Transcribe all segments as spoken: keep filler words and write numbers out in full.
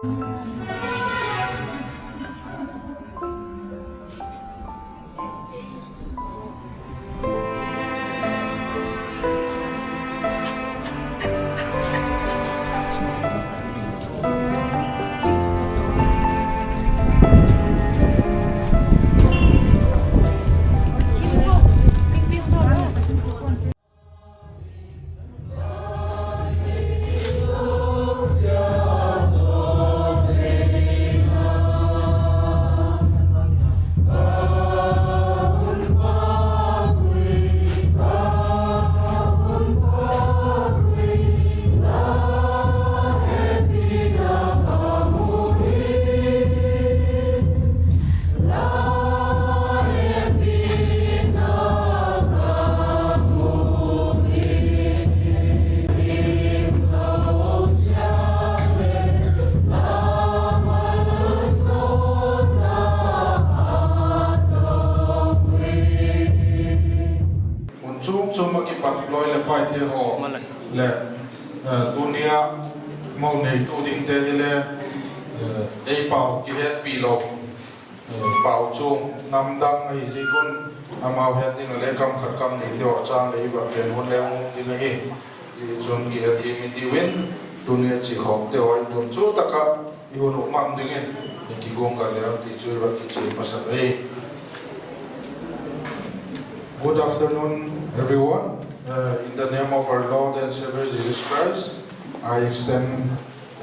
Hun chuam chuam ah kipat loi leh paite haw leh, eh, tuni a mo neitu dingte hi le, eh, ei pau kihetpi lo, eh, pau chuam namdang ahi ziak un, amau het ding ah le kam khat kam nite haw chang leh i va gen hun le hung um ding ahi. Zia chun kihethiam i tiu in, tuni a chi khawmte haw i tun chu tak ah i hun uh mang dingin i kiguanggal leu ti chu i va kichial masa ahi. Good afternoon, everyone. Uh, in the name of our Lord and Savior Jesus Christ, I extend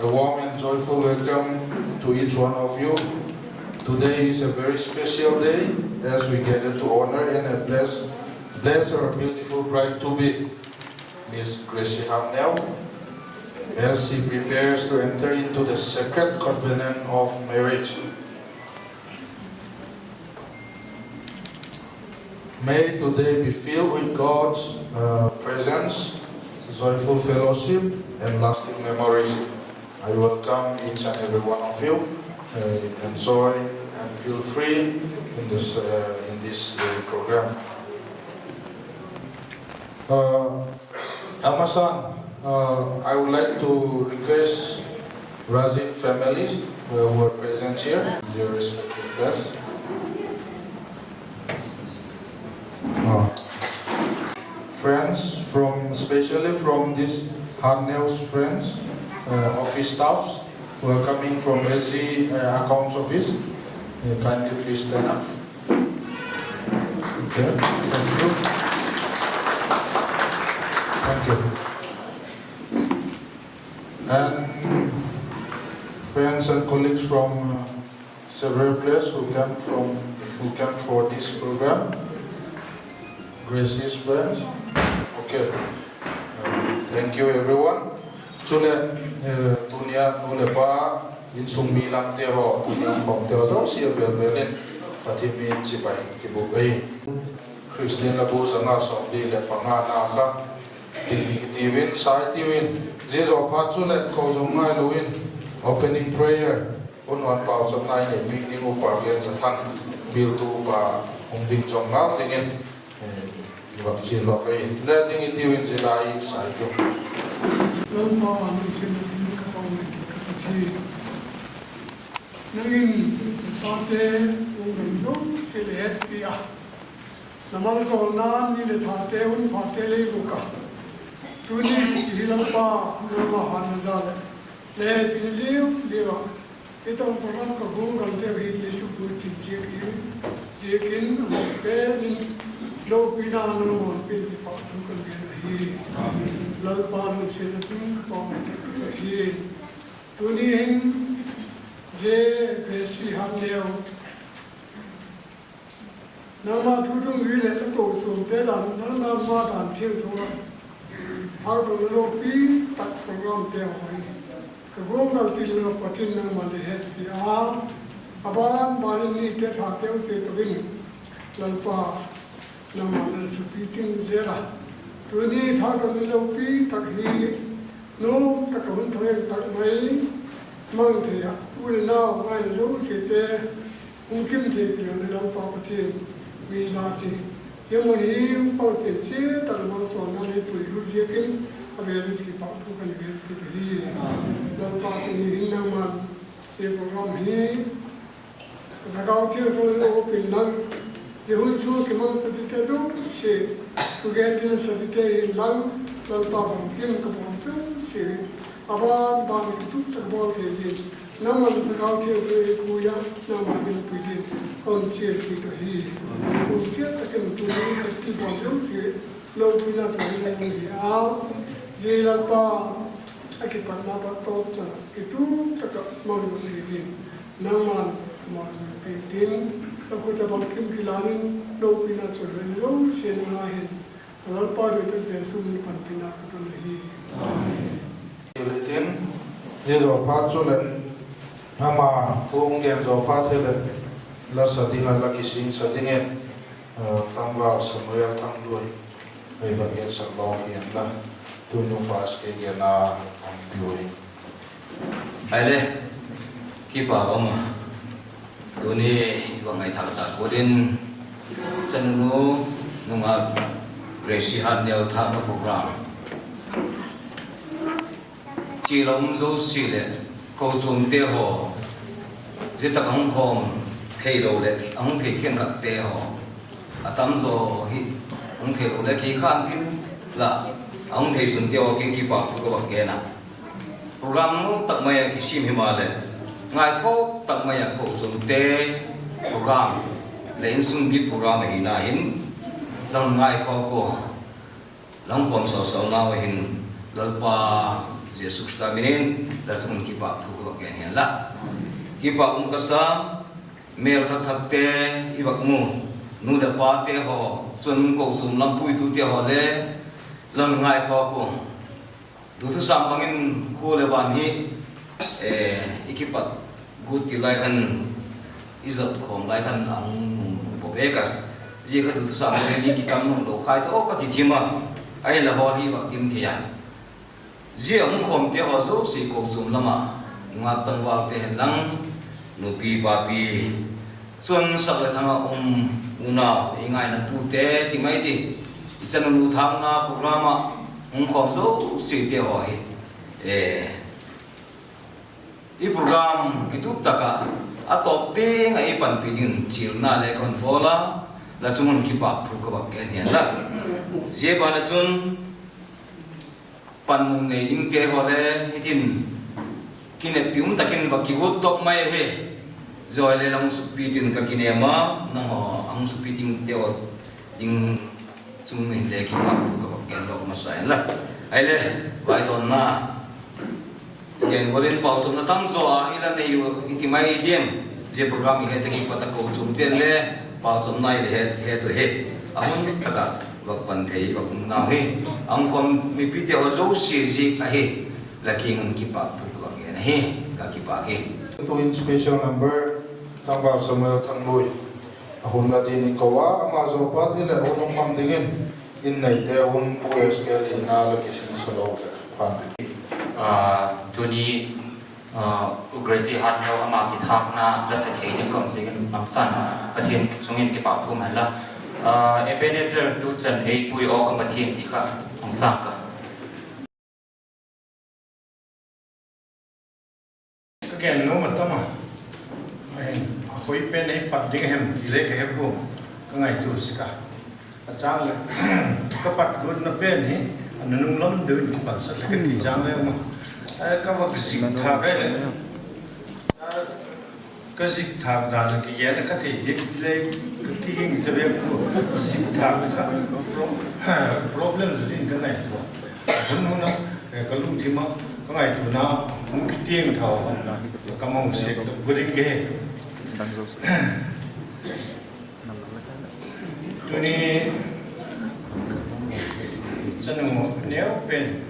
a warm and joyful welcome to each one of you. Today is a very special day as we gather to honor and bless, bless our beautiful bride-to-be, Miss Gracie Hanneo, as she prepares to enter into the sacred covenant of marriage. May today be filled with God's, uh, presence, joyful fellowship, and lasting memories. I welcome each and every one of you. Uh, enjoy and feel free in this, uh, in this, uh, program. Uh, Amasan, uh, I would like to request Rajiv families, uh, who are present here, their respective guests. Uh, friends from, especially from this Hanneo's friends, uh, office staffs who are coming from S G, uh, accounts office, uh, kindly please stand up. Okay, thank you. Thank you. And friends and colleagues from, uh, several places who came from, who came for this program. Gracie's friends. Okay. Uh, thank you, everyone. Chuleh, uh, tuni a nu leh pa, insung mi lamte haw, tuni a khawmte haw zosia vel vel in Pathian min chibai kibûk ahi. Christian Labu zanga sawmli leh pangana kha, ti, ti vin, sai ti vin, zia zaw phat chuleh ko zong ngailo in, opening prayer, hun hon pauchapna i nei piak ding upa Genzathang, biltu upa hung ding zong ngal dingin, eh, i va chial lawk ahi. Le ding i tiu in zia lai i sai tiu. Lalpa, nang sin a ding ka pau mai ka Pathian. Nang in tate u nang zosia le hetpi a, na malzawlna ni leh thate hun phate lei bûk a, tuni hi Lalpa, nangma hatna jal leh le hepina liu liu ah, i tawh program ka guanggalte hi Jesu pu chin chiat ding ziakin, a masapen in lopina nangma'n pia in kipakthu kan gen ahi. Lalpa, nang sin a ding ka pau mai ka Pathian. Tuni hin zia Gracie Hanneo, nangma thu dungzui leh la kochuamte dan, nangma dan thiangtho ah, thâkdawna lopi tak programte haw hi ka guanggal ti leh Pathian nangma'n le hetpi a, a ban ban in nite thate u chia tawh in, Lalpa, nangma'n le thupi ting zel a, tuni thâkdawna lopi tak hi nuam tak ah hun thangeng tak mai mang thei ah, u leh nau ngaina zosiate hung kim thei dingin Lalpa Pathian, mi za chi, zia mun hi hung pang thei chiat ah la malsawmna lei puilut ziakin, a vêl in kipakthu kan gen kit ahi. Lalpa, tuni hin nangma'n Program hi Lhagao Thiangtho in a hopin lang, zia hun sung kimang tadite zosia, thugen ding a sa dingte inlang, Lalpa bangkim ka bawl zosia, a ban ban a kitup tak bawl thei ding, nangma'n Lhagao Thiangtho ei pui a, nangma'n ei pui ding, ka hun chial kit ahi. Hun chial tak in tuni ka kibawl zosia, lopina tawh hi la hi a, zia Lalpa, a kipatna pat tawp cha kitup tak ah mang lo hi ding, nangma'n mang lo hi ding, ka khut a bangkim kilan in, lopina tawh hi zosia ngai hin, ka Lalpa doi tak Jesu min panpina ka don ahi. Tin, zia zaw phat chuleh, ama hung gen zaw phat hileh, la sa ding ah la kisingsa dingin, Tangval Samuel Thangluai, ei va gensak lawk hi'n la, tunu pass kei gen a, hung piu hi. Ahile, kipak um a, tuni va ngaithâk tak gual in, chanu nungak Gracie Hatneu thâkna program chia la um zosia leh, kochuamte haw, zia tak a hung khawm theilo leh a hung thei khenkhatte haw, a tam zaw hi, hung theilo leh kikhan tin la, a hung thei sunte haw kiang kipakthu ka vak gen a. Program ngal tak mai a kisiam himaleh, ngaikhawk tak mai a kochuamte program leh insung bik program ahina hin, la hung ngaikhawk ua, la hung khawm sausaunau a hin, Lalpa Jesu Khrista min in la chung un kipakthu ka vak gen hi'n la. Kipak um ka sa, mêl thak thakte i vak mu, nu leh pate haw, chun kochuam lam puitute haw le, la hung ngaikhawk ua, duthusam bang in khua leh van hi, i kipat gut ti lai khan, i zot khawm lai khan a hung nung pua bek a. Zia kha duthusam bang in i kitam nung lo khai tawh ka ti thim a, ahinla hawl hi vak dim thei a. Zia hung khawmte haw zosia kochuam lam ah, nungak tangvalte hen lang, nupi papi, chun sak leh thang ah um, unau, i ngainatute ti mai ti, i chanu thâkna program ah hung khawm zosiate haw hi, i program kitup tak ah, a tawp tiang ah ei panpi dingin chialna le ka hun bawl a, la chung un kipakthu ka vak gen hi'n la. Zia ban ah chun, panmun nei dingte haw le, hitin, kineppi um tak in va kigut tawk mai ahi. Zia haw le la hung sukpi tin ka kinem a, nanghaw a hung sukpi dingte haw ding chung in le kipakthu ka vak gen lawk masa inla. Ahile, vaidonna gen gual in pauchapna tam zaw a i la nei u i ti mai diam? Zia program i het a kipat a kochuamte'n le pauchapna i la het het u hi. A hun tak ah vak pan thei vak um nau hi. A hung khawm mipite haw zosia ziak ahi, la kiang un kipakthu ka gen ahi. Ka kipak hi. Tu'hin special number, Tangval Samuel Thangluai, a hun la dingin ko a, ama zaw phat hileh hun hung mang dingin, in neite hun pu S K lina la kisingsa lo leh phan. Tuni, Pu Gracie Hatneu ama kithâkna la sa thei ding ka um ziakin, Pathian chung in kipakthu hen la. Ebenezer, tu chan ei pui aw ka Pathian ti kha hung sâng ka. Ka gen nuam a tam a, ahin, a khoi pen ei pat ding a hem ti le ka he pua, ka ngaitua sek a. A châng leh, ka pat guatna pen hi, a nunung lam deu in kipansak leh ka ti châng le um a. Ka vak zik thâk a leh, ka zik thâk dan a kigen a kha thei diak le, ka ti hing cha vek pua, zik thâk kha problem zu ding ka ngaitua. Hun hun a, ka lungthim a, ka ngaituana hung kitiang thau a, ka mang sek ka gu ding ka he. Tuni chanu neu pen,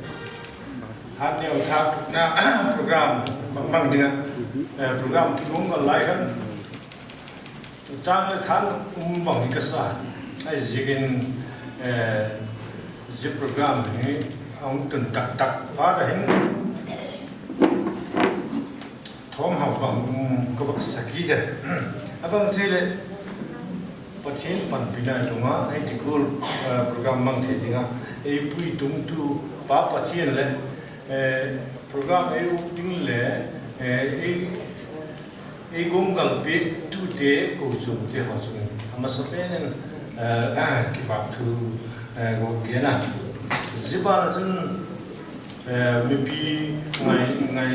Hatneu thâkna program bang bang ding a, program thu um gal lai khan, châng le than um bang hi ka sa. Ahiziakin, zia program hi a hung tun tak tak phat a hin, thawmhau bang um ka vak sa kit e. A bang chu leh, Pathian panpina tung a, ei ti gual, program mang thei ding a, ei pui tungtu Pa Pathian leh, program ei uk ding le, ei Ei guanggal piaktute kochuamte haw chung in a masa pen in kipâk thu ka gen a. Zia ban ah chun mipi ngai,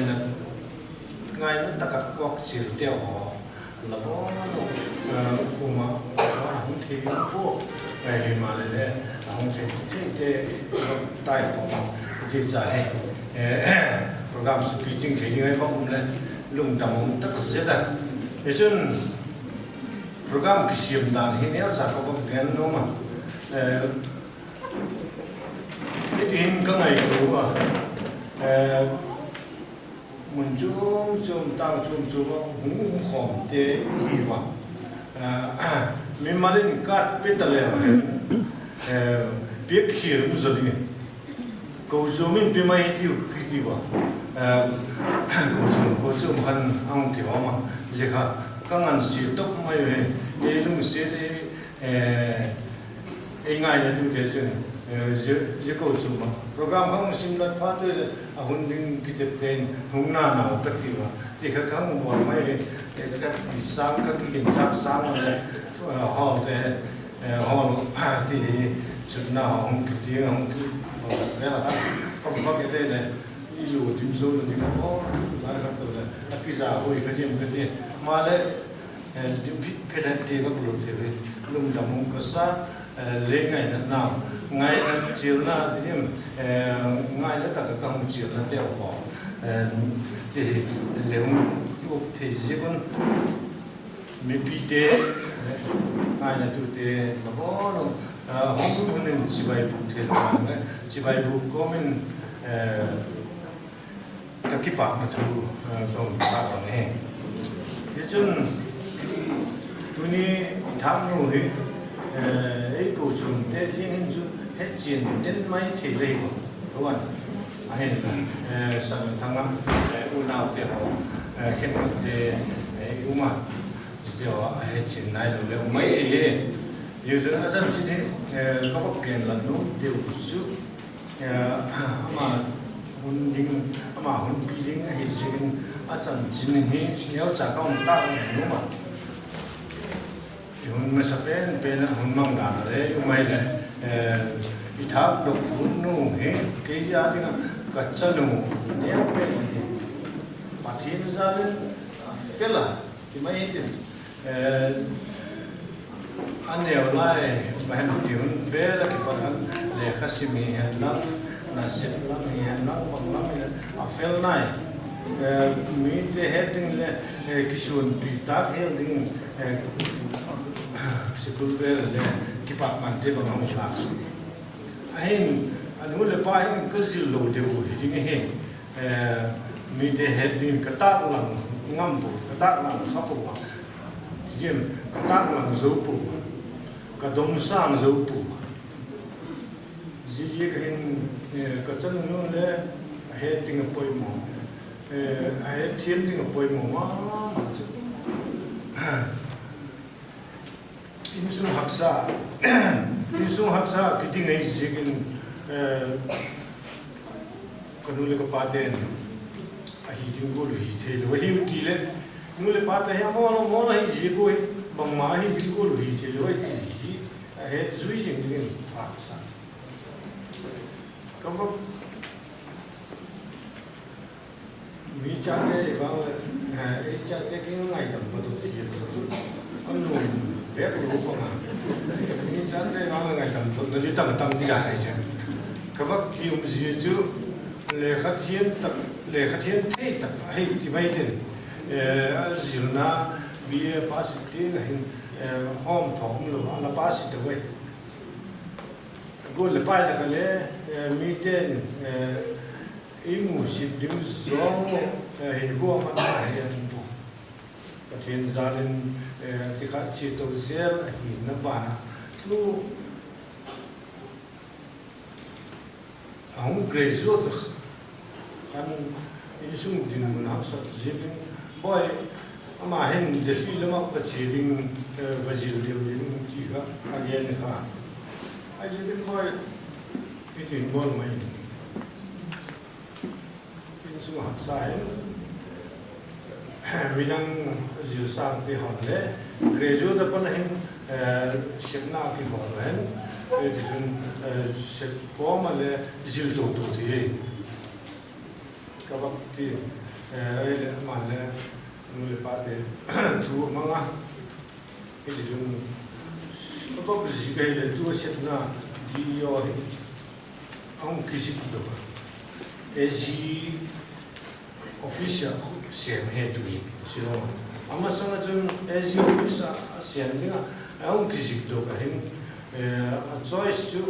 ngaina tak ah kawkchialte haw la bawl lo, um ah, a hung thei ding pua, himaleh le a hung thei theite tai khawm a, ti cha hi program speaking thei ding ahi vang um leh lungdam um tak zet a. Hichun program kisiam dan hi neucha ka vak gen nuam a. Hiti hin ka ngaitua a, mun chuam chuam, tâng chuam chuam ah hung um khawmte hi va, mimal in card pe ta leu hin piakkhial um zaw dingin kochuam in pe mai tiu kiti va, kochuam kochuam khan a hung kihawm a. Zia kha ka ngansia top mai hi. Ei lungsiat, ei ngainatute chun zia kochuam ah program kha hung simlat phat uleh a hun ding kitepte'n hung na nau ka tiu a, ti kha ka hung bawl mai hi. Ka ti sâng, ka kiginchâk sâng le hawlte, hawl ti hi chutna hung kiti, hung ki, vel a kha ka vak et leh i lu dim zo lo ding a, hawl zai kha to leh a kiza hoi kha diam ka ti. Maleh dim phet phet ti ka lo thei ve. Lungdam um ka sa, le ngaina nau, ngaina chialna ti diam, ngaina tak ah ka hung chialnate haw ti hi le hung up thei ziak un, mipite, ngainatute, la bawl lo, hung hun in chibai bûk thei lo, chibai bûk kawm in ka kipâkna thu ka hun pâk ahi. Tichun, tuni thâknu hi ei kochuamte ziang in chu hetchian den mai thei lei a, ahin, Santhang ah unaute haw, khenkhatte um a, zia a hetchian nailo le um mai thei hi. Zia chun a chanchin hi ka vak gen la nuam deu chu, ama hun ding, ama hun pi ding ahi ziakin a chanchin hi neucha ka hun tâk nuam a. I hun masa pen pen ah hun mang dan a le um ahileh, i thâkdok hun nu hi kei â ding ah ka chanu neu pen hi, Pathian jal in a fel a, ti mai hitin, a neu lai bang hem ti hun vel ah kipat khan lekha sim hi hen lang, nasep lam hi hen lang, bang lam hi a fel nai. Mite het ding leh kisuanpi tâk hial ding, sikul vel le kipakmante bang a hung lâk sek. Ahin, a nu leh pa hin ka zil lo deu hi ding ahi. Mite het ding ka tâklang ngam pua, ka tâklang kha pua a, ti diam, ka tâklang zo pua a, ka domsâng zo pua a. Ziaziak hin ka chanu le a het ding a poimaw, a hetthiam ding a poimaw ma ma chu. Insung haksa, insung haksa kiding ahi ziakin, ka nu leh ka pate'n a hi ding gual uh hi theilo ahiu ti leh, nu leh pate hi a mawl a mawl ahi ziak ua, bangma a hi ding gual uh hi theilo ahi ti hi a het zui zing dingin pâksa. Ka va, mi chate i vang leh, ei chate kiang ngaidam pat u ti hi chu a nuam bêk lo bang a, mi chate i vang leh ngaidam pat na di tam tam di ka hi chu. Ka vak ti um zia chu lekha thiam tak, lekha thiam thei tak ahi ti mai tin, a zilna B A pass tiang a hin hawm thaw um lo a, la pass ta uai. Gual leh pai tak a le, mite'n ei musit ding zawng, hinkhua a mat a hi a um pua. Pathian jal in ti kha chia to zel ahina ban ah, tu a hung graduate khan insung dinmun haksat ziakin, Bawi, ama hin Delhi lam ah ka chia ding, va zil deu ding ti kha a gen kha. Ahi ziakin Bawi, hitin bawl mai in, insung haksa in, midang zil sângte hon le graduate a pan a hin, sepna kihawl a hin, tichun, sep kawm a le zil to to ti hi ka vak ti. Ahileh ama'n le nu leh pate thu a mang a, hitichun a vak zik ahileh tu a sepna D E O hi a hung kizik dok a, AG office ah sêm hi tu hi Shillong a. A masang ah chun AG office ah a sêm ding ah a hung kizik dok a hin, a choice chu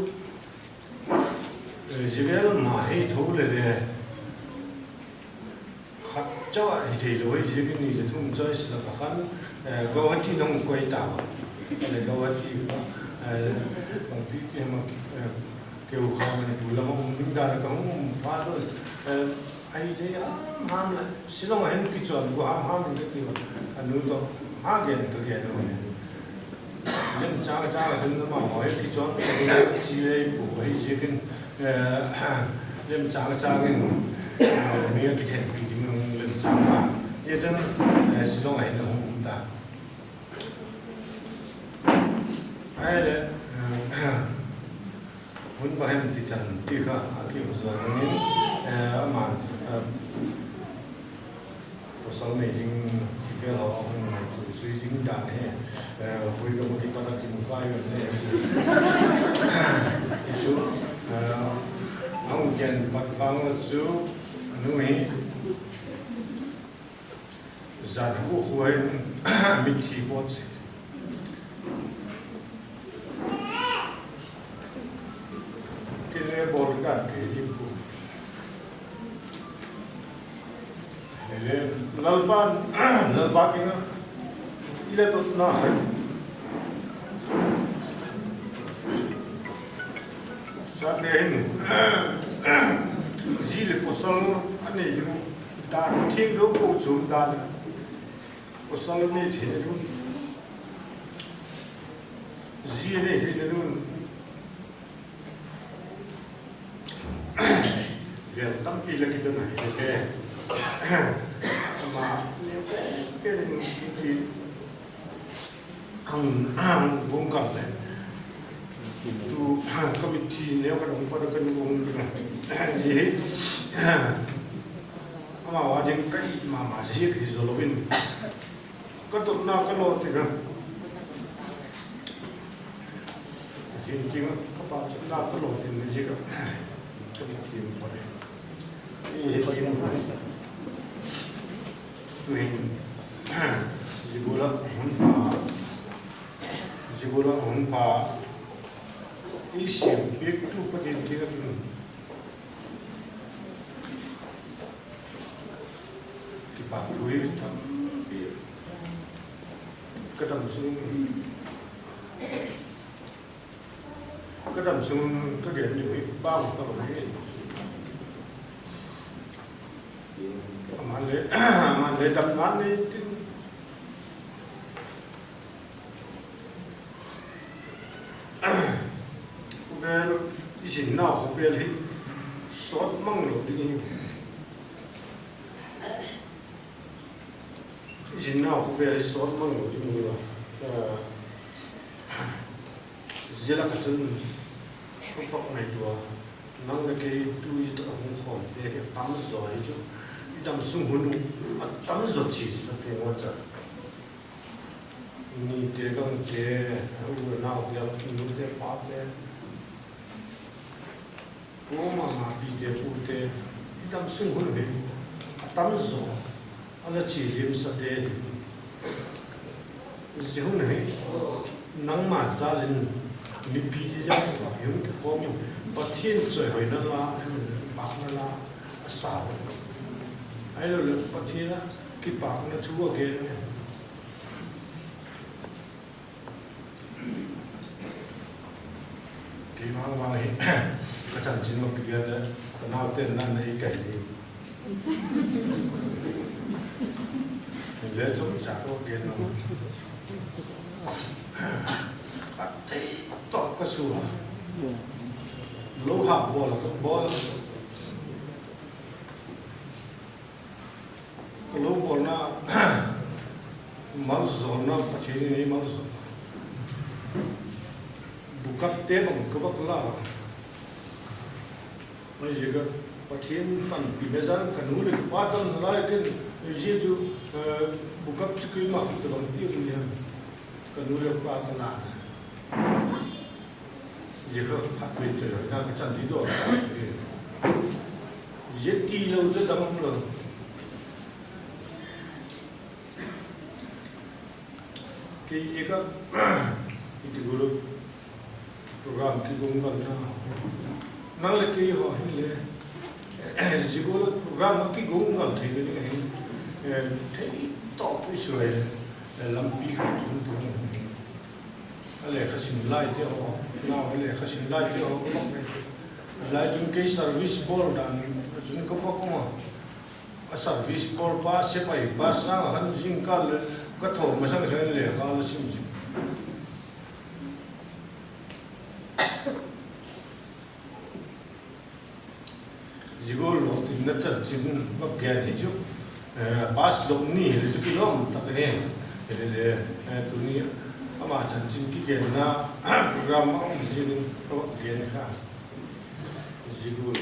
zia vel ma hi tho le le khat chau ah hi theilo hi ziakin ni le thum choice lak ah khan Guwahati in a hung koi tau a. Le Guwahati kha, bangti ti ham a, keu kha Manipur lam a um ding dan a ka hung um phat u, ahi thei ham ham le Shillong a hin kichawn gu ham ham in ka ti a. A nu tawh ha gen ka gen u le, lemchâng châng a chun amau hi kichawn chi lei pu ahi ziakin, lemchâng châng in mi a kithenpi ding lemchâng a, zia chun Shillong a hin a hung um ta. Ahileh hun bang hem ti chan ti kha a kizaw dingin, ama'n pawsal nei ding ti vel haw a hung ngaitua zui zing dan hi, hui ka mu kipat a kimu khai u le, ti chu a hung gen pat vang u chu, a nu hi zan khu khu in a mitthi pawt si. Kei le bawl ka kei ding khu. Hile Lalpa'n, Lalpa kiang ah i le dotna kha chate hin zi leh pawsal a nei ding dan thiangtho kochuam dan, pawsal a nei theina ding, zi a nei theina ding, vel tampi la kidon ahi le, ama neu pen in kiti hung, hung kal le, tu committee neu khat hung pat a ka nu hung ding a, hi amau a ding ka it ma ma ziak hi zaw lo in, ka dotna ka lawtin a, zia ding ah ka pachatna ka lawtin na ziak ah ka committee hung pat a, hi hi pa in tu'hin zia gual ah hun pha, zia gual ah hun pha ei siam piaktu Pathian kiang ah chun kipâk thu hi tampi ka dam sung, ka dam sung ka gen ding hi bang ka lo hi. Ama'n le, ama'n le dam ngan nei tin, khawvel, i zinnau khawvel hi sawt mang lo ding hi. I zinnau khawvel hi sawt mang lo ding hi a. Zia lak ah chun ka vak ngaitua, nang leh kei tu zia tak ah hung khawmte hi a tam zaw hi chu i dam sung hun a tam zaw chi chu la pe ngal cha. Nite gangte, u le naute, nute pate, kuama ma pite pute, i dam sung hun hi a tam zaw a la chi liamsate hi. Zia hun hi nangma jal in mipi hi a hung kikhawm in Pathian chawihoina la, pâkna la a sa u. Ahiloleh Pathian ah kipâkna thu a gen Keima vang hi ka chanchin ma pia le ka naute'n na nei kai ni. Le chom cha ko gen lo. Ka thei tawh ka su a. Lo ha bawl ka bawl. Ka lo bawlna Malzawlna, Pathian in ei malzawl. Bukapte bang ka vak la. Ahi ziak a Pathian panpi le zan ka nu leh ka pa tan lai ken, zia chu, bukap chu keima khut ah bang ti um diam. Ka nu leh ka pa ka la. Zia kha khatvei chu na ka chan di daw. Zia tilo chu dang um lo. Kei ziak a, i ti gual program kigonggalna, nang leh kei haw hinle, zia gual program a kigonggal theina ding ahin, thei tawp i suai, lampi khat um tu. A lekha sim laite haw, nau a lekha sim laite haw, a lai chun kei service bawl dan chun ka vak um a. A service bawlpa sepai pa sâng a khan zingkal leh ka tho masang sâng in lekha la sim zing. Zia gual lawtinna chanchin vak gen hi chu, pass lo ni hile chu kilawm tak ahi. Hile le, tuni ama chanchin kigenna program a um ziakin ka vak gen kha. Zia gual,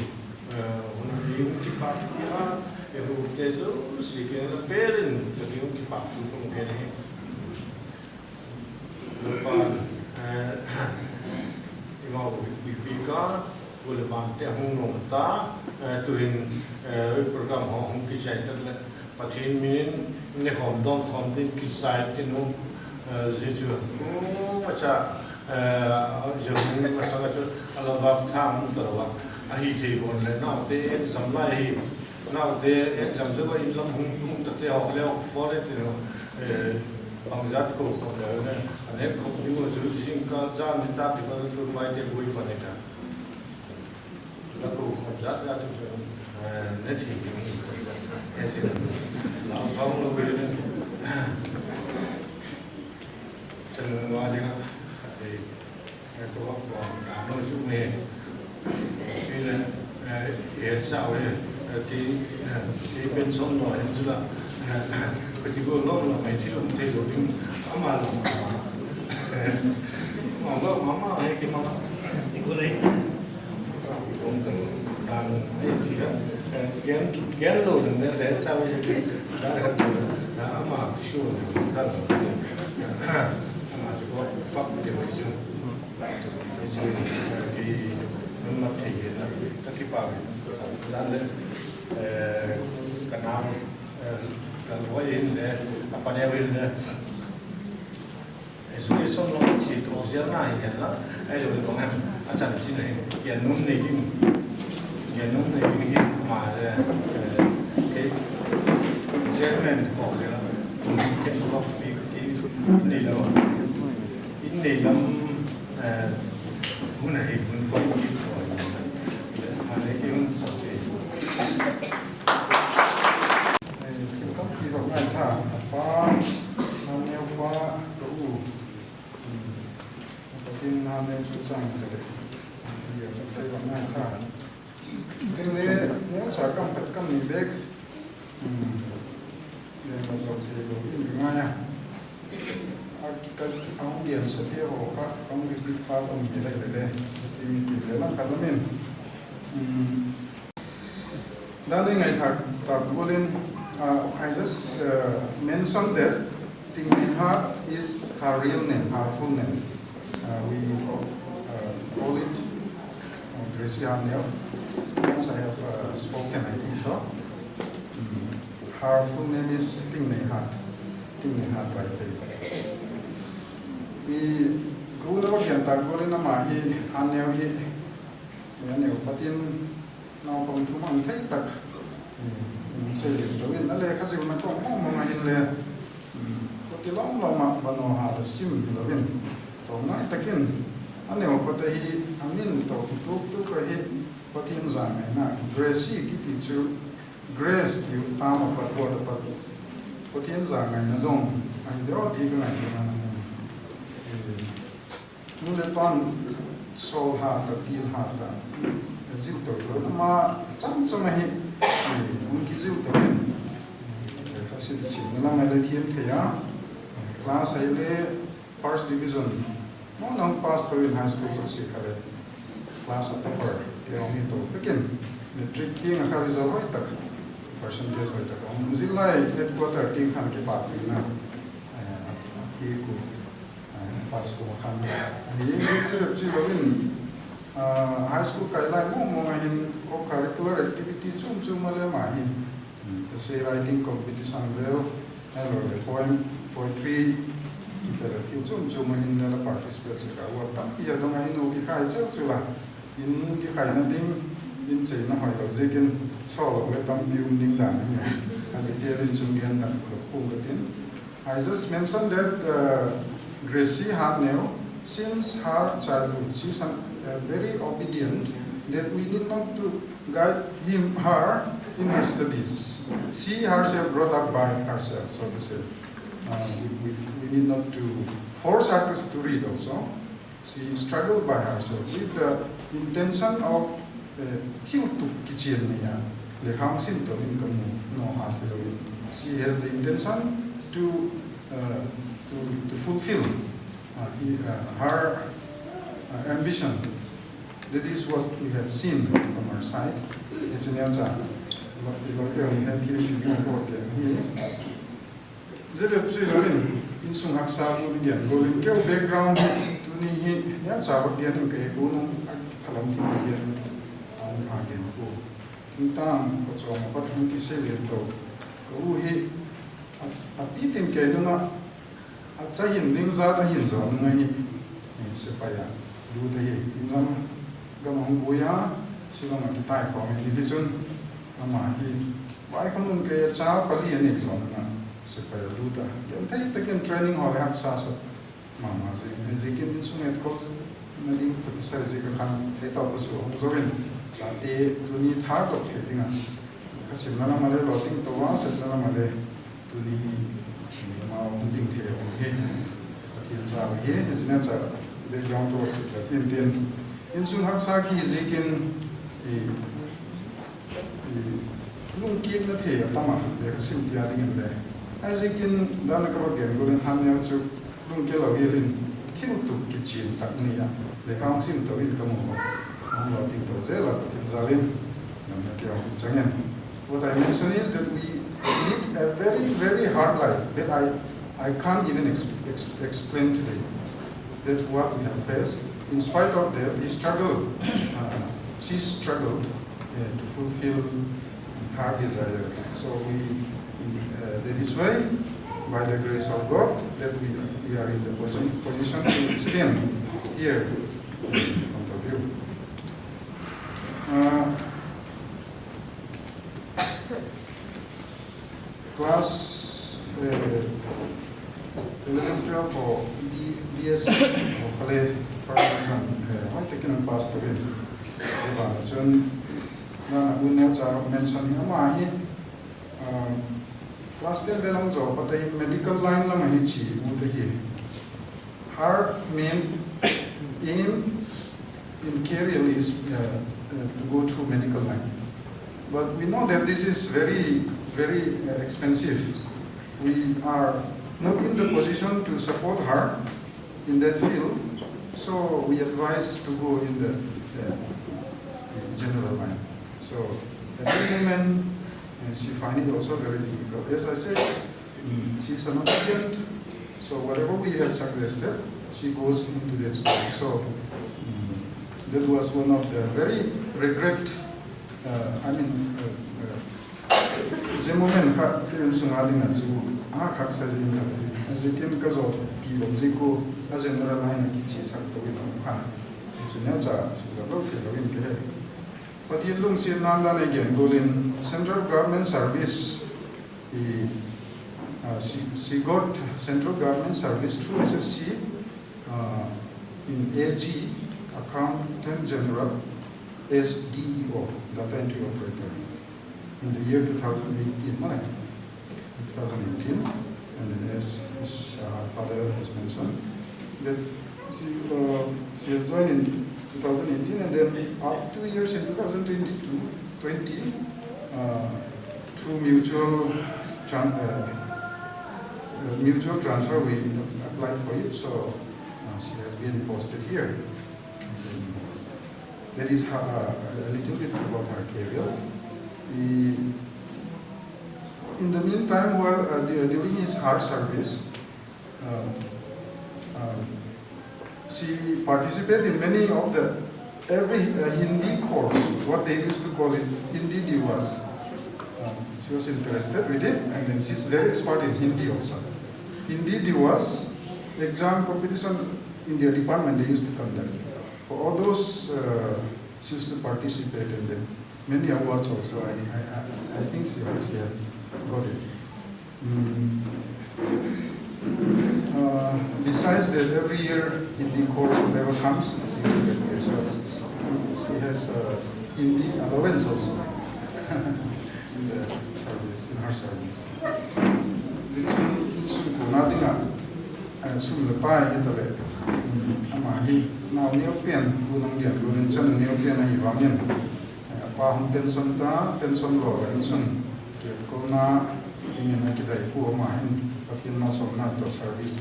hun hi hung kipâk a, e hute zosia kiang in a pêl in ka hung kipâk thu ka gen hi. Lalpa'n eimau pipi ka, gu le vante a hung nuam ta, tuhin program haw hung kichai tak leh Pathian min in ne khawm dawn khawm ding kichai tin u, zia chu, u, a cha, zia hung masang a chu a la vak tham ta lo a, ahi thei bawn leh naute exam lai hi, naute exam deu a in lam hung tung tate haw le a forest in, bangzat ko khawm le ne, a ne khawm ding u chu zingkal zan ni ta ti ban tu maite buai pan i ta. La ko khawm zat zat chu, ne thei ding, exam la khawm lo le ne. Chan ma ding a, khat ei, ka vak pawm dan lo chu me. Kei le, e chau e, kei, kei pension lo hin chu la, ka ti gual lo lo mai thil um thei lo ding, ama lo ma ma, ma ma ma ma he kei ma, ti gual ei. Kong ka dan ei ti a, gen, gen lo ding le le chau e ti, dan ka ti, ama ki su lo ding ka lo, ama ti ko fak ti mai chu. Kei, nunma thei hi na, ka kipâk dan le, ka nau, ka lo in le, a paneu in le, education lo chi to zia na hi na, ai lo bang a, a chanchin ahi, gen nuam nei ding, gen nuam nei ding hi ma le, kei chairman khaw le, kin lo pi, kin nei lo. In nei lam, hun ahi, hun koi ki koi. A le ki hun sa se. Thil tampi va ngaitha, a pa, a neu pa, ka u. Pathian a neu chu chang te le. Thil tampi va ngaitha. Tin le, neu cha kam khat kam ni bek. Gen lo thei lo in ka ngai a. A, ka, a hung gensa te haw kha, ka hung repeat phat um hi lai le le. Ti mi ti le lam khat lam in. Dan i ngaithak tak gual in, I just mention that Tingneihart is her real name, her full name. We call it Gracie Hanneo. Once I have spoken, I think so. Her full name is Tingneihart, Tingneihart Vaiphei. I, ka u le va gen tak gual in ama hi, Hanneo hi, a neu pat in, naupang thu mang thei tak, um, sei lo in, a lekha zilna kawng mawng mawng ahin le, khuti lawm lawm ah vannoi hat a sim hilo in, tawmngai tak in, a neu pat ahi, a min tawh kituk tuk ahi, Pathian zangaina, Gracie kiti chu, Grace tiu tam a pat, word a pat, Pathian zangaina dong ahi deu ti ka ngaituana. Nu leh pa'n sawl hat a, til hat a, zil to lo, ama cham cham ahi, hung kizil to in, ka sim sim na lam a le thiam thei a, Class ahile first division, no nang pass to in high school zosia kha le class a topper ti a um hi to pekin, matric tiang a kha result hoi tak, percentage hoi tak a um. Zillai headquarter tiang khan kipâkpina a piak u, pass ko khan ahi. Zia chu lo in, high school kai lai mawng mawng a hin co-curricular activity chuam chuam a le ama hi, essay writing competition vel, ahiloleh poem, poetry, ti vel a thil chuam chuam a hin le la participate sek a, award tampi a dong a, in u kikhai cheu cheu la, in kikhaina ding, in cheina hoi lo ziakin, sawllo le tampi um ding dan hi a, a detail in chun gen tak lo pum ka tin. I just mentioned that, uh, Gracie Hatneo, since her childhood, she's an, uh, very obedient, that we need not to guide him, her in her studies. She herself brought up by herself, so to say. Uh, we, we, we need not to force her to, to read also. She struggled by herself with the intention of, uh, thil tup kichian nei a, lekha hung sim to in ka mu naw hat hilo in. She has the intention to, uh, to, to fulfill, uh, he, uh, her, uh, ambition. That is what we have seen from her side. Hi chu neucha, i lote hung hethiam ding a ka gen hi. Zia bep chu hilo in, insung haksa bu i gen gual in keu background hi tuni hi neucha vak gen in ka he pua'n, a phalam thim ka gen, a gen pua. Thingtâng ka chawm a pat hung kisei lian to ka u hi, a pi tin kei nung ah, a cha hin ding zat a hin zaw nung ahi, sepai ah lut ahi, England gam a hung buai a, Shillong ah kitaikhawm hi, tichun ama hi vaikhon un kei a cha pali a nêk zaw nung ah sepai a lut a, genthei tak in training haw le haksa sak ma ma zing, ziakin insung et khawkna ding tak sai ziak a khan thei tawp a sua hung zo in, chate tuni thar tawp thei ding ah ka simna lam a le lawting to a, sepna lam a le tuni hi amau hung ding thei a um hi. Pathian zia hi, hi zia cha background to suk ka tin tin, insung haksa hi ziakin lungkiatna thei a tam a, le ka sim tia dingin le, ahiziakin dan a ka va gen gual in Hatneo chu lungke lo hial in, thil tup kichian tak nei a, lekha hung sim to in ka mu a, hung lawting to zel a, Pathian zia in lam na tia hung chang in. What I mention is that we live a very, very hard life that I, I can't even ex-, ex-, explain today. That what we have faced, in spite of that, he struggled, uh, she struggled, uh, to fulfill her desire. So we, uh, that is why, by the grace of God, that we, we are in the posi-, position to stand here in front of you. Uh, class, eh, eleven, twelve haw, B-, B S haw kha le, first division, eh, hoi tak in a pass to in. Zia ban chun, nana u neucha mention hi ama hi, um, class ten le lam zaw pat a hin medical line lam a hin chia mu ta hi. Her main aim in career is, uh, uh, to go through medical line. But we know that this is very, very, uh, expensive. We are not in the position to support her in that field, so we advise to go in the, uh, general line. So at the moment, uh, she find it also very difficult. As I said, Mm, she's an obedient, so whatever we had suggested, she goes into that study. So, mm, that was one of the very regret, uh, I mean, uh, uh, zia moment kha ka insung a ding a chu a haksa zing kha, ziakin ka zawpi lo ziak u, a general line a kichiasak to in um kha. Chu neucha sukdam lo thei lo in ka he. Pathian lungsiatna dan a gen gual in central government service, he, uh, she, she got central government service through S S C, uh, in A G, Accountant General, as D E O, Data Entry Operator, in the year two thousand eighteen, right? Two thousand eighteen, and then as, as, uh, father has mentioned, that she, uh, she has joined in two thousand eighteen, and then after two years in two thousand twenty-two, twenty, uh, through mutual tran-, uh, mutual transfer, we applied for it, so uh, she has been posted here. That is how, uh, a little bit about her career. He, in the meantime, while uh, du- during his her service, uh, uh, she participated in many of the every uh, Hindi course, what they used to call it, Hindi Diwas. Uh, she was interested with it, and then she's very expert in Hindi also. Hindi Diwas exam competition in their department they used to conduct. For all those, uh, she used to participate in them. Many awards also, I, I, I- I think she, she has got it. Mm. Uh, besides that, every year Hindi course, whatever comes, she is very gracious. She has uh, Hindi allowance also in the service, in her service. Zia chun insung kuana ding ah, eh, sum le pai hi ta le, mm, ama hi nau neu pen, bu nang dian bu nin chan neu pen ahi vang in, eh, a pa hung pension ta, pension lo la insung kiat kona, in in a kidai pua ama hin, Pathian malsawmna tawh service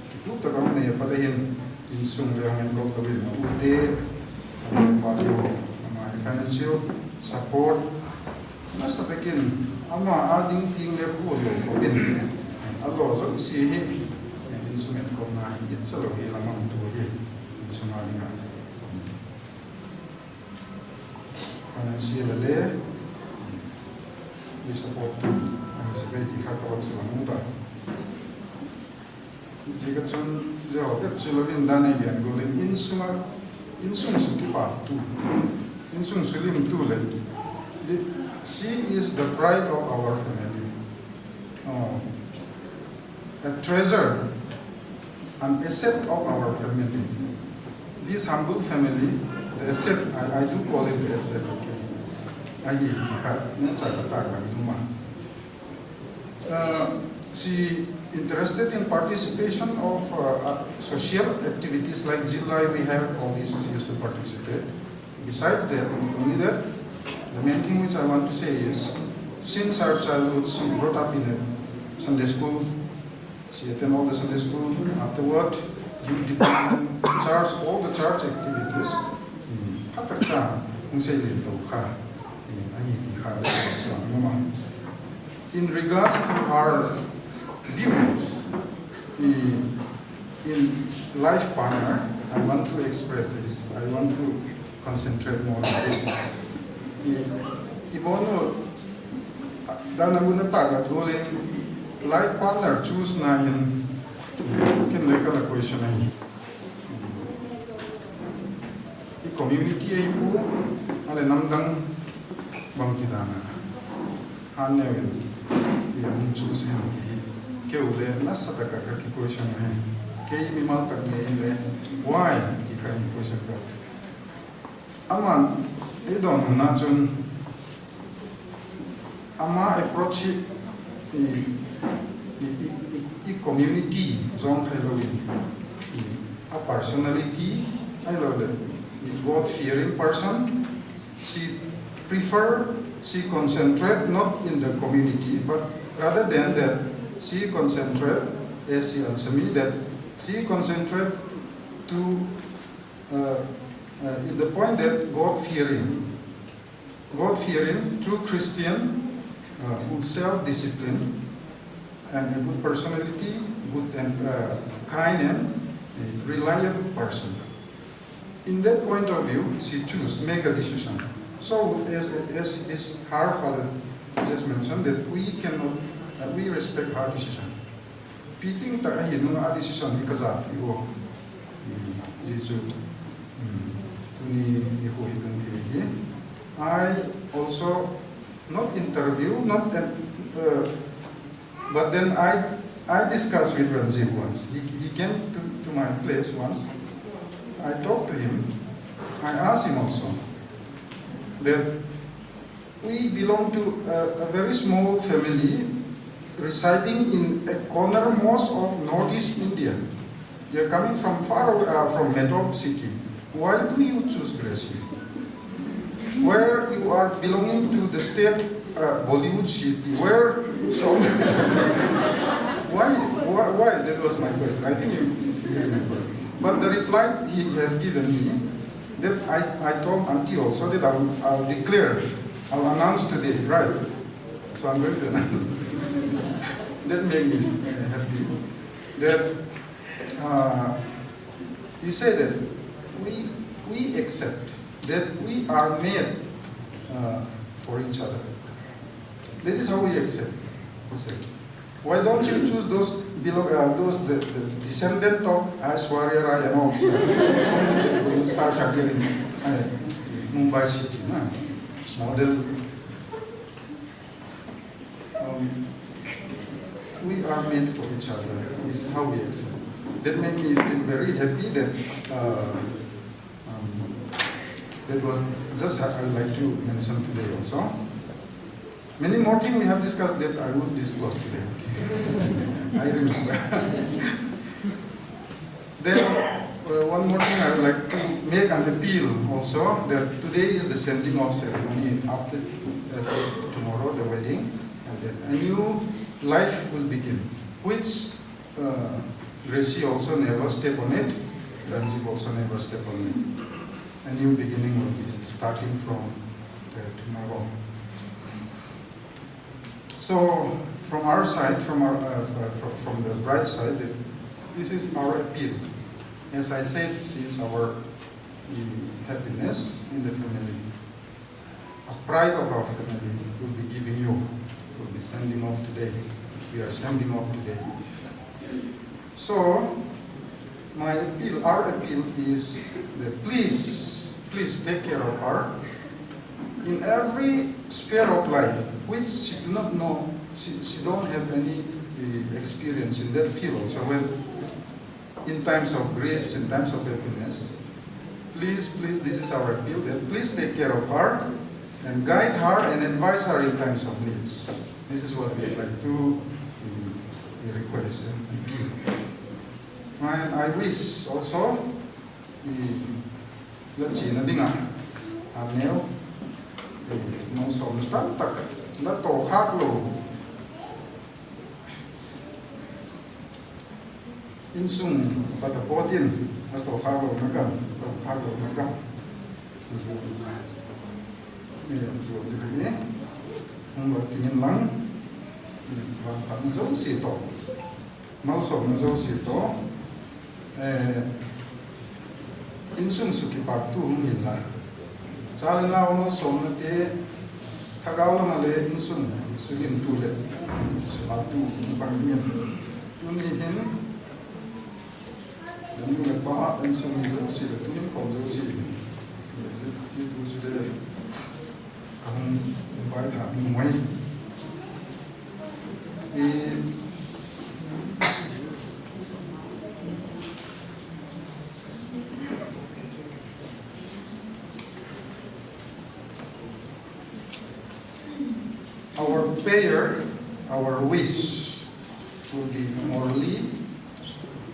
kitu tak a nei a pat a hin, insung le hung en kok lo in a ute, a pa tu, ama hi financial support, nasa takin, ama a ding ting le khu lo ko in, a lo zosia hi, insung en kona hi, it sa lo hi lamang tu hi, insung a ding a. Financial le, i support tu, a support i kha ka bak sila mu ta. Zia ka chun, zia ho bep chu lo in dan a gen gual in insung a, insung su kipâk tu, insung su lim tu le, she is the pride of our family. Oh, a treasure, an asset of our family. This humble family, the asset, I, I do call it the asset, okay? Ahi, kha, ne cha ka ta ka numa. Uh, she interested in participation of uh, uh, social activities like Zillai, we have all these, she used to participate. Besides that, only that, the main thing which I want to say is, since her childhood, she brought up in a Sunday school. She attend all the Sunday school. Afterward, youth department, church, all the church activities. Pha tak cha, hung sei lin to kha. Ahi ti kha le suang mama. In regards to her views, in life partner, I want to express this. I want to concentrate more on this. I, i bonu, dan a buna tak a dole, life partner choose na in, ken le ka la question ahi. I community ahi pua, a le namdang bang ti dan a. Han neu in, i a hung choose in, keu le nasa tak a ka ki question ahi. Kei mimal tak ngei in le, why? Ti ka hi question ka. Aman, ei dawnhuna chun, ama approach hi, i, i, i, i, i community zawng kha hilo in, i, a personality, ahiloleh, i God fearing person, she prefer, she concentrate not in the community, but rather than that, she concentrate, as she answer me, that she concentrate to uh, uh, in the point that God fearing, God fearing, true Christian, uh, who self discipline and a good personality, good and uh, kind and uh, reliable person. In that point of view, she choose, make a decision. So as, as his, her father just mentioned that we cannot, uh, we respect her decision. Piting tak ahi nung a decision hi ka zak piu. Zia chu, tuni i hui tung thei hi. I also not interview, not, uh, but then I, I discussed with Ranjit once. He, he came to, to my place once. I talked to him. I asked him also that we belong to a, a very small family residing in a cornermost of northeast India. You're coming from far away, uh, from metro city. Why do you choose Gracie? Where you are belonging to the state, uh, Bollywood city, where so Why, why, why? That was my question. I think you, you remember. But the reply he has given me, that I, I told auntie also that I'll, I'll declare, I'll announce today, right? So I'm going to announce. That made me, uh, happy. That, uh, he said that we, we accept that we are made, uh, for each other. That is how we accept. He said, why don't you choose those below, uh, those the, the descendant of Aishwarya Rai and all these, uh, stars appearing, uh, Mumbai city, uh, model. Um, we are made for each other. This is how we accept. That made me feel very happy that, uh, um, that was just I, I would like to mention today also. Many more things we have discussed that I won't disclose today. I remember. Then, uh, one more thing I would like to make an appeal also, that today is the sending off ceremony after, uh, tomorrow, the wedding, and then a new life will begin, which, uh, Gracie also never step on it, Ranjib also never step on it. A new beginning will be starting from, uh, tomorrow. So, from our side, from our, uh, uh, fr-, from the bride side, this is our appeal. As I said, she is our, mm, happiness in the family. A pride of our family will be giving you, will be sending off today. We are sending off today. So, my appeal, our appeal is that please, please take care of her in every sphere of life, which she do not know, she, she don't have any, uh, experience in that field. So when in times of griefs, in times of happiness, please, please, this is our appeal, that please take care of her and guide her and advise her in times of needs. This is what we like to, mm, request and appeal. And I wish also, mm, la chiana ding ah, a neu, mm, malsawmna tam tak, la tawkhâk lo. Insung pat a pawt in, a tawkhâk lona gam, tawkhâk lona gam. Zu, eh, zu ni ni. Hung lo ti inlang, eh, vangphatna zosia tawh, malsawmna zosia tawh, eh, insung sukipâktu hung hin la. Cha le nau malsawmnate, thagau lam ah le insung sugimtu leh sukipâktu hung pang dingin. Tuni hin, la nu le pa, insung mi zosia leh tuni khawm zosia, i tu sute, ka hung invite tha ding mai. I Our prayer, our wish will be morally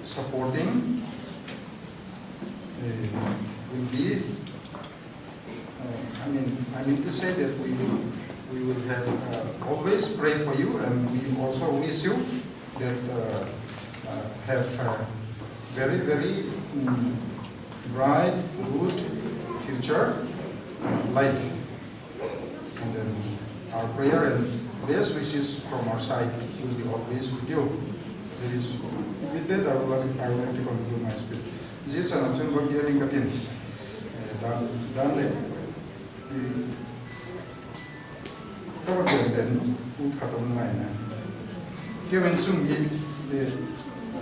supporting, uh, will be, uh, I mean, I mean to say that we will, we will have, uh, always pray for you, and we also wish you that, uh, uh, have a very, very, mm, bright, good future life. And then our prayer and best wishes from our side will be always with you. That is, with that, I would like, I would like to conclude my speech. Zia chan a chun va gen ing ka tin. Eh, dan, dan le, eh, ka va gen den, u khat um ngai na. Keu insung hi, eh,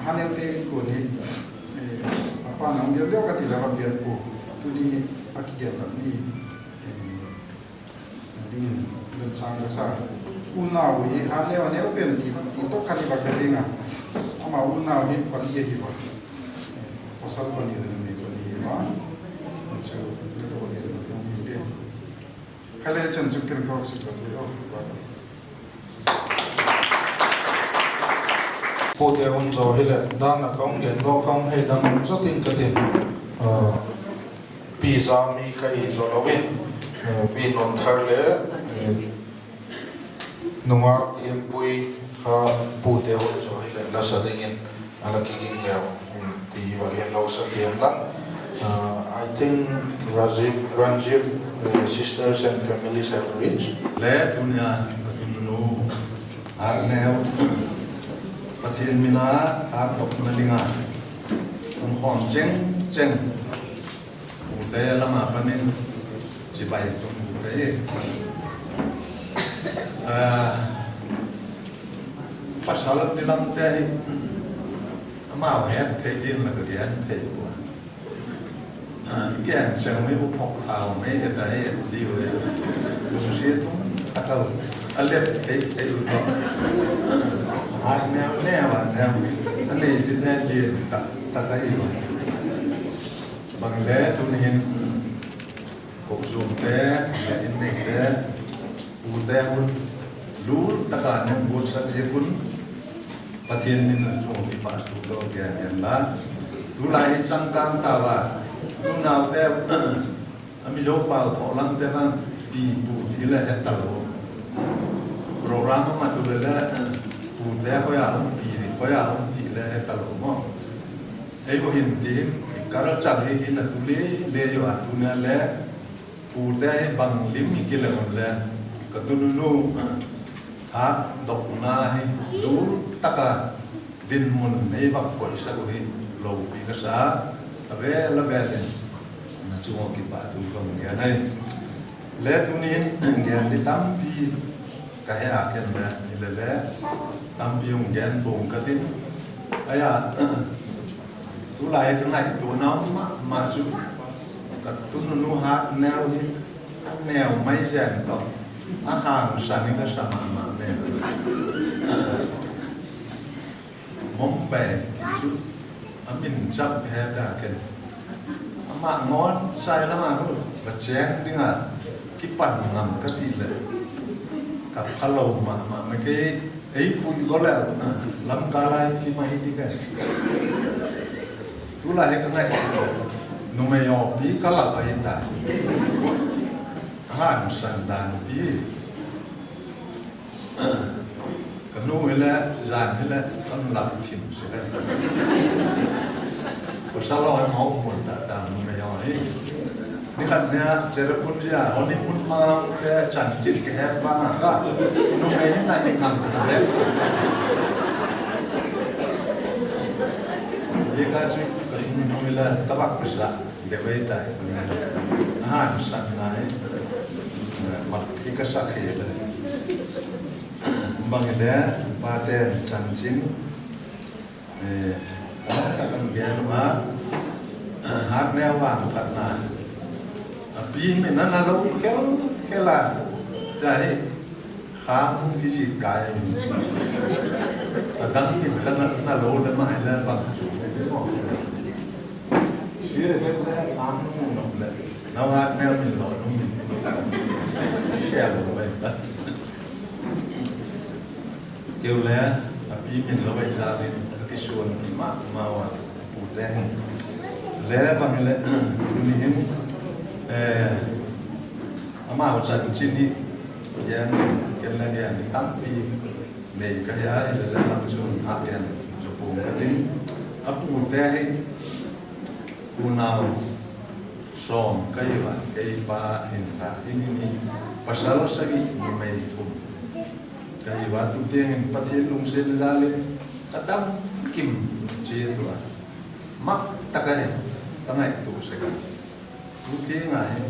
Haneu te inkuan hi, eh, a pa nang gen deu ka ti la va gen pu. Tuni a kigen lam ni, eh, dingin, dan chang ka sa. Unau hi, Haneu, Haneu pen ti, ti tawh khat i va ka ding a. Ama unau hi pali ahi va. Pasal pali le numei pali ahi va. Chu, le ka va gen lam ni. Kha le chan chu ken ka va suk ta tu lo. Pute hun zaw hileh, dan a ka hung gen lo ka hung hei dang zot in ka tin. Ah, pi za mi ka hi zaw lo in, eh, pi nuam thar le, eh, nungak thiampui kha pute hun zaw hileh, la sa dingin a la kiging leu ti va gen lo sa tiam la. Uh, I think Rajiv, Ranjiv, uh, sisters and families have reached. Le tunia ka tunu Hatneu, Pathian min a, a tawpna ding a hung khawm cheng cheng pute lam a panin chibai chun pute hi, ah, pasal ni lamte hi amau het thei ding la ka gen thei ua. Gen cheng mi u phok thau mai e ta e diu e. Lungsiat um tak a, a let thei thei u tawh, hat neu neu a neu a nei ti thei ding tak tak ahi ua. Bang le tuni hin, kochuamte leh inneite, pute hun lul tak a neu buatsak ziak un Pathian min a chung kipahthu ka gen hen la. Tulai hi changkâng tau a, unaute, a Mizo pau thawlamte bang pi pu ti le he talo. Program a mat u le le, pute khoi a um, pi khoi a um ti le he talo maw. Ei u hin ti hin, culture hi in a tu le le u a, tuni le pute hi bang lim hi kile un le, ka tununu, hat dokna hi lul tak a dinmun ei vak poisak u hi lopi ka sa a, a vel a vel in na chung ah kipahthu ka hung gen ahi. Le tuni hin gen di tampi ka he a, ken le hile le tampi hung gen pua'ng ka tin. Ahi a, tulai ka ngaituana ma ma chu ka tununu Hatneu hi neu mai zen tawh a hangsan in ka sa ma ma ne. Mumbai ti chu a min chap he ka ken. Ama ngawn sai lam a hu va cheng ding a kipan ngam ka ti le, ka phalo ma ma mai kei, ei pui go le, Lamka lai chi mai ti ka. Tulai ka ngai, numei awpi ka la pai ta, hangsan dan pi. Ka nu hile, zan hile, kan lak thim sek a. Pasal haw him hau mun ta ta numei haw hi. Ni khat nia Cherrapunji a honeymoon ma te chanchin ka he pa nga ka, numei nai ngam ka he. Zia ka chu ka nu hile ka vak pisa de vei tai. Hangsan nai, mat hi ka sak hi le. Bang hile, pate chanchin, eh, tak a gen u a, Hatneu vangphatna a pi min a na lo khel khel a, tia hi kham hung kizik kai a, a dang min kha na lo le ma hile bang chu. Sire bek le kham hung nop le, nau Hatneu min lo nung min khel lo mai. Keu le, a pi min lo ai ta ding a kisuan ma ma ua, pute hin. Le bang le, tuni hin, eh, amau chanchin hi gen, ken le gen tampi nei ka hia, hile le lam chun a gen zaw pua'ng ka tin. A pute hi, unau sawm ka hi ua, kei pa hin kha in ni, pasal sagi, numei thum ka hi ua, tu tiang in Pathian lungsiat jal in ka dam kim chiat ua, mak tak a hin ka ngaitua sek a. Tu tiang a hin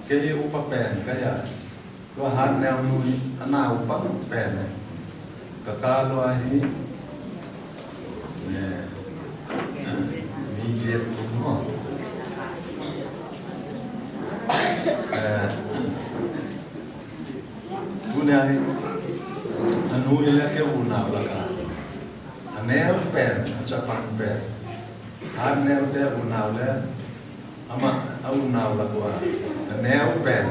kei upa pen ka hi a, tua Hatneu nu hi a naupang pen e. Ka kâl ua hi, eh, mi giat um maw, eh, tuni a hi a nu hile kei unau lak a a neu pen, a chapang pen. Hatneute unau le, ama a unau lak ua a neu pen,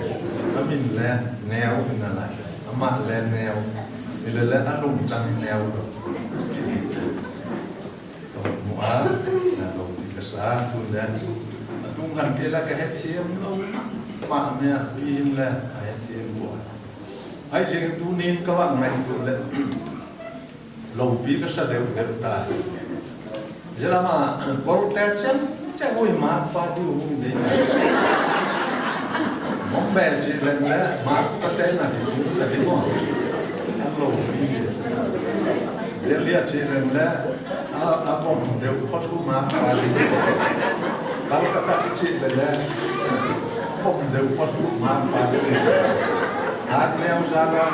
a min le Neu hi nalai, ama le Neu, hile le a lungchang hi Neu lo. Ka mu a, na lo ti ka sa, tu le a tung khan kei le ka hethiam lo ma ma, a pi hin le a hethiam pua. Ahi zing tuni'n ka vak ngaitua leh, Lopi ka sa deu deu ta. Zia lam a, kolte cheng cheng ui, mâkpa diu hung nei. Mong be chi leng le mâkpate na hi sung ka ding aw. A lopi. Delhi a chi leng le, a, a bom deu phot u, mâkpa ding. Calcutta chi leng le, bom deu phot u, mâkpa ding. Hat neu za la,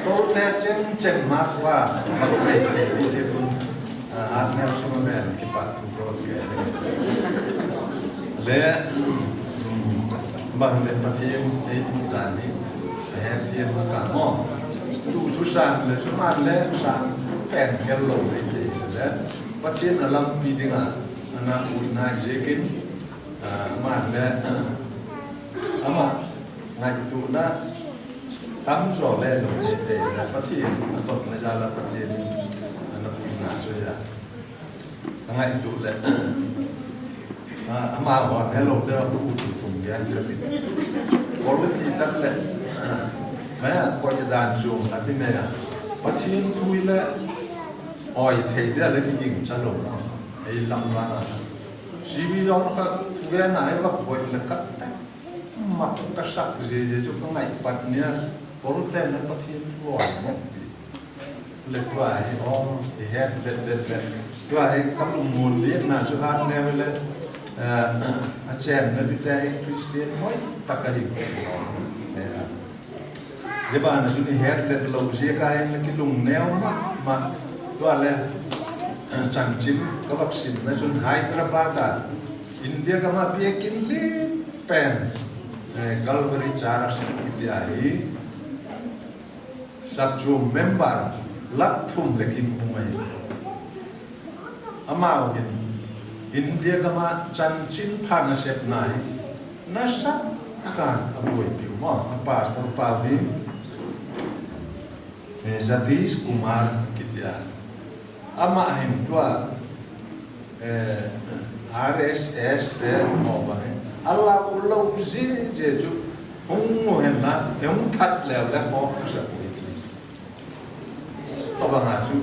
kolte cheng cheng mâkpa, mâk nei nei ti ti un. A, hat neu sung a men kipak thu ka gen. Le, bang le Pathian ei tu dan hi, a het thiam a ka maw. Tu thusâng le, thuman le sâng pen khel lo le, le Pathian a lampi ding a, a na ui nai ziakin, a, man le, ama ngaituana tam zaw le lo te te, Pathian a totna jal a Pathian in a na puina chu a, a ngaitua leh, a, amau hon helo te a pu tu thum gen ka ti. Quality tak leh, mai a koi dan chuam a ti mai a, Pathian thu i leh, oi thei dia le kiging cha lo a, ei lam vang a. Sibi zong kha thugen a i vak boi le ka tak mak ka sak zia zia chu ka ngai pat nia, Paul ten a Pathian thu a ngai pi. Le tua hi aw, i het let let let. Tua hi ka lungmuan liatna chu hat neu le, eh, a chênna ding te hi Christian hoi tak ahi. Eh, Zia ban a chun i het let lo ziak a hin na kilung neu ma ma. Tua le, chanchin ka vak simna chun Hyderabad a, India gam a biakin lian pen, eh, Calvary Church kiti ahi. Sapchuam member lak thum le kim um ahi. Amau hin India gam a chanchinpha nasepna hi nasa tak a a buaipiu maw, a pastor pau hi, eh, Jagdish Kumar kiti a. Ama hin tua, eh, R S S te maw bang hi a lau lo zia zia chu hung mu hen la, hung that leu le khawk ka sa pui. Tua bang a chu,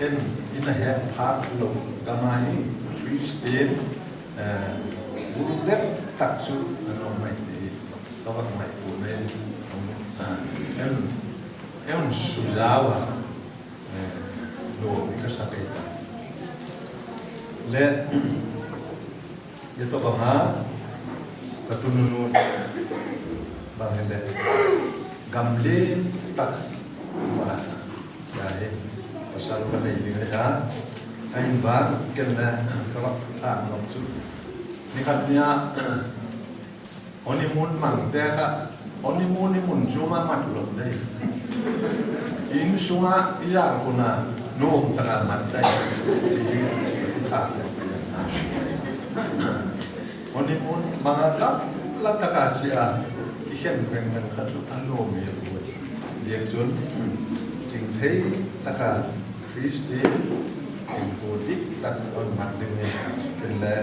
en, i na het phâk lo gam a hi Christian, eh, bul dep tak chu a nuam mai ti hi. Tua bang mai pu nei, eh, en, en su zau a, eh, lo ka sa kei ta. Le, Zia tawh bang a, ka tununu bang hen le, gam lian tak va, ya hi, pasal ka nei ding ahi a, a in vang ken le ka vak thak nop chu. Ni khat ni a, honeymoon mangte kha, honeymoon i mun chu ma mat lo dei. Insung a i zak hun a nuam tak a mat dai. Ti hi, ka thak nop. Honeymoon bang a gamla tak a chia, i khen veng veng kha chu a nuam hi a buai. Ziak chun, chingthei tak a Christian, chingthei dik tak a mat ding hi, ken le,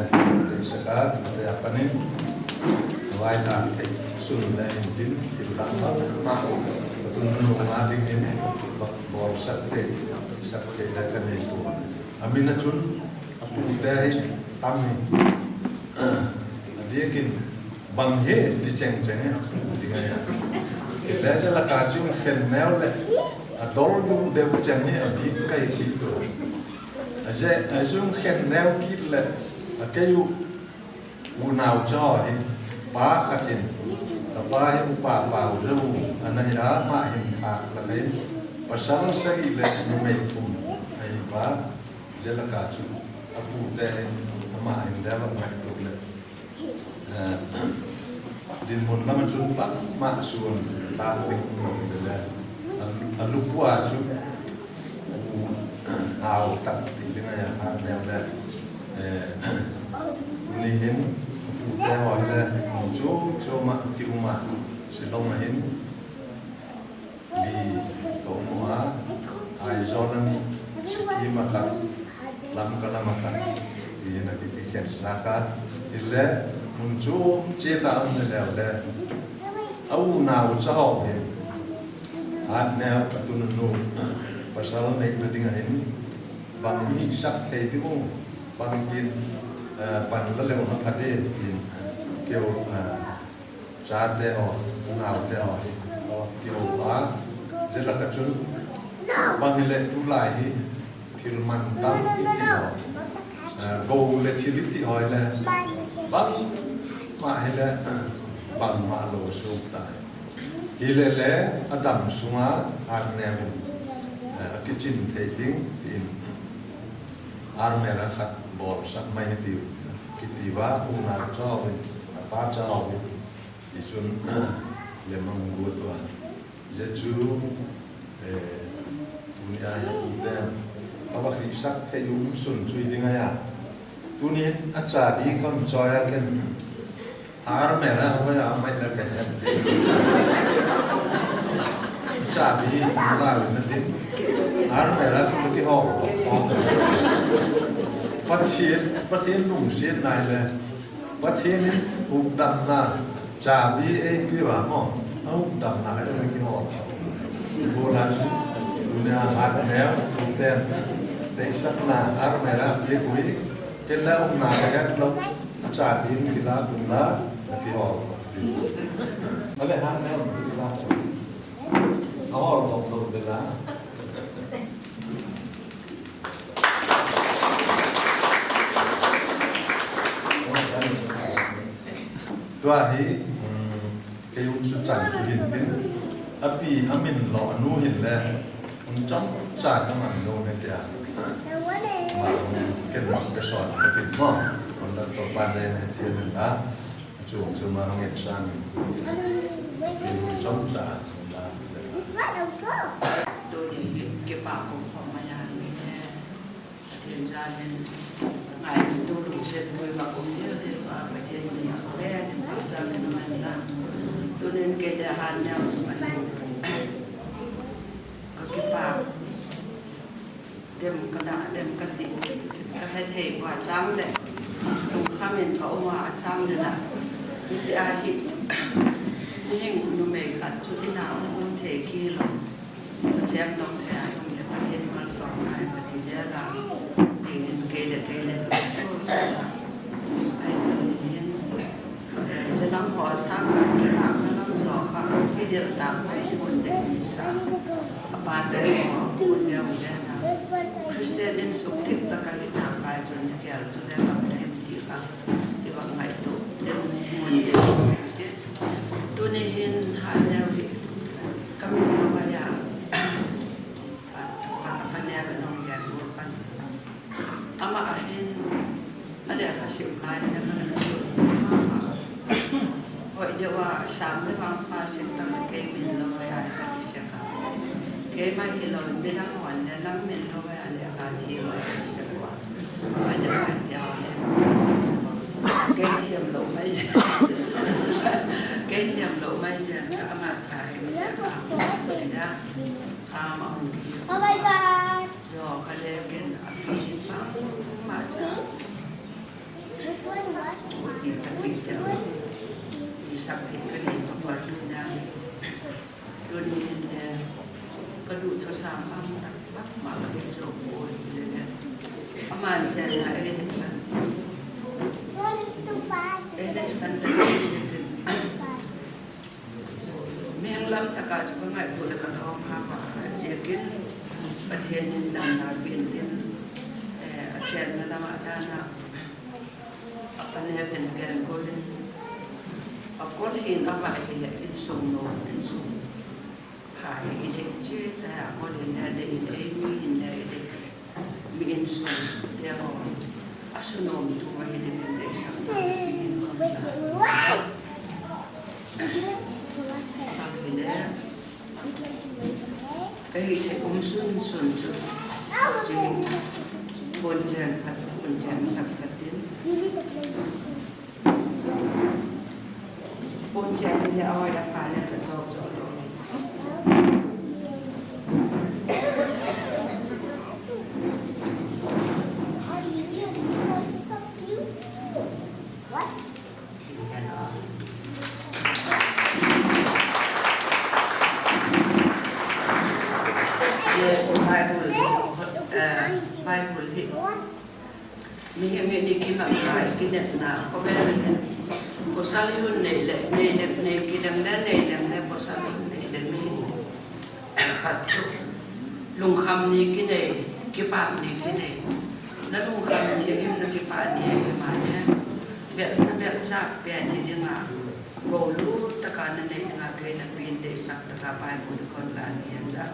tei saka, tei a panin, vai la thei sun le hin din, thil dang ma ma, ka tununu nga ding hin, bawlsak thei, sak thei le ka nei pua. A min a chun, a pute hi tam hi. A diakin bang hi ti cheng cheng hi a pu ding ahi a. Hile zia lak a chun khen neu leh a dol deu deu cheng hi a bik ka hi ti tu. A zia, a chun khen neu kit leh a kei u unau cha haw hi pa khat in, ka pa hi upa pau zeu a na hi a, ama hin thak lak in pasal sagi leh numei thum ahi pa. Zia lak a chu a pute hin ama hin le va ngaitua leh, eh, dinmun lam a chun bangma suan tak ding um lo le le, a, a lupua chu u hau tak ti ding ahi a, hat neu le, eh, tuni hin a pute haw hi le mun chuam chuam ah ki um a, Shillong a hin li ka um a, Aizawl a ni, Sikkim a khat, Lamka lam a khat, ti hin a ki, kikhen zak a, hile mun chuam chiat a um le leu le, a unau cha haw hin, hat neu a tununu, Pasal neina ding ahin, bang i sak thei ding uh, bangtin, eh, pan la leu na pha di, tin, keu, eh, chate haw, unaute haw, keu a, zia lak ah chun, bang hileh tulai hi, thil man tam i ti haw, eh, go le thil i ti haw le, bangma hileh, bangma lo suk ta. Hilele, a dam sung a, army in, eh, a kichim thei ding, tin, army a khat bawlsak mai hi tiu, kiti va, unaute chau in, a pa chau in, tichun, lem a hung guat ua. Zia chu, eh, tuni a hi uten, a va hrisak thei um sun chu hi ding ahi a. Tuni a chabi ka hun chawi a ken. Army a hoi a mai la ka het. Chabi la na din. Army a chu ki hol. Pathian, Pathian lungsiat nai le. Pathian in hukdamna chabi ei pia maw. A hukdamna ei ki hol. Bula chu. Tuni a hat neu, tuten. Teisakna army a ki hui. Ken la umna ka het lo, a chabi in kila kun la, na ti hawl. Ale ha na um kila. A hawl dok dok de la. Tua hi, um, Kei um chu chan chu hin tin, a pi a min lo a nu hin le, hun chomcha ka man lo ne tia. Ma, ken ma ka sawn ka tin maw, hun la to pa le ne tia min la, chu chu ma hong et sang. Pi hun chomcha hun la. Tuni hi kipak um khawm mai a ni ne. Pathian jal in ngaitua lungsiat pui va um deu deu a, Pathian min a ko le, tin pa jal in a man la. Tunin kei le han neu chu ka hi. Ka kipak. Dem ka da, dem ka ti. Ka he thei ua chang le. Lungkham in ka um a chang le la. Hiti a hi. Ning numei khat chu in a um thei kilo. Pathian dong thei a, um le Pathian malsawmna i ka ti zel a. Tin kei le kei le ka so so a. Ai tuni hin, eh, zia lam haw sâng a kilâkna lam zaw kha, i del tak mai hun deu mi sa. A pa te haw, hun deu deu na. Khristian in suk dik tak a hi tak ai chun i kial chu le kam le em ti kha. I va ngaitua deu mun deu. Tuni hin ha neu hi ka min lo mai a, a, a, a neu a nong gen ur pan. Ama a hin, a le ka sim lai na ka na su. Hoi deu a sam le vang pa sim ta ma kei min lo mai a ka ti sek a. Kei mai hi lo mi dang hon le lam min lo mai a le ka ti lo ti sek ua. Mai deu mai ti a le. Kei thiam lo mai. Kei thiam lo mai zen ka ama cha em em a. Kei da. Ama hung ki. Oh my God. Zo ka le ken a pi pa ma cha. Ti ka ti te. I sak thei ka ni ka pa tu na. Tuni hin le, ka duh thusam bang tak bangma ka he zo pua hile le. Aman chenna ei le san. Ei le san ta. Mihing lam tak a chu ka ngaitua le ka thawm kha pa. Ziakin Pathian in damna pia'n tin, eh, a chenna lam a dan a. A pa le ken ken ko le. A ko le hin a va hile insung no, insung. Pha hi i dek chiat a, a ko le hin a dei, ei mi hin a i dek. Mi insung te haw. A su nuam tu a hi dek in dei sak na. A hi le. Ka hi thei um sun sun chu. Chi. Puanchen khat, puanchen sak khat in. Puanchen le a hoi a pha le ka chawk chawk lo. Mihing in i kingai kinepna khawvel in, pawsal i hun nei leh nei leh, nei kidem le nei lem le pawsal i hun nei leh mihing khat chu lungkham ni kinei, kipâk ni kinei. La lungkham ni ahi, la kipâk ni ahi maleh, bel, bel chak pen hi ding a, bawlu tak a na nei ding a kei na pin deisak tak a Bible kon la ni hen la.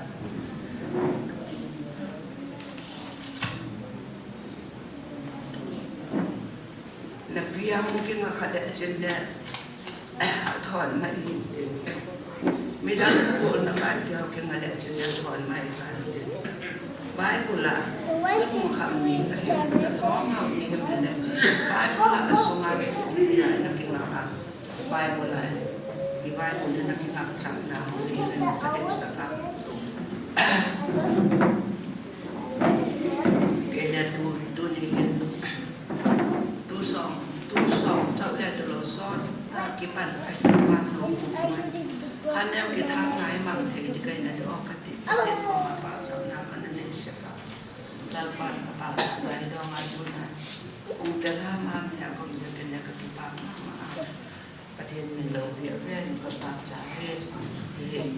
La pi a hung kinga kha le chin le, a thawn mai hin tin. Midang gualna kha ti hung kinga le chin le thawn mai kha tin. Bible a, la lungkham ni ahi, la thawm hau ni hem le, Bible a a sung a le hung ti a na kinga a. Bible a, i Bible na kingak chakna hung ni hen ka deisak a. Kei le tu, tuni hin, tu sawm, tu sawm chau le tu lo sawt ta kipan ka kipan lo. Haneu kithâk ngai mang thei di kei na di aw ka ti, ka ti ko ma pa chau na ka na nei sek a. Lalpa'n ka pa chau ngai dawng a tu na. Ung te la ma thei a kom de kei le ka kipak ma ma a. Pathian min lo bia ven ka pa chau he. Hi.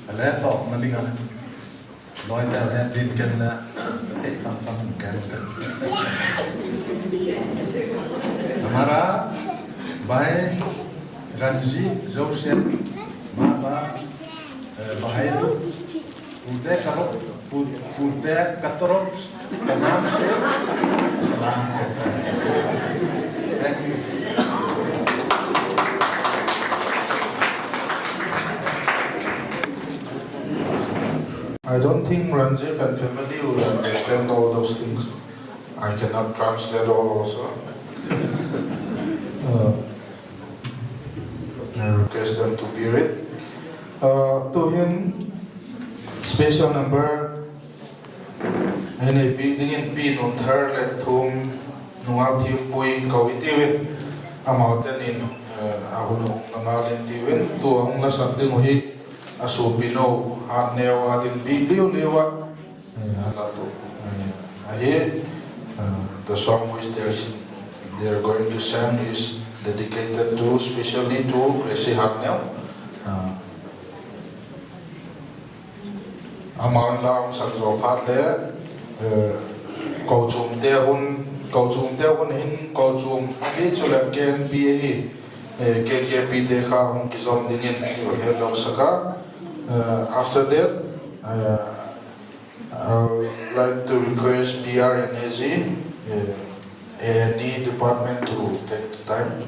A le tawpna ding a, lawite he din ken le, thei tham tham ken ken. Hmar a, Bhai Ranjit Joseph, Mapa, eh, Bhai Pute Karop, Pu-, Pute Katorop, Kanam Sheikh, Salam. Thank you. I don't think Ranjit and family will understand all those things. I cannot translate all also. Uh, I request them to bear it. Uh, tu'hin special number ei neipi dingin Pi Nunthar leh Thum Nungalthiampuii ko i tiu in, amaute nin, eh, a hun a hung ngal in tiu in, tu a hung la sak ding uh hi a suapinu Hatneu a ding bik liu liu ah, eh, a la tu, eh, ahi, uh, the song which they are, they are going to sing is dedicated to, specially to Gracie Hatneu. Uh, Ama'n la hung sak zaw phat le, eh, kochuamte hun, kochuamte hun hin, kochuam ahi chuleh K N P ahi, eh, K K P te kha hung kizom dingin i va hetlo sak a. Eh, after that, eh, I would like to request P R and A G, eh, any department to take the time.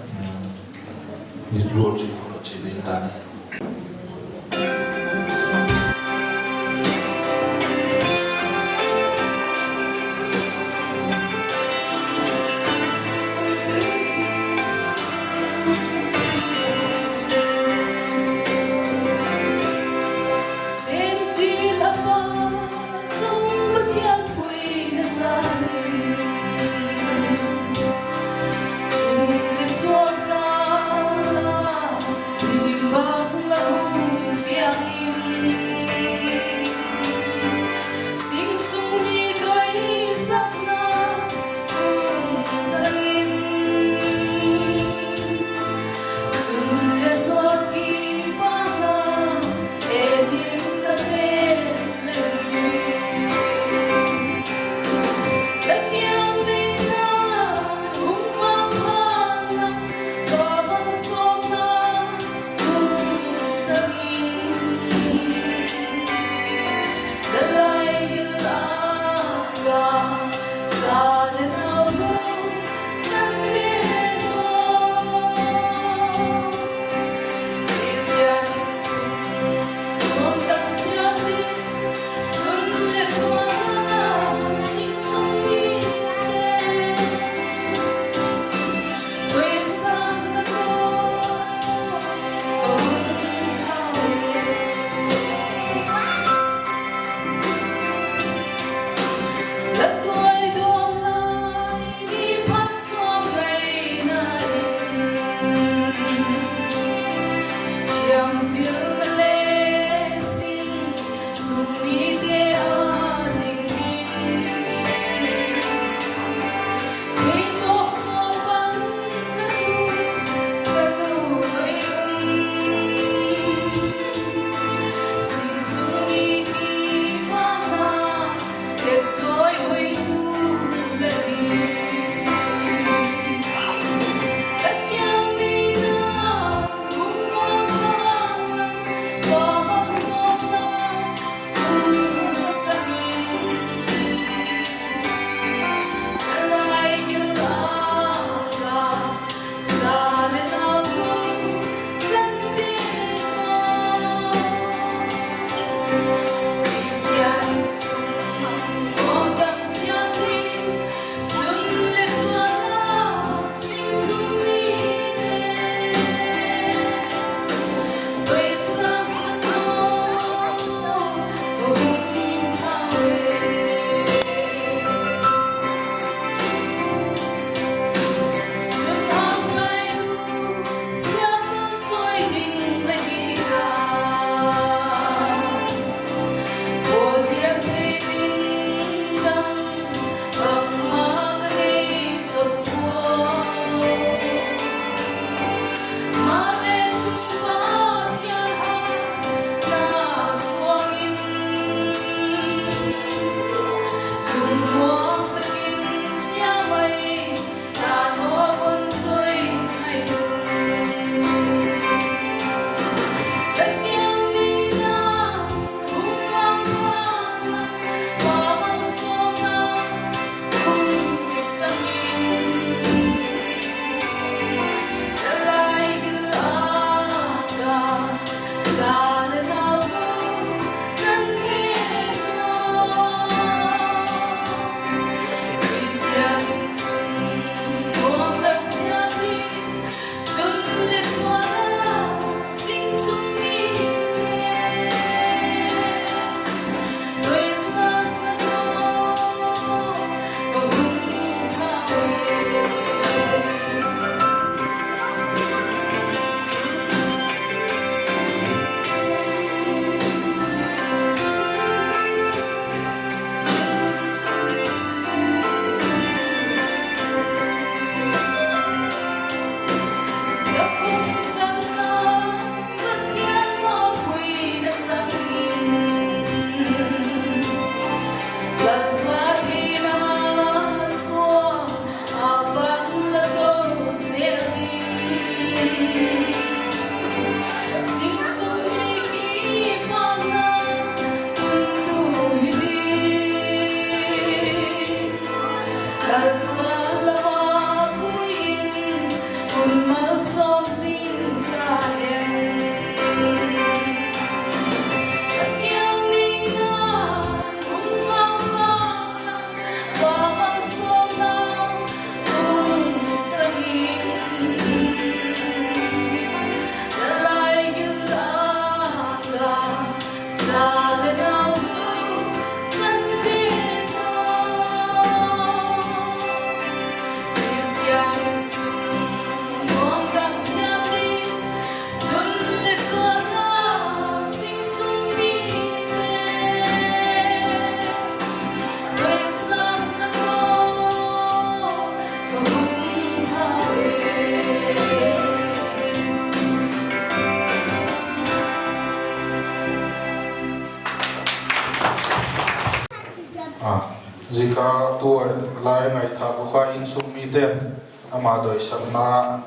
A, zia kha tu lai ngaithâk u kha insung mite'n ama doisakna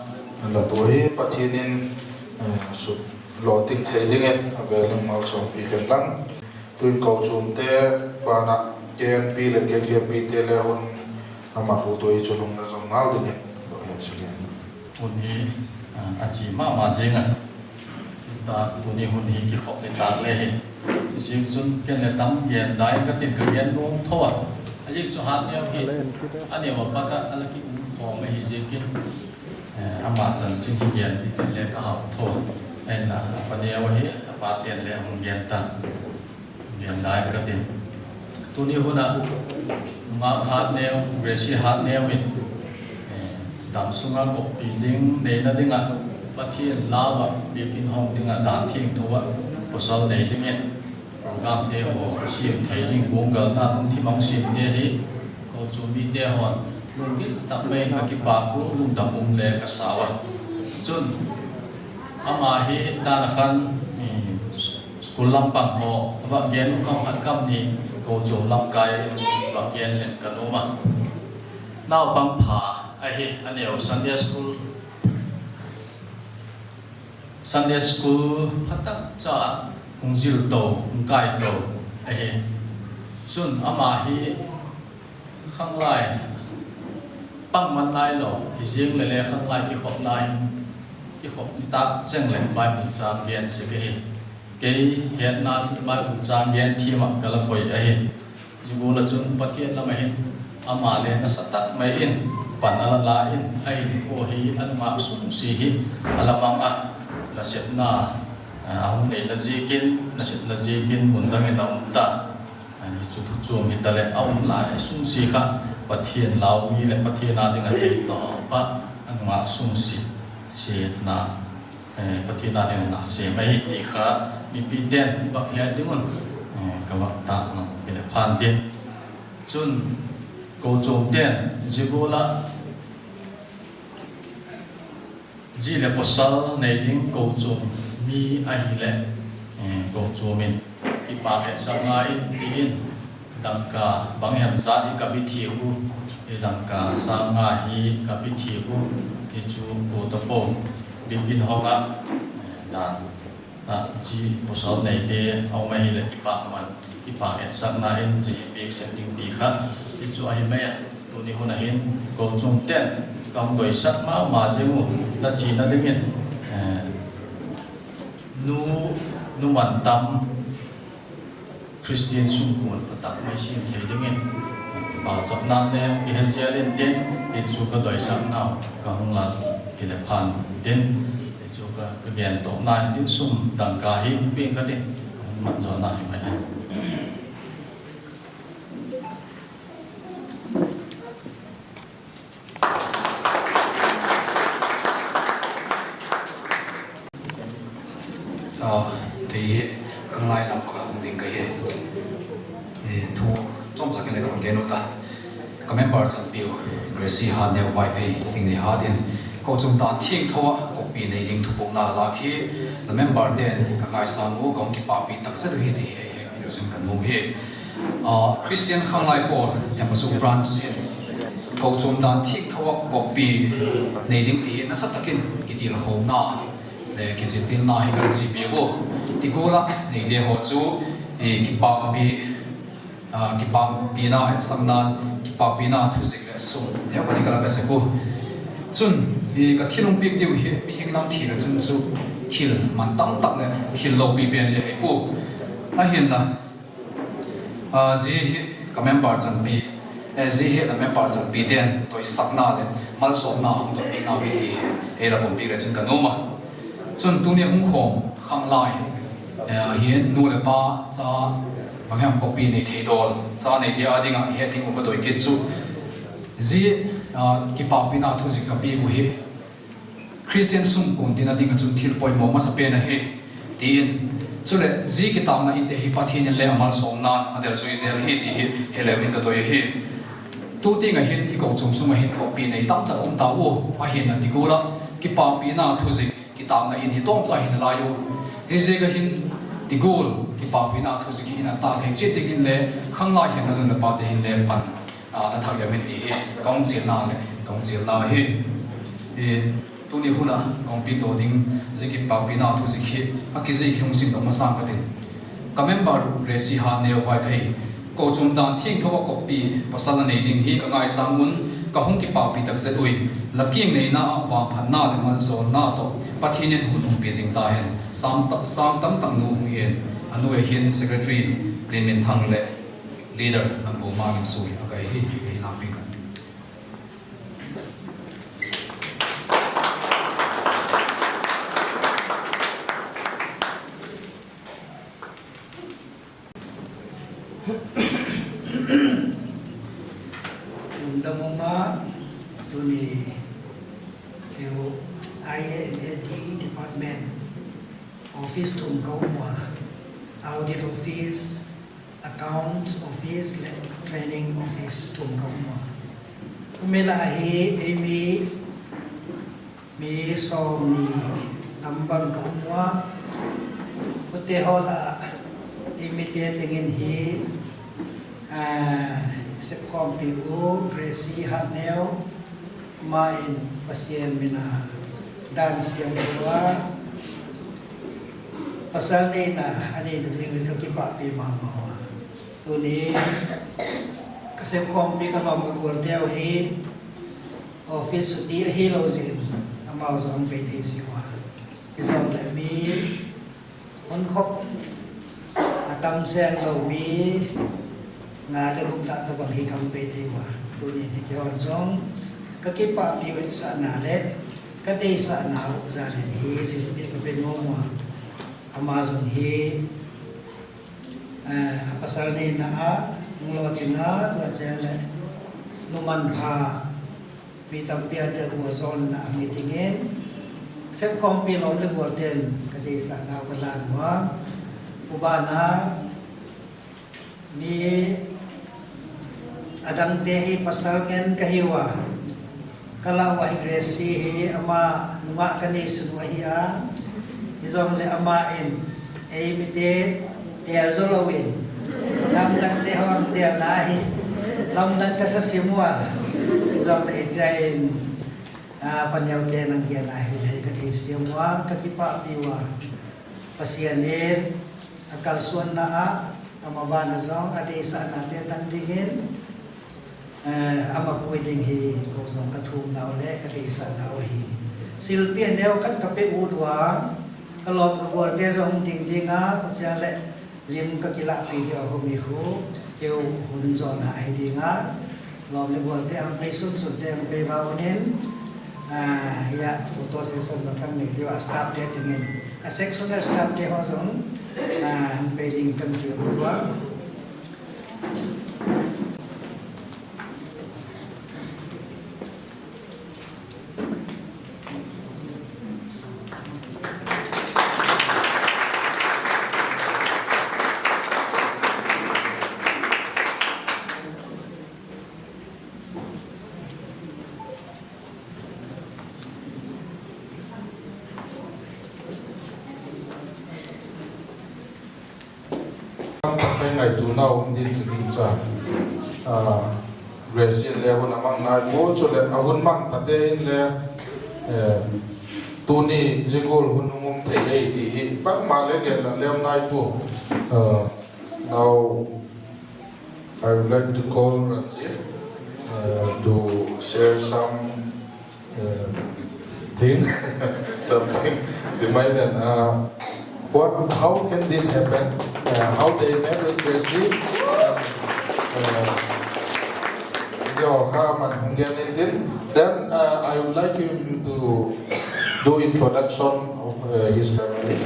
la tu hi Pathian in, eh, suk lawting thei dingin a vêl in malsawmpi hen lang. Tuin kochuamte ban ah K N P leh K K P te le hun a mat u tu hi chun hung na zom ngal dingin. Hun hi, a, a chi ma ma zing a. Tuni hun hi kikhop ni tâk le hi. Ziak chun ken le tam gen dai ka tin ka gen nuam tho a. A ziak chu hat neu hi a neu a pat ah a la ki um khawm ahi ziakin, eh, ama chanchin hi gen ding le ka hau tho. Ahinla a pa neu ahi, a pate'n le hung gen ta. Gen dai ka tin. Tuni hun ah Nungak Hatneu, Gracie Hatneu in, eh, dam sung ah kawkpi ding neina ding ah Pathian lau ah biakin hong ding ah dan thiangtho ah pawsal nei dingin programte haw siam thei ding guanggalna lungthim a hung siamte hi kochuam mite haw'n lungdam tak mai in ka kipak u, lungdam um le ka sa ua. Chun ama hi dan a khan, i, school lam pang haw va gen u, kam khat kam ni kochuam lamkai va gen leng ka nuam a. Naupang pha ahi, a neu Sunday school, Sunday school pha tak cha hung zil to, hung kai to ahi. Chun ama hi khanglai pang man nailo hi ziang le le khanglai kikhopna hin, kikhop ni tâk cheng leh Bible châng gen sek ahi. Kei hetna chun Bible châng gen thiam ah ka la koi ahi. Zia gual ah chun Pathian lam ah hin ama le nasa tak mai in pan a la la in a inkuan hi a nungak sungsia hi a la mang a, nasepna a hung neina ziakin, nasepna ziakin mun dang in a um ta. Hi chu thu chuam hitaleh a um lai sungsia kha Pathian lau mi leh Pathian â ding a thei tawp ah a nungak sungsia, siatna, eh, Pathian â ding a na sêm ahi ti kha mipite'n i vak het ding un, eh, ka vak tâkna kile phan tin. Chun kochuamte'n zia gual ah zi leh pawsal nei ding kochuam mi ahileh, eh, kochuam in kipak etsakna in ti in dangka bang hem zat hi ka bi thiak u, i dangka sâng nga hi ka bi thiak u, hi chu kua ta po, biakin hong ah, eh, dan ah zi pawsal neite a um ahileh kipak man, kipak etsakna in zi hi piak sek ding ti kha, hi chu ahi mai a. Tuni hun ah hin kochuamte'n ka hung doisak ma ma ziang u, la chiana dingin, eh, nu, nu man tam Christian sungkuan pha tak mai siam thei dingin pauchapna le i he zial intin, hi chu ka doisaknau ka hung la kile phan tin, hi chu ka, ka gen tawpna intin sum dangka hi piang ka tin, ka hun mat zawna hi mai a. A, kei hi khanglai lam kha hung ding ka hi. E, thu chawmchak in le ka hung gen u ta. Ka member chanpiu Gracie Hatneu Vaiphei Thingneihât in kochuam dan thiangtho ah kawkpi nei ding thupukna la lâk hi, la memberte'n ka ngaisâng u, ka hung kipakpi tak zet u hi ti hi ei hepilo zing ka nuam hi. A, Christian khanglai pawl Thembasu branch in kochuam dan thiangtho ah kawkpi nei ding ti hi nasa tak in kitilkhona le kizitilna hi ka chipi u. Ti gual ah neite haw chu, e, kipakpi, a, kipakpina etsakna, kipakpina thuzik leh sum neukhat hi ka la pe sek u. Chun, ka thil hung piak diu hi mihing lam thil ah chun chu thil man tam tak leh thil lopi pen le hi pua. Ahinla, zia hi ka member chanpi, zia hi la member chanpite'n doisakna leh malsawmna hung dot piakna hi ti hi ei la pom piak le chun ka nuam a. Chun tuni hung khawm khanglai hi nu leh pa, cha, bang hem kawppi nei thei dawl cha neite â ding ah het ding uh ka doi kit chu, zia kipâkpina thuzik ka piak uh hi Christian sungkuan tina ding ah chun thil poimaw masa pen ahi, ti in, chuleh zia kitâkna inte hi Pathian in le a malsawmna'n a del zui zel hi ti hi he leu in ka doi ahi. Tu tiang ah hin i kochuam sung ah hin kawppi nei tam tak um ta ua, ahinla ti gual ah kipâkpina thuzik kitâkna in hi tawmcha hi nalai u. Hiziak ah hin ti gual kipâkpina thuzik hi in a ta thei chiat ding hinle, khanglai hi a nu leh pate hin le pan a thak leu hin ti hi ka hung chialna leh ka hung chialna hi. Tuni hun ah ka hung piakdaw ding zia kipâkpina thuzik hi a kizik hi hung simdok masang ka tin. Ka member Gracie Hatneu Vaiphei, kochuam dan thiangtho ah kawppi pasal a nei ding hi ka ngaisâng un, ka hung kipâkpi tak zet ui. La kiang neina ah vangphatna leh malzawlna tawh Pathian in hun hung pia zing ta hen. Sâng tam tak nu hung hi'n, a nu a hin secretary Rinminthang leh leader Lambo Mang in sui a kai hi, ei lam piak a. Lungdam um a, tuni keu I A M A D department office thum ka um ua, audit office, accounts office leh training office thum ka um ua. Kum ela hi ei mi mi sawmni lam bang ka um ua. Khute haw lah ei mite teng in hi sepkhawmpi u Gracie Hatneu, ama in Pasian min a dan siam ua, pasal neina a neina ding ka kipâkpi ma ma ua. Tuni ka sepkhawmpi ka lawm ka gualteu hi office chuti ahilo ziakin amau zong hung pei thei si ua. Hizongleh mi hun khop a tam seng lo mi nga le guk lah tawhbang hi ka hung pei thei ua. Tunin hi kihon zong ka kipâkpi vetsakna leh ka deisakna uh zalen hi silpi ka pe nuam ua. Ama zong hi a pasal neina ah hung lawching a, tua cheng leh numanpha, mi tampi a dia gualzawlna a mi dingin sepkhawmpi lawm le gualte'n ka deisakna uh ka lan ua. Uban a mi a dangte hi pasal ngen ka hiu a, ka lau a hi Gracie hi ama nungah ka neisun uh ahi a, hizongleh ama in ei mite tel zo lo in, lamdangte haw a telna hi lamdang ka sa sim ua, hizongleh hichia in paneute nang gen a hileh ka theisiam ua, ka kipâkpi ua. Pasian in a kalsuanna ah, ama ban a zong a deisaknate tan dingin ama pui ding hi ko zong ka thumnau leh ka deisaknau ahi. Silpi a neu khat ka pe ut ua, ka lawm ka gualte zong hung ding ding a, kuchia leh lim ka kilahpi diu a hum hi khu, keu hun zawna ahi ding a, lawm le gualte hung pei sunsunte hung pei va un in, hia photo session bang kan nei diu a, staffte dingin a sectional staffte haw zong hung pei ding kan chial ua. Tam tak kha ngaituana um ding chu ding cha, Gracie le hun a mang nai pua, chuleh a hun mang tate in le tuni zia gual hun hung um thei ei ti hi bangma le gen la lem nai pua. Now I would like to call Ranjit to share some uh, thing, something. Ti mai len, uh, what, how can this happen? Uh, how they met with Jesse? Uh, yo, kha man hung gen in tin. Then, uh, I would like you to do introduction of, uh, his family.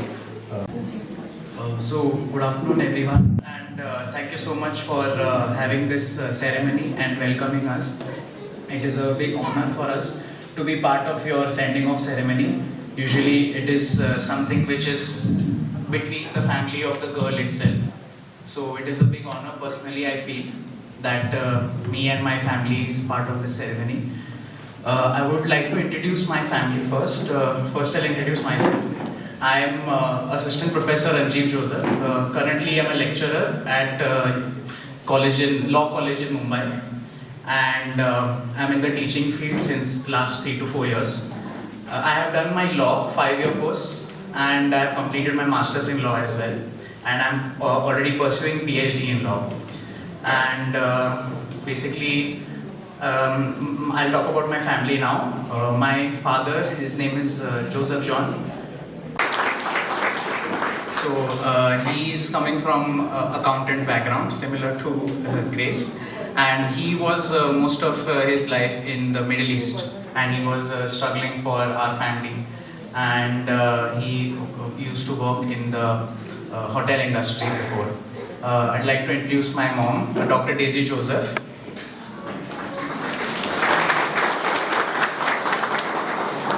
Uh, so, good afternoon, everyone, and, uh, thank you so much for, uh, having this, uh, ceremony and welcoming us. It is a big honor for us to be part of your sending off ceremony. Usually, it is, uh, something which is between the family of the girl itself. So it is a big honor, personally, I feel, that, uh, me and my family is part of the ceremony. Uh, I would like to introduce my family first. Uh, first, I'll introduce myself. I am, uh, Assistant Professor Ranjiv Joseph. Uh, currently, I'm a lecturer at, uh, college in, Law College in Mumbai. And, uh, I'm in the teaching field since last three to four years. Uh, I have done my law five-year course, and I have completed my master's in law as well. And I'm, uh, already pursuing PhD in law. And, uh, basically, um, I'll talk about my family now. Uh, my father, his name is, uh, Joseph John. So, uh, he's coming from, uh, accountant background, similar to, uh, Grace. And he was, uh, most of, uh, his life in the Middle East. And he was, uh, struggling for our family. And, uh, he used to work in the, uh, hotel industry before. Uh, I'd like to introduce my mom, uh, Doctor Daisy Joseph.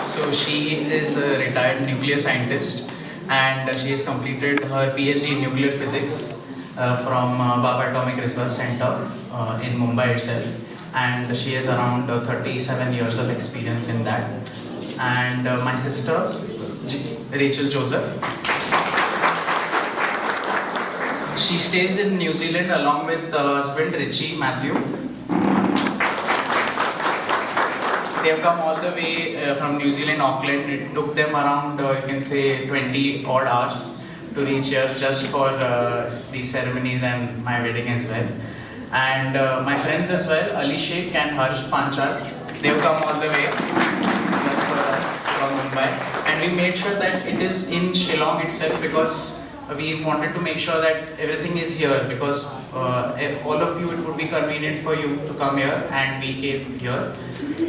So she is a retired nuclear scientist, and she has completed her PhD in nuclear physics, uh, from, uh, Bhabha Atomic Research Centre, uh, in Mumbai itself. And she has around, uh, thirty-seven years of experience in that. And, uh, my sister, J-, Rachel Joseph. She stays in New Zealand along with her husband, Richie Matthew. They've come all the way, uh, from New Zealand, Auckland. It took them around, uh, you can say, twenty odd hours to reach here just for, uh, these ceremonies and my wedding as well. And, uh, my friends as well, Ali Sheikh and Harsh Panchal, they've come all the way just for us from Mumbai. And we made sure that it is in Shillong itself because we wanted to make sure that everything is here because, uh, e-, all of you, it would be convenient for you to come here, and we came here.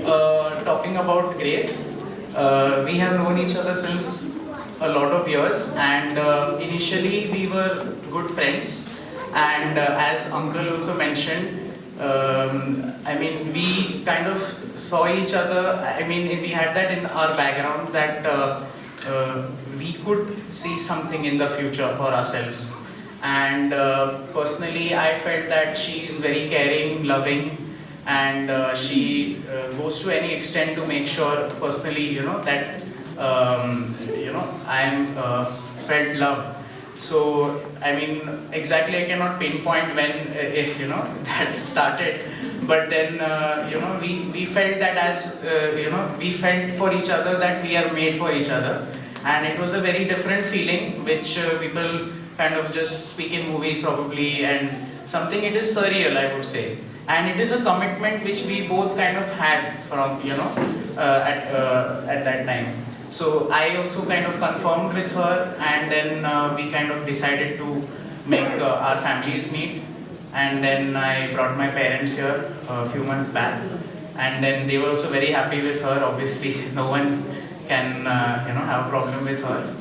Uh, talking about Grace, uh, we have known each other since a lot of years, and, uh, initially we were good friends, and, uh, as Uncle also mentioned, um, I mean, we kind of saw each other, I mean, we had that in our background that, uh, uh, we could see something in the future for ourselves. And, uh, personally, I felt that she is very caring, loving, and, uh, she, uh, goes to any extent to make sure personally, you know, that, um, you know, I am, uh, felt love. So, I mean, exactly, I cannot pinpoint when, uh, eh, you know, that started. But then, uh, you know, we, we felt that as, uh, you know, we felt for each other that we are made for each other. And it was a very different feeling, which, uh, people kind of just speak in movies probably, and something, it is surreal, I would say. And it is a commitment which we both kind of had from, you know, uh, at, uh, at that time. So I also kind of confirmed with her, and then, uh, we kind of decided to make, uh, our families meet. And then I brought my parents here a few months back, and then they were also very happy with her. Obviously, no one can, uh, you know, have a problem with her.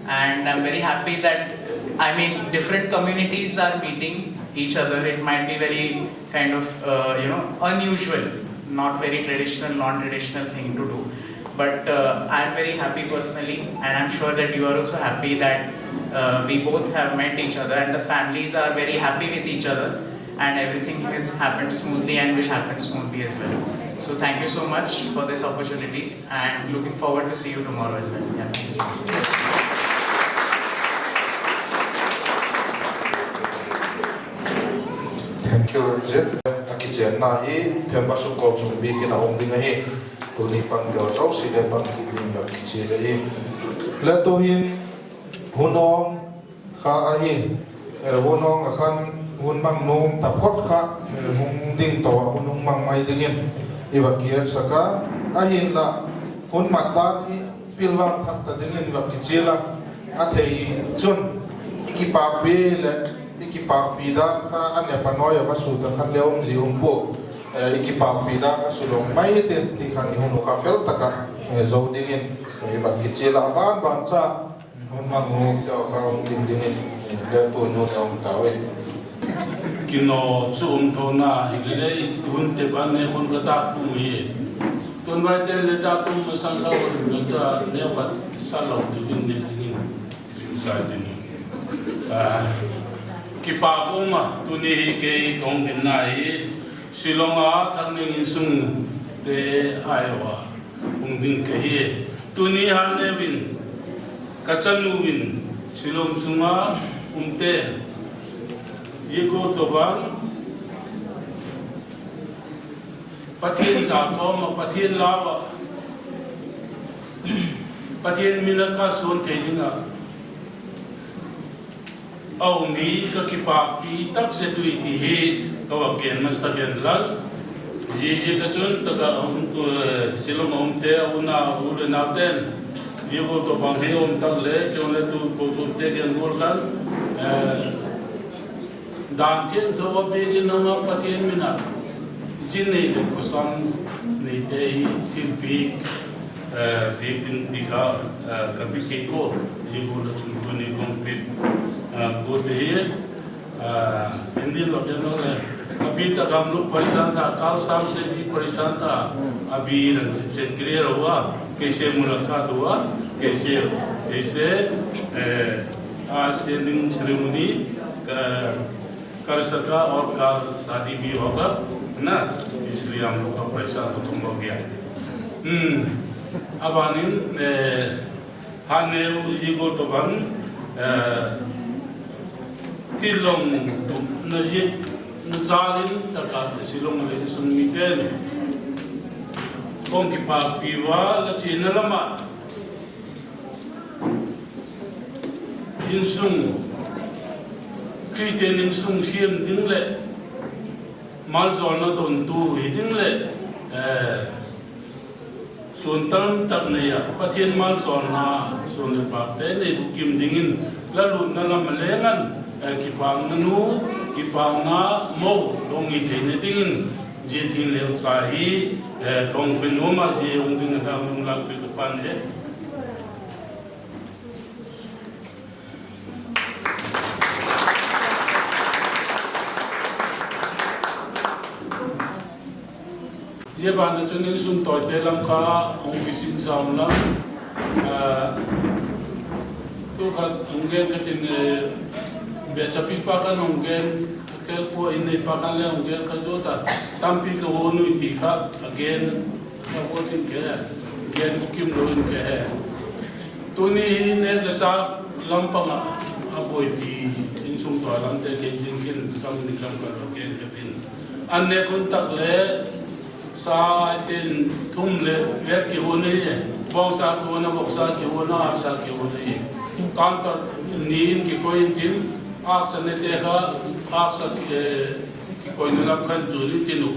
And I'm very happy that, I mean, different communities are meeting each other. It might be very kind of, uh, you know, unusual, not very traditional, non-traditional thing to do. But, uh, I'm very happy personally, and I'm sure that you are also happy that, uh, we both have met each other, and the families are very happy with each other, and everything has happened smoothly and will happen smoothly as well. So thank you so much for this opportunity, and looking forward to see you tomorrow as well. Yeah, thank you. Thank you, Jeff. A kichenna hi Themba Sukol chung bikin a um ding ahi. Tuni pang deu zosia le pang kit ding la kichial ahi. Le tu'hin hun awng kha ahi. Eh, hun awng a khan hun mang nuam taphot kha, eh, hung ding tawh a hun hung mang mai dingin i va kial sak a. Ahinla, Hun mat dan i pilvang thak ta dingin va kichial a, a thei chun i kipakpi leh i kipakpi dan kha a nep a nawi a va sut a khan le um zi um pua. Eh, i kipakpi dan kha sulawm mai te ti khan i hun uh kha fel tak a, eh, zo dingin, eh, i va kichial a, a ban ban cha hun mang u te kha um ding dingin, eh, le tu nu le um tau e. Kinaw chu um thona hi le le i hun te ban ne hun ka dak um hi. Tun vai te le dak um masang kha hun le ta ne khat sa lo dingin ne dingin. Sinsai tin, ah, kipak um a, tuni hi kei ka hung dinna hi Shillong a Thangning Insung te ai ua hung ding ka hi. Tuni Haneu in, ka chanu in, Shillong sung a umte, zia gual tawhbang Pathian za khawm ah, Pathian lau ah, Pathian min a kalsuan thei ding ah a um hi ka kipakpi tak zet ui ti hi ka va gen masak en lang. Zia ziak a chun tak ah, eh, Shillong a umte, a u nau, u le naute'n, zia gual tawhbang hi um tak le kei le tu kochuamte gen gual khan, eh, dan thiangtho a biakin hung a Pathian min a zin nei leh pawsal neite hi thilpiak, eh, piak ding ti kha, eh, ka biak kei ua, zia gual a chun tuni kong piak, eh, guat hi, eh, en ding lo, en lo le, a bi ta gam luk parisan ta, kal sam se bi parisan ta, a bi ran se kile lo a, kei se mula ka tu a, kei se, kei se, eh, a sending ceremony, eh, कर सका और कर शादी भी होगा, है ना? इसलिए हम लोग का पैसा खत्म हो गया। Hmm. A ban in, eh, Haneu zia gual tawhbang, eh, thil long tu na zia na zal in tak ah Shillong le insung mite'n hung kipakpi ua, la chiana lam ah insung, Christian insung siam ding leh maljawlna dontu hi ding leh, eh, suan tam tak nei ah Pathian maljawlna, suan leh pâkte nei bukim dingin la lutna lam a leng an, eh, kipakna nu, kipakna mo hung hi theina dingin zia thil leu cha hi, eh, ka hung pe nuam a, zia hung ding a dang hung lâkpiak ka pan e. Zia ban ah chun insung tawite lam kha hung kisingsa um lam, ah, tu khat hung gen ka tin, eh, bechapipa khan hung gen, a kêl pua in neipa khan le hung gen ka zut a, tampi ka hun ui ti kha a gen, ka hun tin ke, gen kim lo in ke he. Tuni hi nêk le châk lam pang ah a buaipi, insung tawi lamte kei ding in kam ni kam ka gen ka tin. An nêk hun tak le sa tin thum le vêl kihuan ahi, bawngsa kihuan a, voksa kihuan a, âksa kihuan ahi. Counter ni in kikoi intin, âksa nete kha, âksa, eh, kikoina lam khan chu ni tin uh,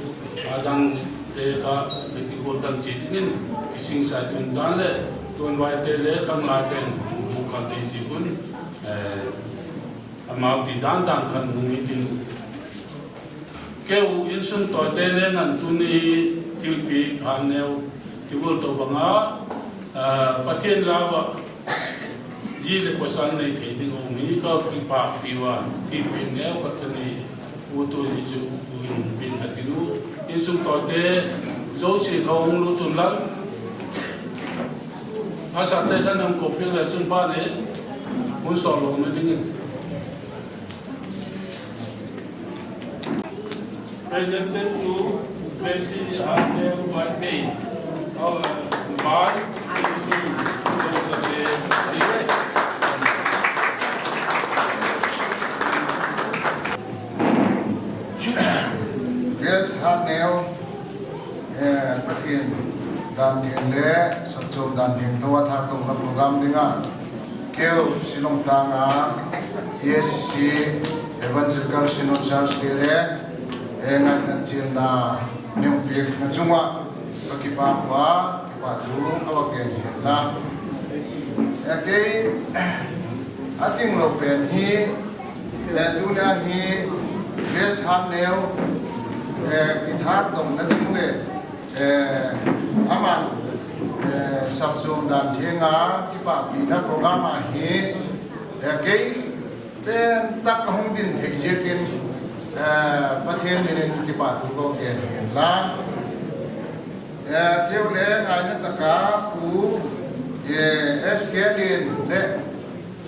a dangte kha, kikoi khan chia dingin, kisingsa tun dan leh, tuanvaite le khanglaite'n, bu kha kei zi kun, eh, amau ti dan dan khan hung hi tin uh. Keu insung tawite le ngan tuni thilpiak Haneu ti gual tawh bang a, ah, Pathian lau ah zi le pawsal nei thei ding um hi ka kipakpi ua, thilpiak neu khat ka nei u tu hi chu u in piak ka tin u. Insung tawite zosia ka hung lut un lang, a sate khan hung ko piak le chun pa ne, hun sawt lona dingin. Presented to Mercy Haneu Vaiphei, our Vice Principal. Grace Haneu, eh, Pathian dan thiang le satchuam dan thiangtho a thâk tawhna program ding a, keu Shillong tâng a E A C C Evangelical Synod Church te le, eh, ngaina chialna nei piakna chung ah ka kipak ua, Kipahthu ka va gen hen la. Kei a tinglo pen hi, tuni a hi guest hanneu kithâk dongna ding leh, aman sapsuam dan thiang a kipâkpina program ahi, kei pen tak ka hung din thei ziakin, Pathian min in kipahthu ka va gen hen la. Keu le ngaina tak a Pu S K Lian leh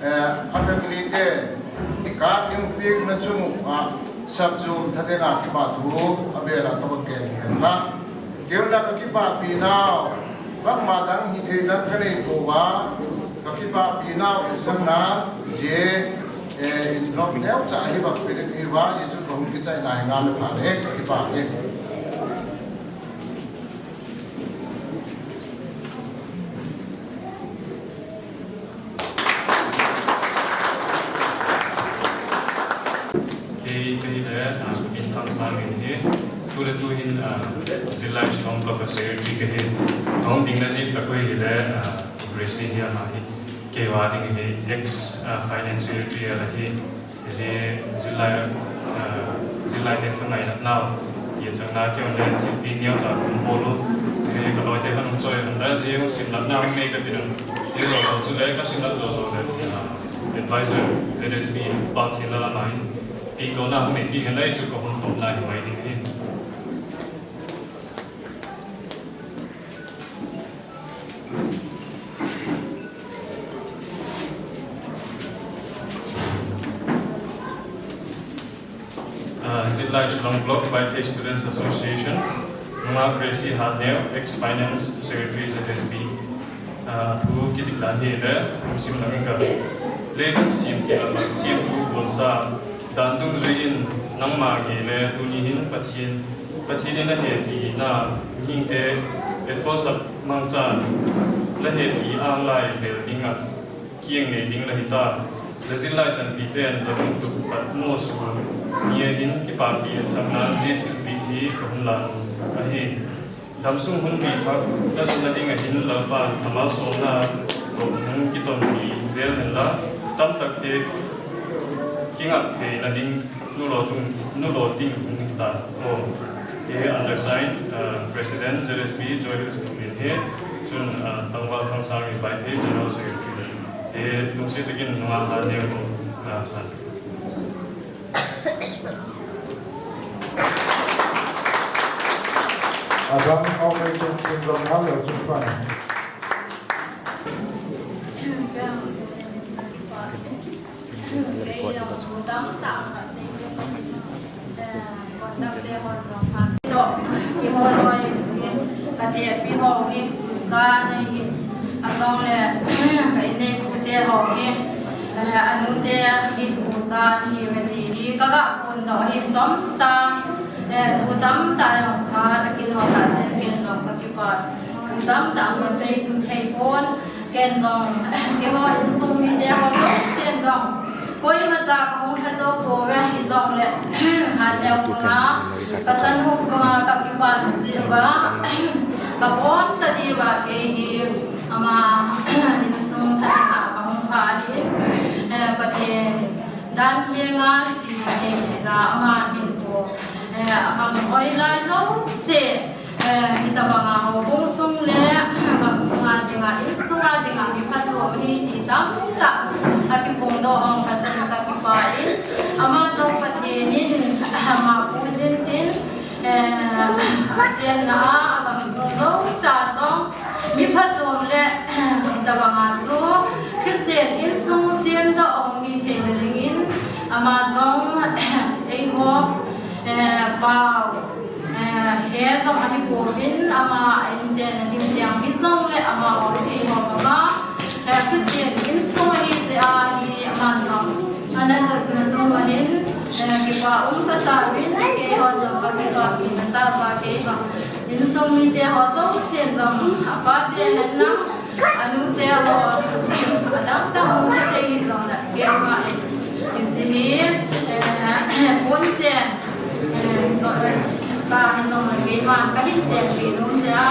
a familyte ka in piakna chung ah sapsuam thateng a kipahthu a bêl a ka va gen hen la. Keu le ka kipâkpinau, bangma dang hi thei dan ka nei pua a, ka kipâkpinau insakna zia envelope neucha hi vak pe ding hi va, zia chu ka hung kichaina hi ngal le pha le ka kipâk hi. Kei, kei le, min Thangsang in hi, tu le tu hin, Zillai Shillong Block a Secretary ka hi, ka hung dingna ziak tak ui hile, Gracie hi ama hi, kei ua ding hi ex, Finance Secretary a la hi, zia, Zillai, Zillaite ka ngainatnau, i chakna keu le thilpiak neucha ka hung bawl u, zia ka lawite khan hung chawi hun la, zia hung simlatna hung nei ka tin un, zia zaw zaw chule ka simlat zaw zaw le, advisor Z S B pa thil la la ma in, piakdawna hung nei piak hen la, chu ka hun tawpna hi mai ding hi. Zillai Shillong Block Vaiphei Students Association, nungak Gracie Hatneu, ex Finance Secretary Z S B, thu kizik dan hile, hung sim lang ka, Leichung siam ti a mak siamtu gualsa, dan dungzui in nangma ngei le tuni hin Pathian, Pathian in a hepina, mihingte etpawlsak mangchan la hepi âng lai bel ding ah kiang ngei ding la hi ta, la Zillai chanpite'n la lungtup pat mawsual ni a hin kipâkpi etsakna'n zia thilpiak hi ka hun la ahi. Damsung hun mi thak la sunna ding ah hin Lalpa'n thamalsawmna tawh hung kitonpi zel hen la, tamtakte kingak theina ding nulaw ting hung ta aw. Hi undersigned, President Z S B Joy Hills Movement hi, chun Tangval Thangsang hi Vaiphei General Secretary hi, lungsiat takin nungak Hatneu, San. A dang a um ei chun tin dong ngal leu chun pan a. Kei zong thu tam tak ka sei, conductte haw zong pha tawh, i haw lawi in ka tepi haw hi, cha nei hi, a zong le ka inneipute haw hi, a nute hi, cha hi ve ti hi ka ga phundok hi chomcha, thu tam tak zong pha a kin haw ta chen ken zong ka kipak, thu tam tak ka sei thei pua'n, ken zong, keihaw insung mite haw zosia'n zong koimacha ka hung pha zo pua ve, hi zong leh Hatneu chung a, ka chanu chung a ka kipak zia va, ka bawn cha di va kei hi, ama insung tha ka hung pha ahi, Pathian dan thiang a si nei hi za ama hin pua, a khang hoi lai zosia, hi tabang a houbung sung le gam sung a ding a, insung a ding a mi phatchuam hi ti tam tak a kipuangdaw hawng ka san ka kipak in, ama zong Pathian in ama pu zin tin, a siamna a a gam sung zosia zong mi phatchuam leh hi tabang a chu Khristian insung siamdaw a hung hi theina dingin ama zong ei haw pau he zong ahi puau in, ama a inchen a ding tiang hi zong leh ama haw ei haw bang a Khristian insung ahi zia hi ama zong a na zotna chung a hin kipak um ka sa in, keihaw zong ka kipakpi na sa va kei bang insung mite haw zosia'n zong a pate hen lang a nute haw a dang dang hung ka thei hi zong leh keima in hi zi hi puan chen sa hi zong leh keima ka hin chenpi nuam zia,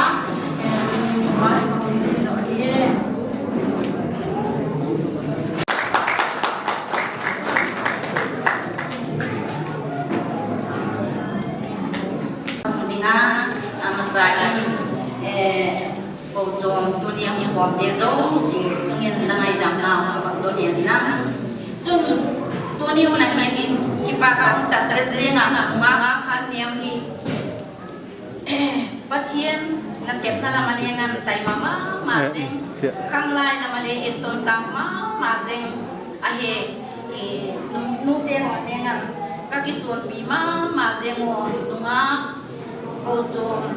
Tuni hun a hin kipak a um tak zet ziang a, nungak khan neu hi Pathian nasepna lam a leng an taima ma ma zing, khanglai lam a le enton tak ma ma zing ahi. Nute haw leng an ka kisuanpi ma ma zing u, nungak kochuam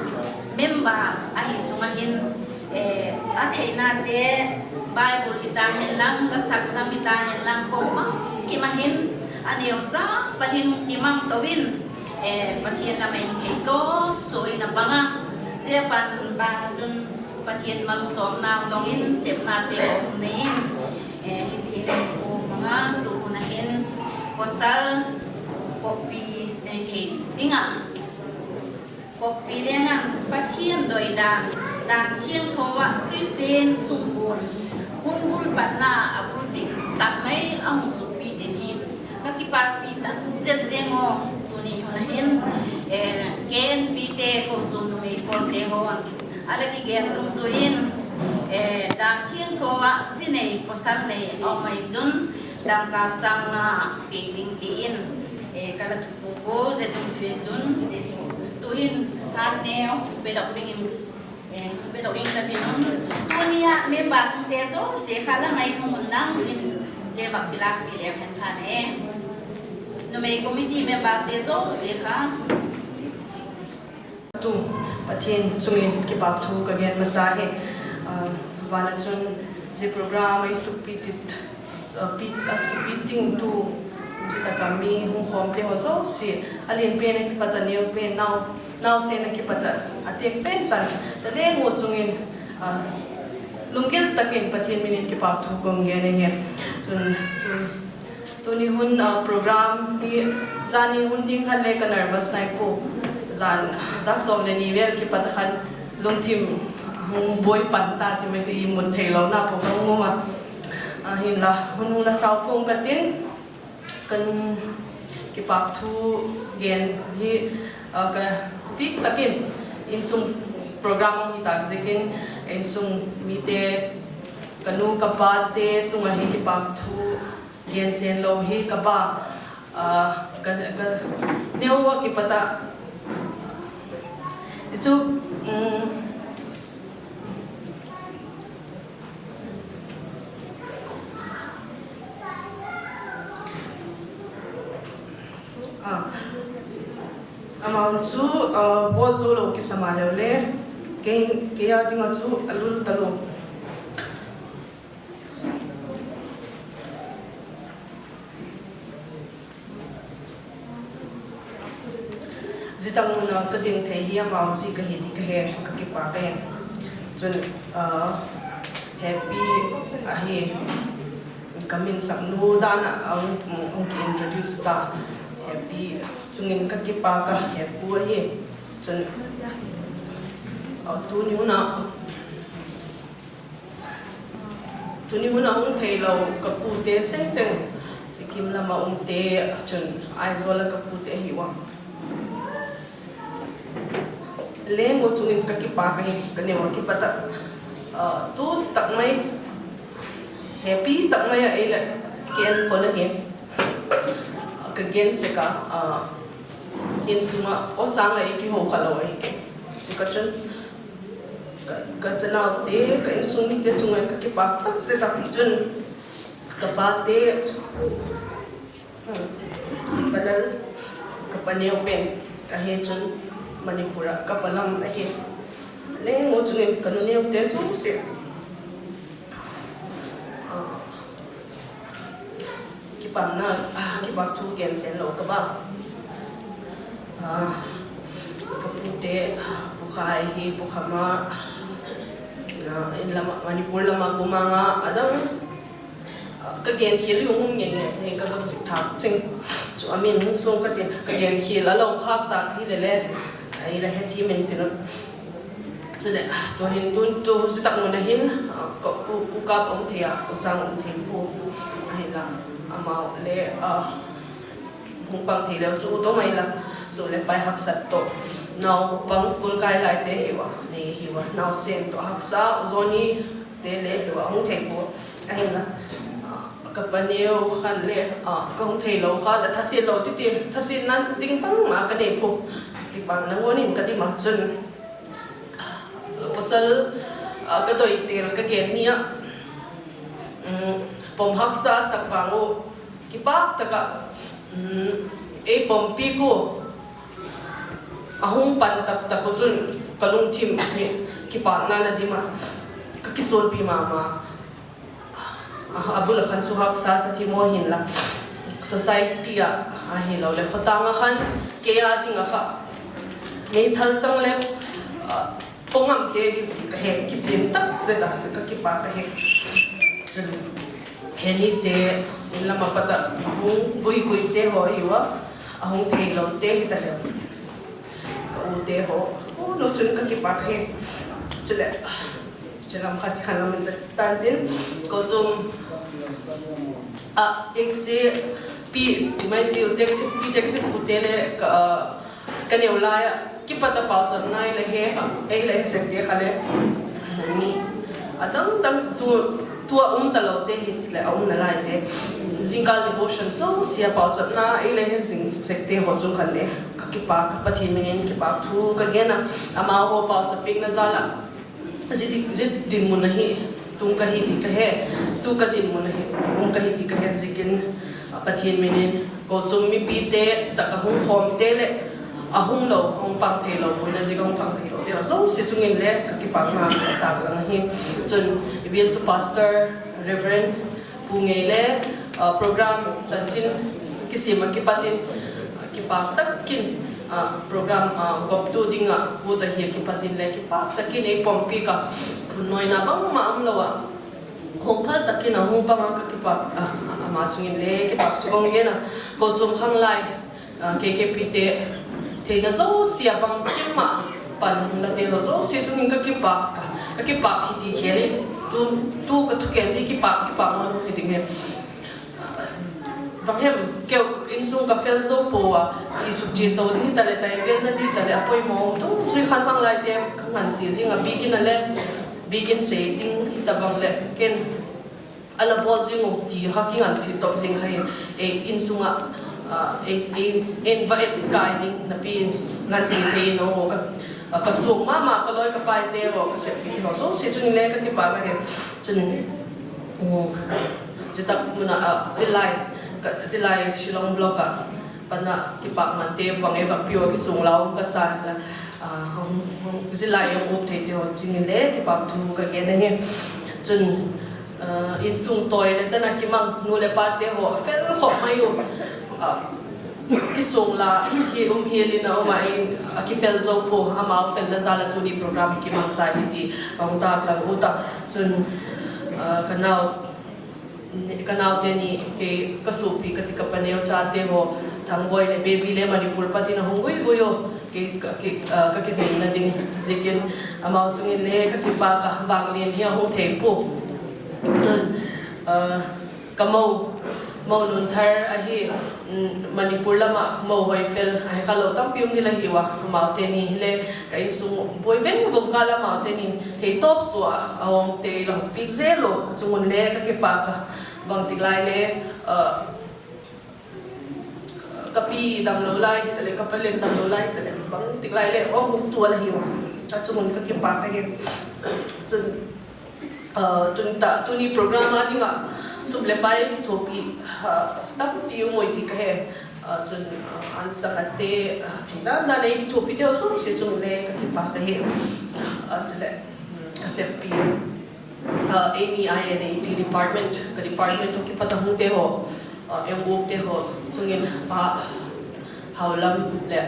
member ahi sung a hin, a theinate, Bible hita hen lang, la sak lam hita hen lang, ko ma kim a hin a neu cha Pathian hung kimang to in, Pathian lam a in thei tawk sua in a pang a, zia pan ban a chun Pathian malsawmna dong in sepnate um nei in, hiti in um a, tu hun a hin pawsal kawpi nei thei ding ah kawpi leng an Pathian doi dan, dan thiangtho ah Khristian sungkuan hun bul patna a bul dik tak mai a hung sukpi tin hi ka kipakpi tak zet ziang aw. Tuni hun a hin, KNPte, kochuam numei pawlte haw a la kigen dungzui in, dan thiangtho ah zi nei pawsal nei a um ai chun, dangka sâng a piang ding ti in ka la thupi pua. Zia chun tu chun, tu hin han neu bedok dingin, bedok in ka tin, tuni a member umte zosia kha la mai hung un lang in, le vak kilâkpi leu hen khan e, numei committee memberte zosia kha tu Pathian chung in kipâk thu ka gen masa hi. Van a chun zia program a sukpi tit, a sukpi tingtu, zia tak a mi hung khawmte haw zosia, a lian pen a kipat a neu pen, nausen a kipat a, a têk pen chan, ta leng u chung in lunggil tak in Pathian min in kipâk thu ka hung gen ahi. Chun, tuni hun program hi, zani hun ding khan le ka nervous nai pua, zan dak sawm leh ni vel kipat a khan lungthim hung buai pan ta ti mai, ka imut theilona pua ka hung um a. Ahinla hun hung la sau pua'ng ka tin, kan kipâk thu gen hi ka bik tak in, insung program hung hi tâk ziakin, insung mite, ka nu ka pate chung ah hi kipâk thu gen sen lo hi ka ba, ka neu a kipat a, chu, amau chu bawl zo lo kisa maleu le, kei a ding ah chu a lul talo. Zia tak mun a ka ding thei hi amau zi ka hi ti ka he, ka kipâk e. Chun, Happy ahi, ka min sak nu dan ah hung kiintroduce ta. Happy chung in ka kipâk a, Happy ahi. Chun, tuni hun a Tuni hun a hung theilo ka pute chengcheng, Sikkim lam a umte, chun Aizawl a ka pute ahi ua. Leng u chung in ka kipâk ahi, ka neu a kipat a, tu tak mai, happy tak mai a ei leh, ka enkol ahi. Ka gen sek a, insung ah aw sâng ah ei kiho kha lo ahi ke. Zia ka chun, ka, ka chanaute, ka insung mite chung ah ka kipâk tak zet tak chun, ka pate, ka lal, ka pa neu pen, ka he chun Manipur ah ka pa lam ahi. Leng u chung in ka nu neute zosia kipâkna, kipâk thu gen sen lo ka ba. Ka pute, Pu Khai hi, Pu Khama, in lam ah, Manipur lam ah, Pu Manga, a dang, ka genkhial hi um ngei ngei, ka vak zik thâk ching. Chu a min hung suang ka tin, ka genkhial a la um khâk tâk hile le, ei la hethiam intin uh. Chuleh, tu'hin tun tu zia tak mun a hin, ka u, u kap um thei a, u sâng um thei pua, ahinla, amau le, hung pang thei leu chu u to mai la, chu le pai haksat tawh, naupang school kai laite hiu a, nei hiu a, nausen tawh haksa, Johnny te le hiu a, hung thei pua, ahinla, Ka paneu khan le, ka hung theilo kha la thasin lo titi, thasinna ding bangma ka nei pua. Kipakna ngawn in ka dim a chun, pasal, ka doi tel ka gen ni a, pom haksa sak vang u, kipak tak ah, ei pom piak u, a hung pan tak tak u chun ka lungthim hi kipakna na dim a, ka kisuanpi ma ma. A bul ah khan chu haksa sa thim aw hinla, society ah ahiloleh khawtâng ah khan kei â ding ah kha meithal chang le, pawngam te hi ka he kichian tak zet a, ka kipâk ahi. Chun, he nite, in lam ah pat ah hung buikuite haw hiu a, a hung theilote hi ta leu, ka ute haw, u nu chun ka kipâk hi. Chuleh, chu lam kha chi khan lam in tan tin, kochuam ah taxi pi, ti mai tiu, taxi pi, taxi pute le ka, ka neu lai ah kipat a pauchapna ei la he, ei la he sekte kha le, a dang dang tu, tu a um talote hileh a um nalaite, zingkal devotion zosia pauchapna ei la he zing sekte haw chung khan le ka kipâk, ka Pathian min in kipâk thu ka gen a, amau haw pauchap piakna jal ah zia dinmun ahi, tung ka hi ti ka he, tu ka dinmun ahi, tung ka hi ti ka het ziakin, Pathian min in kochuam mipite, zia tak a hung khawmte leh a hung lo, a hung pang theilo, buaina ziak a hung pang theilote zosia chung in le ka kipâkna ka tâklang ahi. Chun, i bial tu pastor, Reverend Pu Ngei le, program chanchin kisiam ah kipat in, kipâk tak in, program gawptu ding ah guat ahi a kipat in le kipâk tak in ei pawmpiak a, phunnuaina bangma umlo ah, hung phal tak in a hung pang a ka kipâk a, ama chung in le kipâk thu ka hung gen a, kochuam khanglai, K K Pte, theina zosia bangkim ah pan late haw zosia chung in ka kipâk a, ka kipâk hi ti khel in, tu, tu ka thugen hi kipâk, kipâk ngawn hi ding hi. Bang hem, keu insung ka fel zo pua a, chi suk chi to di ta leh, tai gelna di ta leh a poimaw um tu, sui khan bang laite ka ngansia zing a, biakin a le, biakin chei ding hi ta bang leh ken a la bawl zing uh ti kha kingansia tawk zing kha hi, insung ah, ei va et kai ding napi in ngansia thei in a um a, ka suang ma ma ka lawi ka paite haw, ka seppi haw zosia chung in le ka kipâk ahi. Chun, zia tak mun ah, zia lai, zia lai Shillong block ah pan a kipâk mante bang ei va piu a kisuang lau ka sa la, zia lai ei um theite haw chung in le kipâk thu ka gen ahi. Chun, insung tawi le chan a kimang nu leh pate haw a fel khop mai u, kisuang la hi um hial in a um a, a kifel zo pua, amau felna jal a tuni program hi kimangcha hi ti ka hung tâklang u ta. Chun, ka nau, ka naute ni, kei ka suapi ka ti ka paneu chate haw, Thangboi leh Baby le Manipur pat in a hung gui gui u, kei ka kihilna ding ziakin, amau chung in le ka kipâk a, vang lian hi a hung thei pua. Chun, ka mo, mo nun thar ahi, Manipur lam ah mo hoi fel ahi kha lo tampi um ding la hiu a, amaute ni hile ka insung buai veng vung kâl amaute ni theitawp sua a, a awngte la hung piak zel u, a chung un le ka kipâk a, bangtik lai le, ka pi damlo lai hitaleh, ka palen damlo lai hitaleh, bangtik lai le awng hung tual ahiu a, a chung un ka kipâk ahi. Chun, tuni program a ding ah sum leh pai kithuapi tampi um ui ti ka he. Chun, an chang ate, thei dan dan ei kithuapite haw zosia chung le ka kipâk ahi. Chuleh, ka seppi, eimi I and A T department, ka department tawh kipat a hungte haw, ei ukte haw chung in Pa Haulam leh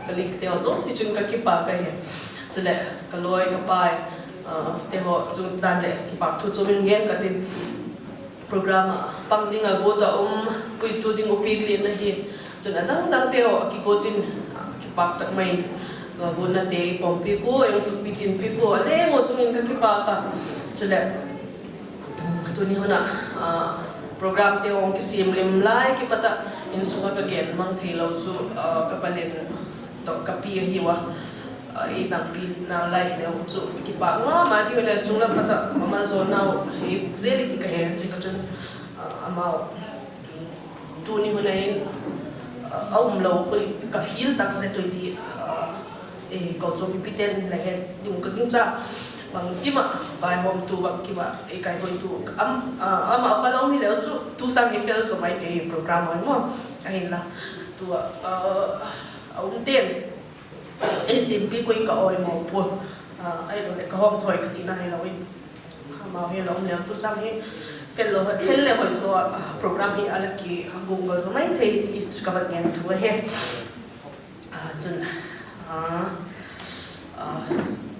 colleagueste haw zosia chung ka kipâk ahi. Chuleh ka lawi ka pai te haw chung dan leh kipâk thu chuam in gen ka tin. Program ah pang ding a guat a um, puitu ding upi lian ahi. Chun a dang dangte haw a kiguat in, kipâk tak mai in, guatnate pawmpiak u, ei sukpitin piak u a leng u chung in ka kipâk a. Chuleh, tuni hun ah programte hung kisiam lim lai kipat ah, insung ah ka gen mang theilo chu, ka palen tawh ka pi ahiu a, ei dangpi nau lai hileh chu kipâk ma ma diu le, chung lam pat ah mamal zawnau ei zel i ti ka he, zia ka chun Amau tuni hun a hin a um lo koi ka feel tak zet ui ti, kochuam mipite'n la het ding ka gingcha. Bangkim ah vaihawmtu, bangkim ah ei kaihuaitu, amau kha la um hileu chu tu sâng hi fel zaw mai thei program ahi maw. Ahinla tu a, a umte'n ei simpi koi ka awi maw pua, ahiloleh ka hawmthawi ka tina hilo in, amau hi la um leu tu sâng hi fel lo, fel leh hoi zaw a program hi a la kigungal zaw mai thei ti chu ka va gen thu ahi. Chun,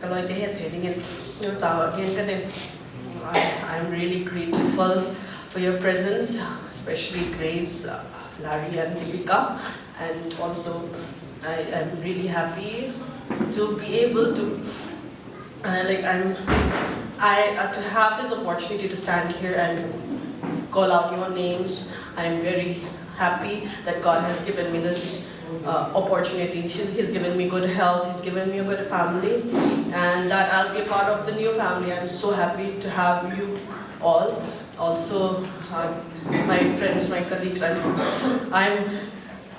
ka lawite het thei dingin, neu tau a gen ka tin. I'm really grateful for your presence, especially Grace, Larry and Deepika. And also, I am really happy to be able to, uh, like, I'm, I, uh, to have this opportunity to stand here and call out your names. I'm very happy that God has given me this, uh, opportunity. She, He's given me good health. He's given me a good family, and that I'll be a part of the new family. I'm so happy to have you all. Also, uh, my friends, my colleagues, I'm, I'm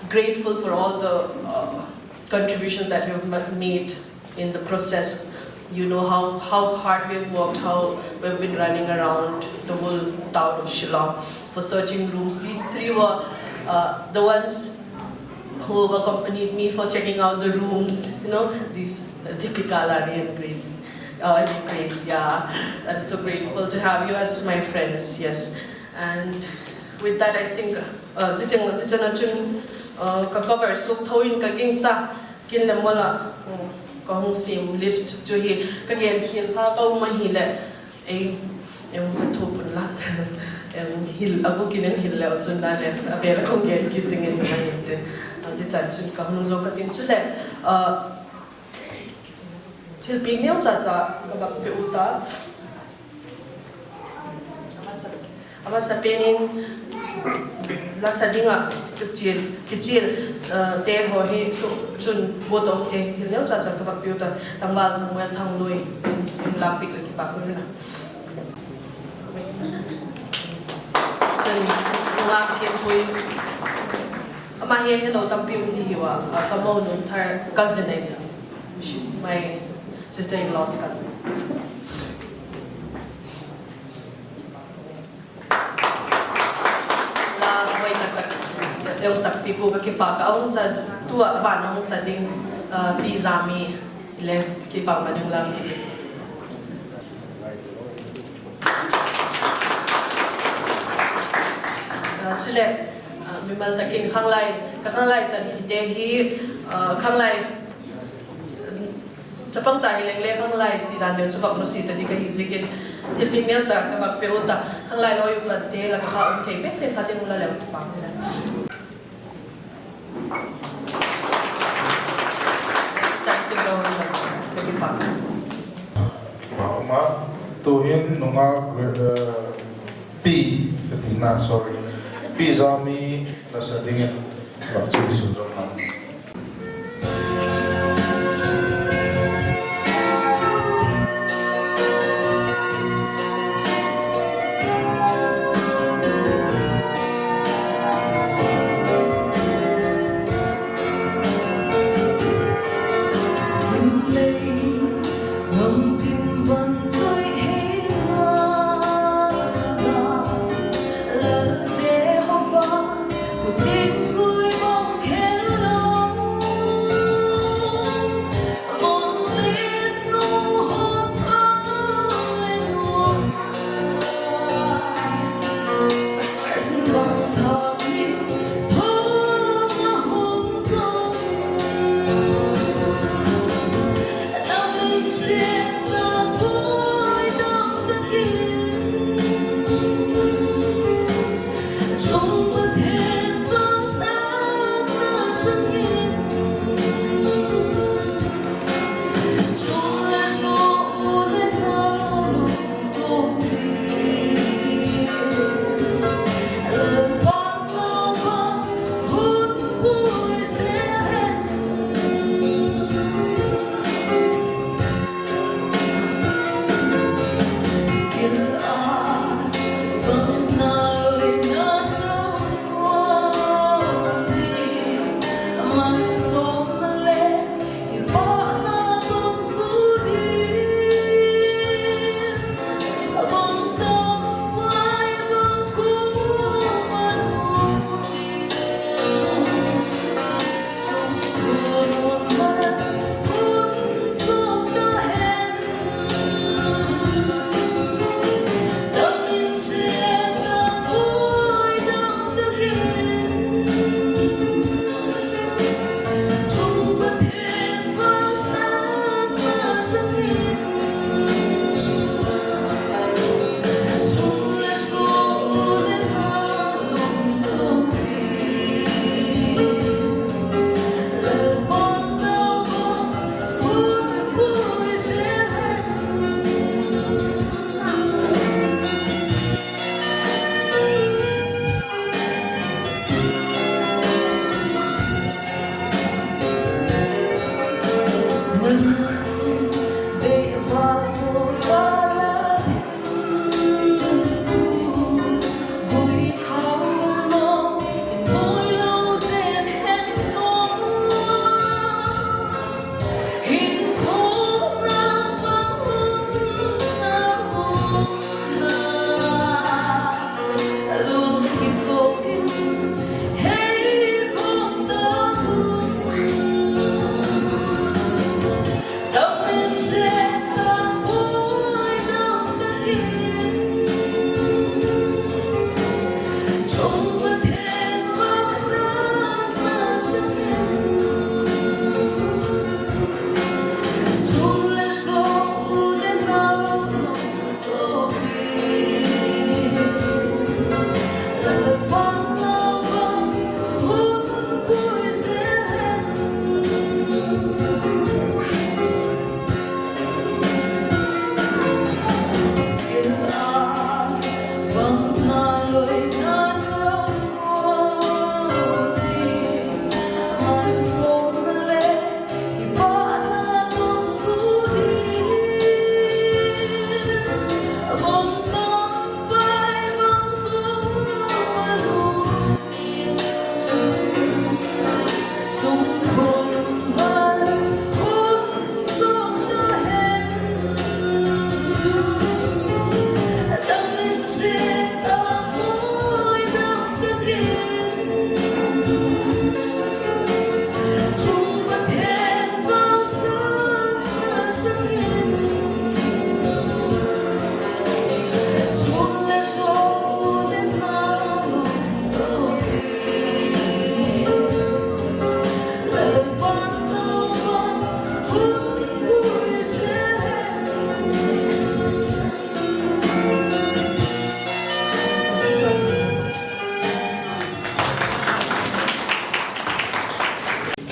grateful for all the, uh, contributions that you've ma-, made in the process. You know how, how hard we've worked, how we've been running around the whole town of Shillong for searching rooms. These three were, uh, the ones who have accompanied me for checking out the rooms. You know, these, uh, Deepika, Larry, and Grace, uh, and Grace. Yeah, I'm so grateful to have you as my friends. Yes, and with that, I think, uh, zia chun, zia chun a chun, uh, ka cover suak tho in ka gingcha. Kin le mol ah, um, ka hung sim list chu hi ka gen khial kha ka um ahileh, ei, ei hung sa thu pun la, ei hil a, ku kin ei hil leu chun la le a bel a kong gen kit dingin ka hin tin. A, zia chan chun ka hun zo ka tin chuleh, uh, thilpiak neu cha cha ka vak pe u ta. A masa pen in la sa ding ah kichial, kichial, uh, te haw hi chu, chun bu tawh te thil neu cha cha ka vak pe u ta. Tangval Samuel Thanglui in la piak leh kipak u na. Chun, Nungak Thiampui. Ama hi helo tampi um di hiu a, ka mo nu thar cousin ahi. She's my sister-in-law's cousin. La hoi tak tak, eu sakpi ku ka kipak a, a hung sa tu a ban a hung sa ding, uh, Pi Zami le kipak ma ding lam ki. Ah, chuleh, ah, mimal takin khanglai, ka khanglai chanpite hi, ah, khanglai, chapang cha hi leng le khanglai ti dan deu chu vak nusia ta di ka hi ziakin, thilpiak neu cha ka vak pe u ta, khanglai lo yu pate la ka kha um thei pek pek kha ding u la leu pa. Chanchin lo hun la sa, ka kipak. Ama, tu'hin nungak, eh, Pi, ka tina, sorry. Pi Zami la sa dingin, vak chial sun zong ham.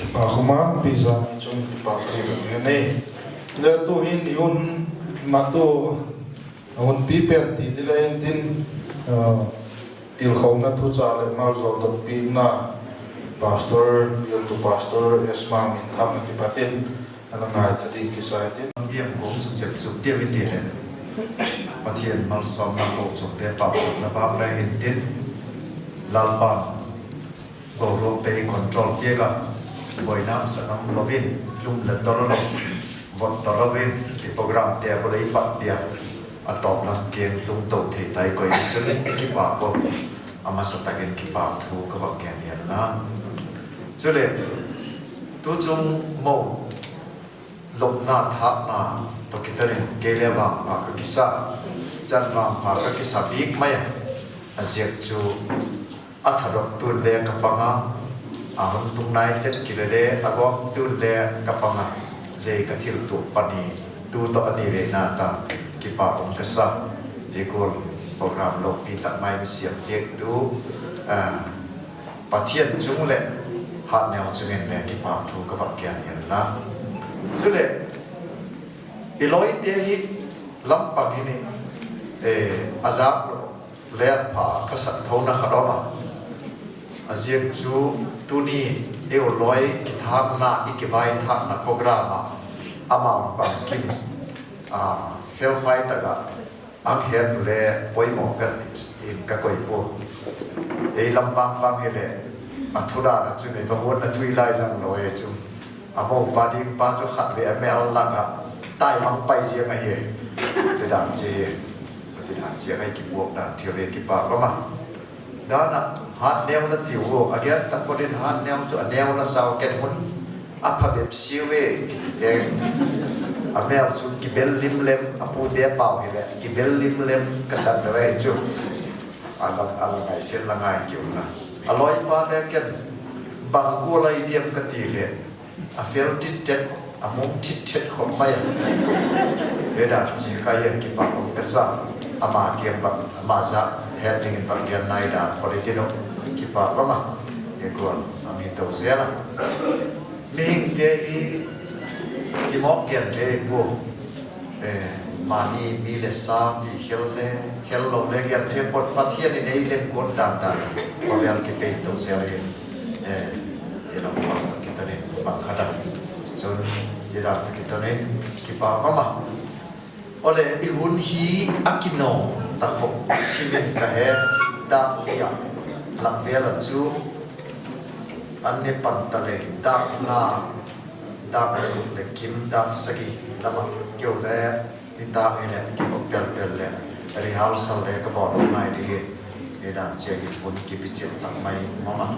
Kipak um a, pi zang i chung kipak thei lo hen ei. Le tu'hin i hun matu, a hun pi pen ti dile intin, ah, tilkhona thucha leh malzawl dotpina Pastor, Riantu Pastor Esma Minthang a kipat in, a la ngaitha ding kisa intin. Tiam kong chu chep chuk tiam i ti le, Pathian malsawmna kochuamte pauchapna bâk le hintin, Lalpa'n boruakte control piak a, buaina sangam lo in, lum le tawh lo, vot tawh lo in, i programte a bul ei pat pia, a tawp lam tiang tung to thei tai koi chun kipak a, a masa tak in kipak thu ka va gen hian la. Chuleh, tu chung mo lopna thâkna tawh kiton in kei le vangpha ka kisa, chan vangpha ka kisa bik mai a, a ziak chu a thadok tun le ka pang a, a hun tung nai chet kile le a gawm tun le ka pang a, zei ka thil tuak pani tu tawh a ni ve na ta, kipak um ka sa. Zia gual program lopi tak mai in siam piaktu, a, Pathian chung leh Hatneu chung in le kipak thu ka va gen hian la. Chuleh, i lawite hi lam pang hin, eh, a zak lo le pha ka sak thona khat um a. A ziak chu tuni eiu lawi kithâkna, i kivaithâkna program ah amau bangkim, a, felfai tak ah ang het le poimaw ka, in ka koi pua. Ei lam bang bang hileh, a thu dan ah chun ei va huatna thui lai zang lo e chu. A mopa ding pa chu khat ve a mêl lak ah tai mang pai ziang ahi. Ti dan chi, ti dan chi a ngai kipuak dan thil ve kipak um a. Dan ah Hatneu la tiu a, a gen tak pawt in Hatneu chu a neu la sau ken hun a pha bep siu e, a mêl chu kibel limlem, a pute pau hileh kibel limlem ka san lo e chu. A la, a la ngai sin la ngai kiu na. A lawipate ken bang gual ai diam ka ti leh, a fel thit thet, a mum thit thet khop mai a. He dan chi kha hian kipak um ka sa. Ama kiang bang, ama zak het dingin bang gen nai dan pawt i tin uh, kipak um a. He gual a mi to zel a. Mihingte hi kimawk gen thei pua. Eh, mani mi le sa ti khel le, khel lo le gen thei pawt, Pathian in ei lem kuat dan dan, khawvel kipei to zel hi. Eh, i lam pang tak kiton in bang khat a chun, i dan tak kiton in kipak um a. Awle, i hun hi a kino ta khop thim in ka he, dak li ah, lak vel ah chu an ne pan ta le, dak nga, dak ruk le kim, dak sagi lam ah keu le, nitâk hileh kikhop pel pel le rehearsal le ka bawl ngai di hi. Hi dan chia hi hun kipichil tak mai mama.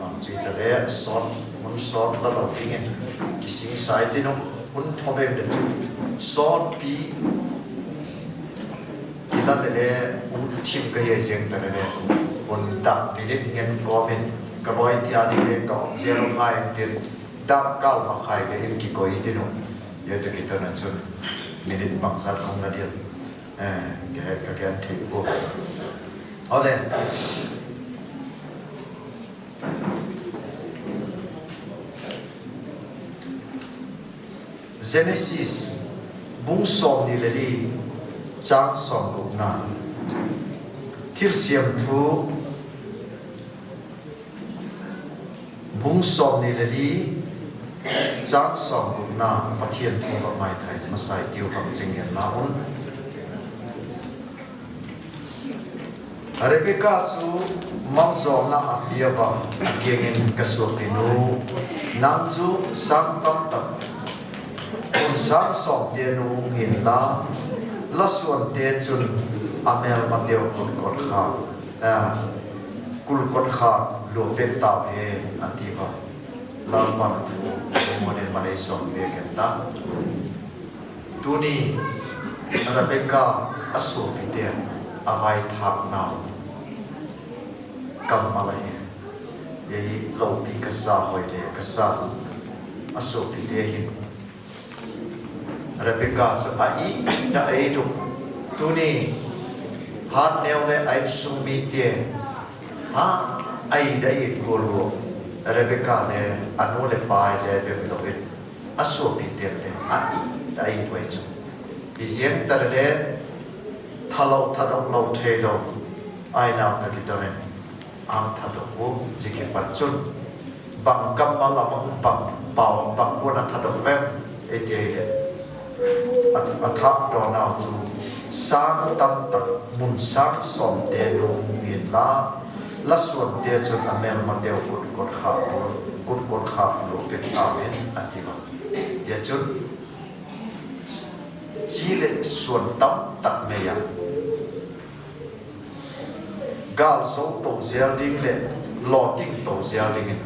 Bang chu hita le sawt, hun sawt la lo dingin kisingsa i tin uh, hun thawveng le chu sawtpi i la le le ut thim ka hi ziang ta le le, hun dak minute ngen kawm in ka lawite ding le ka um zel ngai intin, dak kâl makhai le in kikoi i tin uh. Zia tak kiton ah chun minute bangzat hung la diam, eh, ka, ka gen thei pua. Awle. Genesis bung sawmni le li, châng sawmgukna. Thilsiam Thu bung sawmni le li, châng sawmgukna, Pathian thu va ngaithai masa i tiu, bangching genna un. Rebeka chu maljawlna a pia a, a kiang in, Ka suapinu, nang chu sâng tam tak, mun sâng sawmte nu hung hi'n la, la suante chun a mêlmateu kul kot khâk, kul kot khâk lua pek tau hen, a ti a. Lalpa'n a thu ei mawl in malei sawm piak hen la. Tuni Rebeka a suapite'n a vaithâknau kammal ahi. Ei lopi ka sa, hoi le ka sa, a suapite hin Rebeka chu a it a, ei duk. Tuni Hatneu leh a insung mite, ha, a it a it gual ua, Rebeka le a nu leh pa le bep hilo in, a suapite'n le a it a it uai chu. Hiziang tak le thalo, thadok lo theilo, a inau tak i don in, a hung thadok u. Zia kipat chun bang kammal a mang, bang pau, bang gual a thadok em i ti leh, a, a thâkdawnau chu, Sâng tam tak, mun sâng sawmte nu hung hi'n la, la suante chun a mêlmateu kul kot khâk, kul kot khâk lua pek tau hen, a ti a. Zia chun chi leh suan tam tak nei a, gâl zo to zel ding leh lawting to zel dingin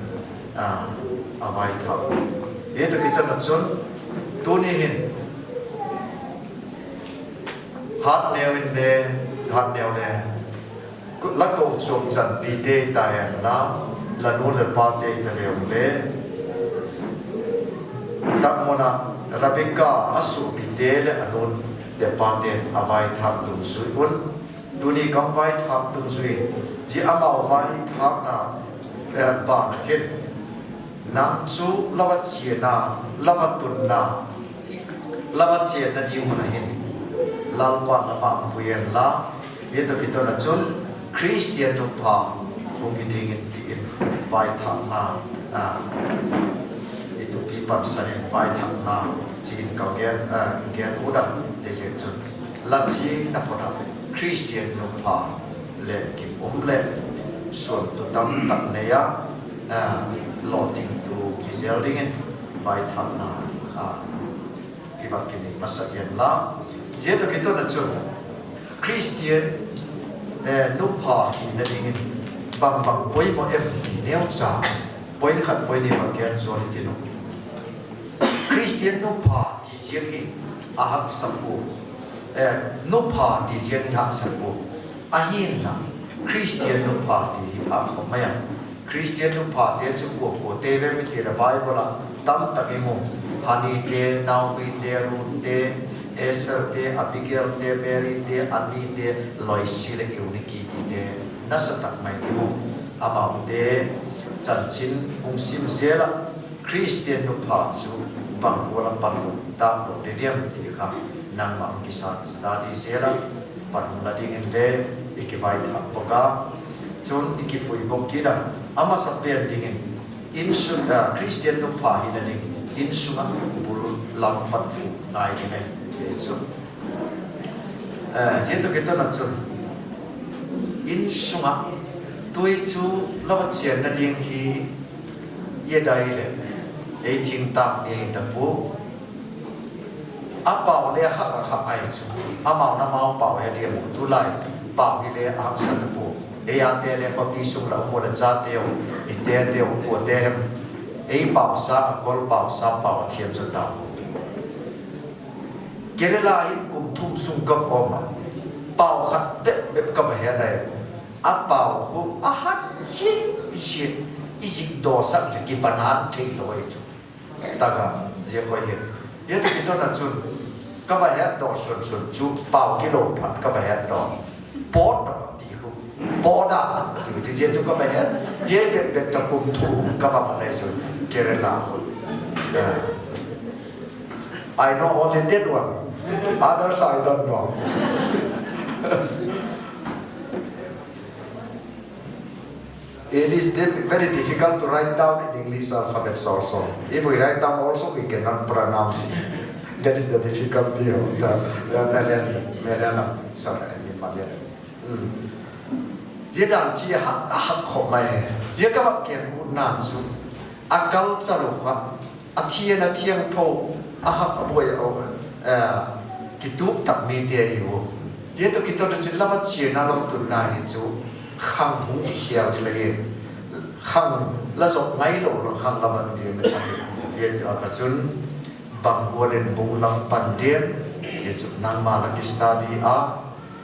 a vaithâk. Hi tak i tan ah chun, tuni hin Hatneu in le, Hatneu le, la kochuam chanpite ta hen la, la nu leh pate hi ta leu le, tak mun ah Rebeka a suapite leh a nu leh pate'n a vaithâk dungzui un, tuni kam vaithâk dungzui in, zia amau vaithâkna ban ah hin, nang chu la va chiana, la va tunna, la va chianna ding mun ah hin Lalpa'n la mangpui hen la, hi tak i tan ah chun Khristian nupha hung hi dingin ti in vaithâkna, i tupi pansan in vaithâkna chi in ka gen, gen ut a, ziaziakchun la chiana phot ah Khristian nupha leh kim um leh suantu tam tak nei a, lawtingtu hi zel dingin vaithâkna i va kinei masa hen la. Zia tak i tan ah chun Khristian nupha hina dingin bang bang poimaw em ti neucha, point khat point ni va gen zaw i tin uh. Khristian nupha ti ziang hi a haksa pua, nupha ti ziang hi haksa pua. Ahinla, Khristian nupha ti hi a khawm mai a. Khristian nuphate chu kua kuate vem i ti leh Bible ah tam tak i mu. Hannahte, Naomite, Ruthte, Esterte, Abigail te, Maryte, Annate, Loisi leh Eunike tite nasa tak mai i mu. Amaute chanchin hung sim zel ah Khristian nupha chu bang gual a panmun tâk lo di diam ti kha nangma hung kisa study zel ah panmun la dingin le i kivaithâk bawk a, chun i kipui bawk kit a. A masapen dingin insung, Khristian nupha hina ding insung ah bul lam pan fu ngai ding ahi ti chu. Zia tak i tan ah chun insung ah tui chu la va chianna ding hi i dai leh ei thingtâng mi hi ta pua. A pau le a hak a hak ahi chu, amau na mau pau he diam u, tulai pau hile a haksa ta pua. Ei ate le khawpi sung la um u la chateu, i teteu, kuate hem, ei pau sâng a kol pau sa pau a thiam zaw ta u. Kerala in kum thum sung ka um a, pau khat bep bep ka va het ahi. A pau khu a hat zia zia, i zikdawsak leh kipan a thei lo ahi chu. Tak a, zia khoi hi. Zia tak i tan ah chun ka va hetdaw sun sun chu pau kilo phat ka va hetdaw. Pawt a ti khu, pawt a ti chu, zia chu ka va het. Zia bep bep ta kum thum ka va mat ahi chu, Kerala khu. I know only that one. Others I don't know. It is diff- very difficult to write down in English alphabets also. If we write down also, we cannot pronounce it. That is the difficulty of the, the Malayalam, Malayalam. Sorry, I mean Malayalam. Hmm. Zia dan chi a hak, a hak khop mai. Zia ka va gen utna chu, a culture uh kha, a thiang, a thiangtho, a hak a buai a, eh, kitup tak mite ahi u. Zia tawh kiton chun la va chiana la va tunna hi chu, khang hung kikhial ding ahi. Khang la zop ngailo lo khang la va tiam ahi. Zia tawh a kha chun, bang gual in bung lam pan diam, hi chu nangma la kistudy a,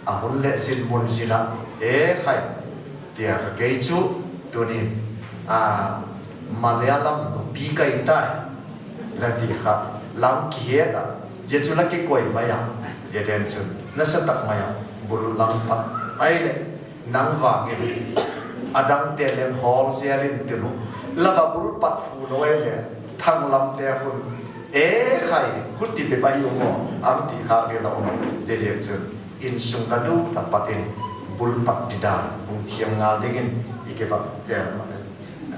a hun leh zin mun zin ah, e khai, tia ka kei chu, tunin, a, Malayalam nupi kai tai, la ti kha, lam kihet a, zia chu la kikoi mai a, zia den chun, nasa tak mai a, bul lam pan, ahileh, nang vang in, a dangte leng hawl zel in tin u, la va bul pat phu lo ahileh, thanglamte khun, e khai, huti bep ahi u maw, ang ti khâk ding la um, zia ziak chun, insung la lut a pat in, bul pat ding dan, hung thiam ngal dingin, i kivak, eh,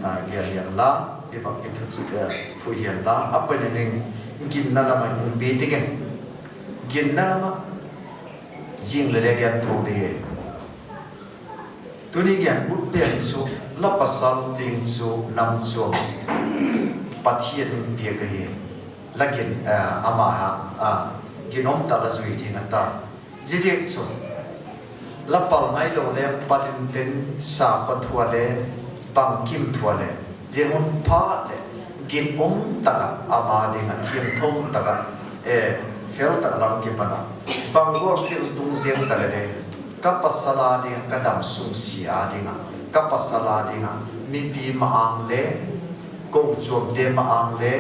a, gen hian la, i vak i thu chu, eh, phui hian la, a pen in, ginna lam ah hung pi dingin, ginna lam ah, zing le le gen tho ding e. Tuni gen ut pen chu, la pasal ding chu nam chuam, Pathian in piak ahi. La gin, eh, ama, ah, ginom tak la zui ding a ta. Ziaziakchun, la pal ngailo leng pal intin, sakhaw thu a le, bangkim thu a le, zia hun phat leh, ginom tak ah ama ding ah thiangtho tak ah, eh, fel tak lam kipan a, bang gual thil tung ziang ta le le, ka pasal â ding ah, ka damsung sia â ding ah, ka pasal â ding ah, mipi ma-âng le, kochuamte ma-âng le,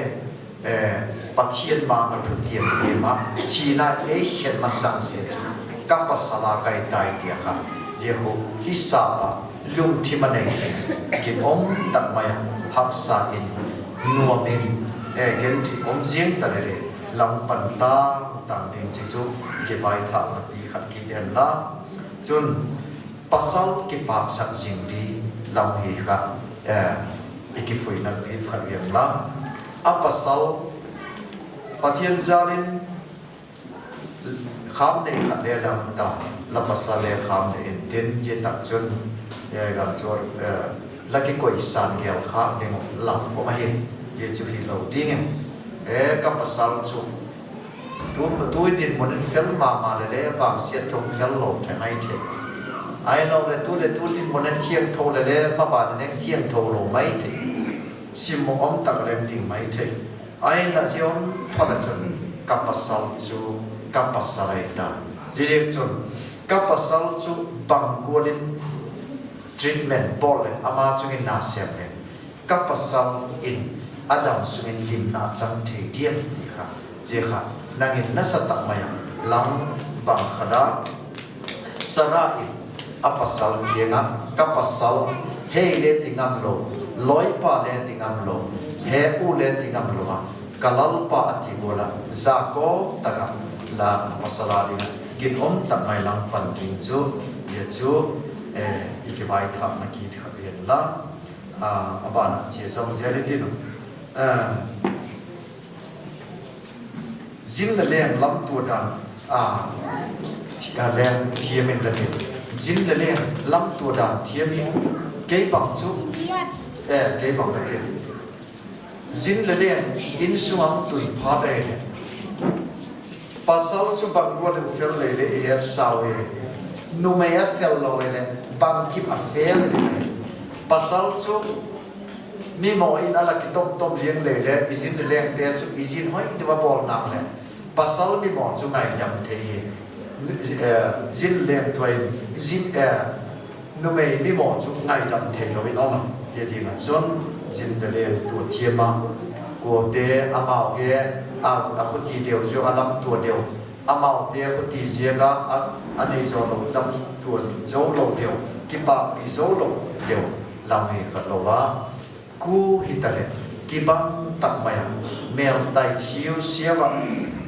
eh, Pathian ma-âng ah thutiam tiam ah, thina ei khen masang sia chu, ka pasal â kai tai tia kha, zia khu hisap ah, lungthim a nei zing, ginom tak mai ah, haksa in, nuam in, eh, genthei um ziang ta le le, lam pan tang tang ding chi chu, kivaithâkna pi khat ki den la. Chun, pasal kipâksak zing di lam hi kha, eh, i kifuina pi khat veng la. A pasal, Pathian jal in, kham nei khat le dang ta, la pasal le kham nei intin, zia tak chun, eh, gam chu, eh, la kikoisan gel kha ding uh lam um ahi, zia chu hilo dingin, eh, ka pasal chu, tu, tu dinmun in fel ma ma le le, vangsiat thung fel lo thei mai thei. Ahiloleh tu leh tu dinmun in thiangtho le le, maban in thiangtho lo mai thei. Sim um tak leng ding mai thei. Ahinla zia hun phat ah chun, ka pasal chu, ka pasal ahi ta. Ziaziakchun, ka pasal chu bang gual in treatment bawl leh, ama chung in na sêm leh, ka pasal in a damsung in limna chang thei diam ti kha, zia kha, nang in nasa tak mai ah, lam bang khat a, Sara in a pasal kiang ah, ka pasal, hei le ti ngam lo, lawipa le ti ngam lo, he u le ti ngam lo a, ka Lalpa a ti gual ah, Jakob tak ah la pasal â ding ah, ginom tak mai lam pan ding chu, zia chu, eh, i kivaithâkna kit khat hi hen la, a, a ban ah chia zawm zel i tin u. Zin le leng lamtua dan, a, thi-, a, leng thiam in la tin. Zin le leng lamtua dan thiam in, kei bang chu, eh, kei bang la tin. Zin le leng insung ah tun phat ahileh, pasal chu bang gual in fel lei leh i hetsau e. Numei a fel lo hileh bangkim a fel lei. Pasal chu mimaw in a la kitom tom ziang lei leh, i zin le lengte chu i zin hoi deu a bawl nak leh, pasal mimaw chu ngaidam thei hi. Eh, zin lengtua in, zin, eh, numei mimaw chu ngaidam theilo in um a, ti ding ah chun, zin le lengtua thiam a, kuate amau he, a, a khuti deu ziak a lamtua deu, amaute khuti ziak a, a, a nei zo lo, lamtua zo lo deu, kipakpi zo lo deu, lam hi kha lo a. Kua hitaleh, kibang tak mai a, mêltai thiu siau a,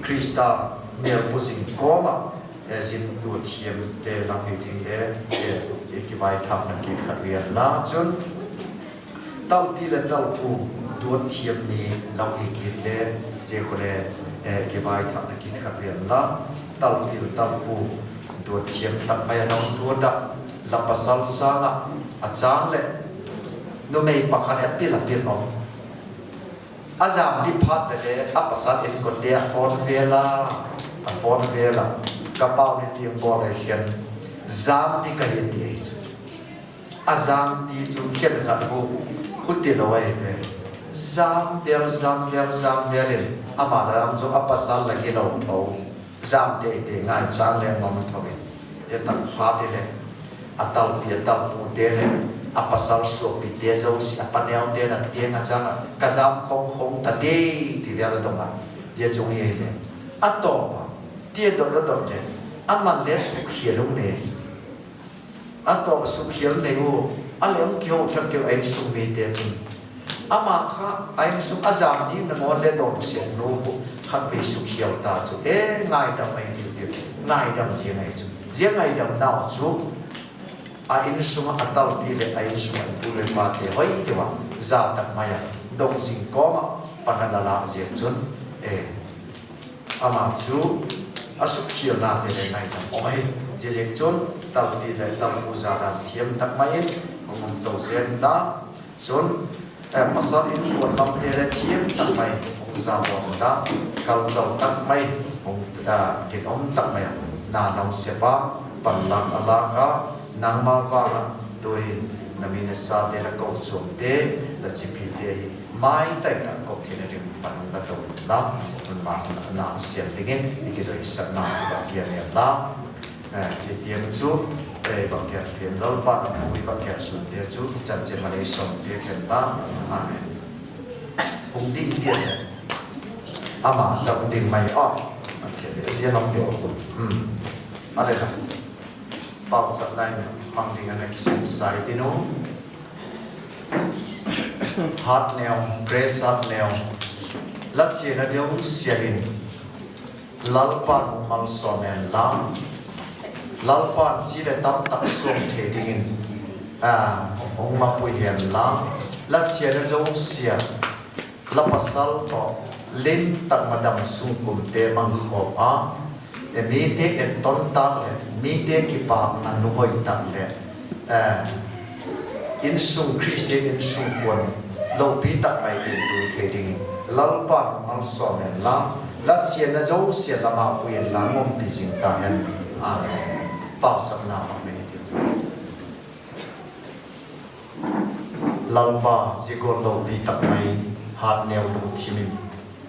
Khrista mêlpu zing kawm ah, eh, zin tua thiamte lam hi ding le, eh, i kivaithâkna kit khat hi hen la chun, Talpi leh talpu duat thiam ni lo hi kit le, zia khu le, eh, kivaithâkna kit kha ven la, talpi leh talpu duat thiam tak mai a, nang duat ah, la pasal sâng ah, a châng leh numei pakhat a pil a pil um. A jam di phat le le, a pasal inkote a phone vêl a, a phone vêl a, ka pau ni tiang bawl ei khen, jam di ka hi ti ei chu. A jam di chu khenkhat khu, khu ti lo ahi ve. Jam vêl, jam vêl, jam vêl in, ama la lam chu a pasal la gilo tho. Jam tei tei ngai châng le ngam tho in. Zia tak phat i leh, a talpi a talpute leh, a pasal suapite zosia, a paneute na tiang a chang ah, ka jam khawm khawm ta di, ti vêl a dong a. Zia chung hi le, a tawp a, ti dot la dot le, aman le sukkhial um nei chu. A tawp sukkhial nei u, a leh hung kiho thak keu a insung mite chun. Ama kha a insung a jam ding na ngawn le dawnsiat nu khu khatvei sukkhial ta chu. E, ngaidam ahi tiu tiu. Ngaidam ziang ahi chu. Zia ngaidamnau chu a insung ah a talpi leh a insung ah pu leh pate hoi deu a, za tak mai a, dong zing kawm ah pan a la lâk ziak chun, e, ama chu a sukkhialnate le ngaidam um ahi. Ziaziakchun, talpi leh talpu za dan thiam tak mai in hung um to zen ta. Chun, eh, pasal inkuan lamte le thiam tak mai hung za bawn ta, kalchau tak mai, hung, ah, ginum tak mai a, na lam sep a, panlâk a lâk a, nangma vang ah tu'hin na mi nasate, la kochuamte, la chipite hi maitai tak kop theina ding pan hung la to inla, hun ma hun na siam dingin i kidoisakna i va gen inla, eh, chi tiang chu, eh, va gen thei in, Lalpa'n a thu i va gen sunte chu i chanchin malei sawmte khen ta. Amen. Hung ding tiang le, ama chang ding mai a, a khen le zia lam deu a hun. Hmm. A le la. Pauchapna in mang ding a na kisingsa i tin u. Hatneu, Grace Hatneu, la chiana zosia hin Lalpa'n hung malsawm hen la, Lalpa'n chi leh tam tak suang thei dingin, a, hung mapui hen la, la chiana zosia, la pasal tawh lim tak ma dam sungkumte mang khawm a, e, mite etton tâk leh mite kipâkna lunghoi tak leh, eh, insung, Khristian insung kuan lopi tak mai in tui thei dingin Lalpa'n malsawm hen la, la chiana zosia la mapui hen la, umpi zing ta hen. Amen. Pauchapna mang nei ti. Lalpa, zia gual lopi tak mai Hatneu lungthim in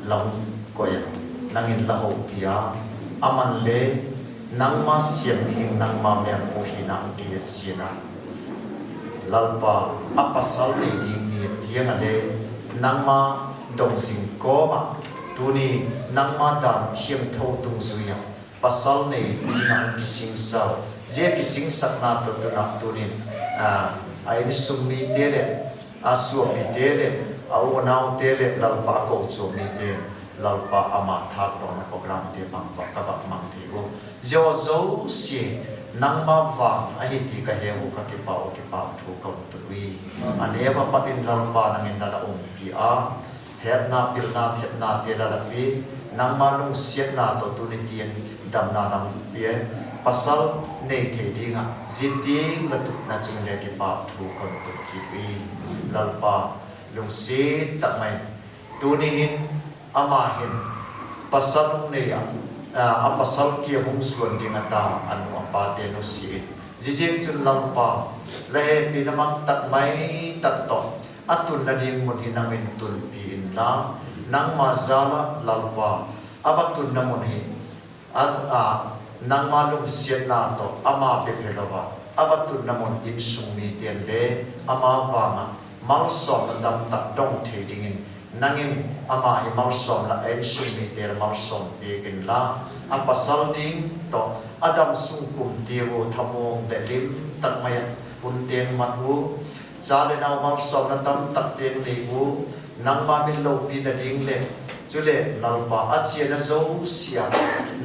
la hung koi a, nang in la hopi a, aman le nangma siam mihing, nangma mêlpu hina hung kihet chian a, Lalpa, a pasal nei ding ni tiang a le nangma dong zing kawm ah, tuni nangma dan thiangtho dungzui ah pasal nei ding ah hung kisingsau, zia kisingsakna tawh tun ah tunin, a, a insung mite leh a suapite leh a unaute leh Lalpa a kochuam mite, Lalpa ama thâkdawkna programte mang ka vak mang thei u. Zia zosia nangma vang ahi ti ka he u, ka kipâk u, kipâk thu ka hun tut ui. A neu a pat in Lalpa nang in la la umpi a, hetna, pilna, thepnate la la pia, nangma lungsiatna tawh tuni tiang damna nang pia, pasal nei thei ding ah zia tiang la tutna chung le kipâk thu ka hun tut kit ui. Lalpa, lungsiat tak mai in tuni hin ama hin pasal hung nei a, a, a pasal kiang hung zuan ding a ta, a nu a pate nusia in, ziaziakchun Lalpa, la hepina mang tak mai tak tawh a tunna ding mun hi nang in tunpi inla, nangma jal ah Lalpa, a va tunna mun hi a, a, nangma lungsiatna tawh ama bep hilo a, a va tunna mun insung mite'n le ama vang ah malsawmna tam tak dong thei dingin, nang in ama hi malsawm la, a insung mite la malsawm piak inla, a pasal ding tawh a dam sungkum tiu thamuang leh lim tak mai ah hun teng mat u, cha leh nau malsawmna tam tak teng nei u, nangma min lopina ding leh, chuleh Lalpa, a chiana zosia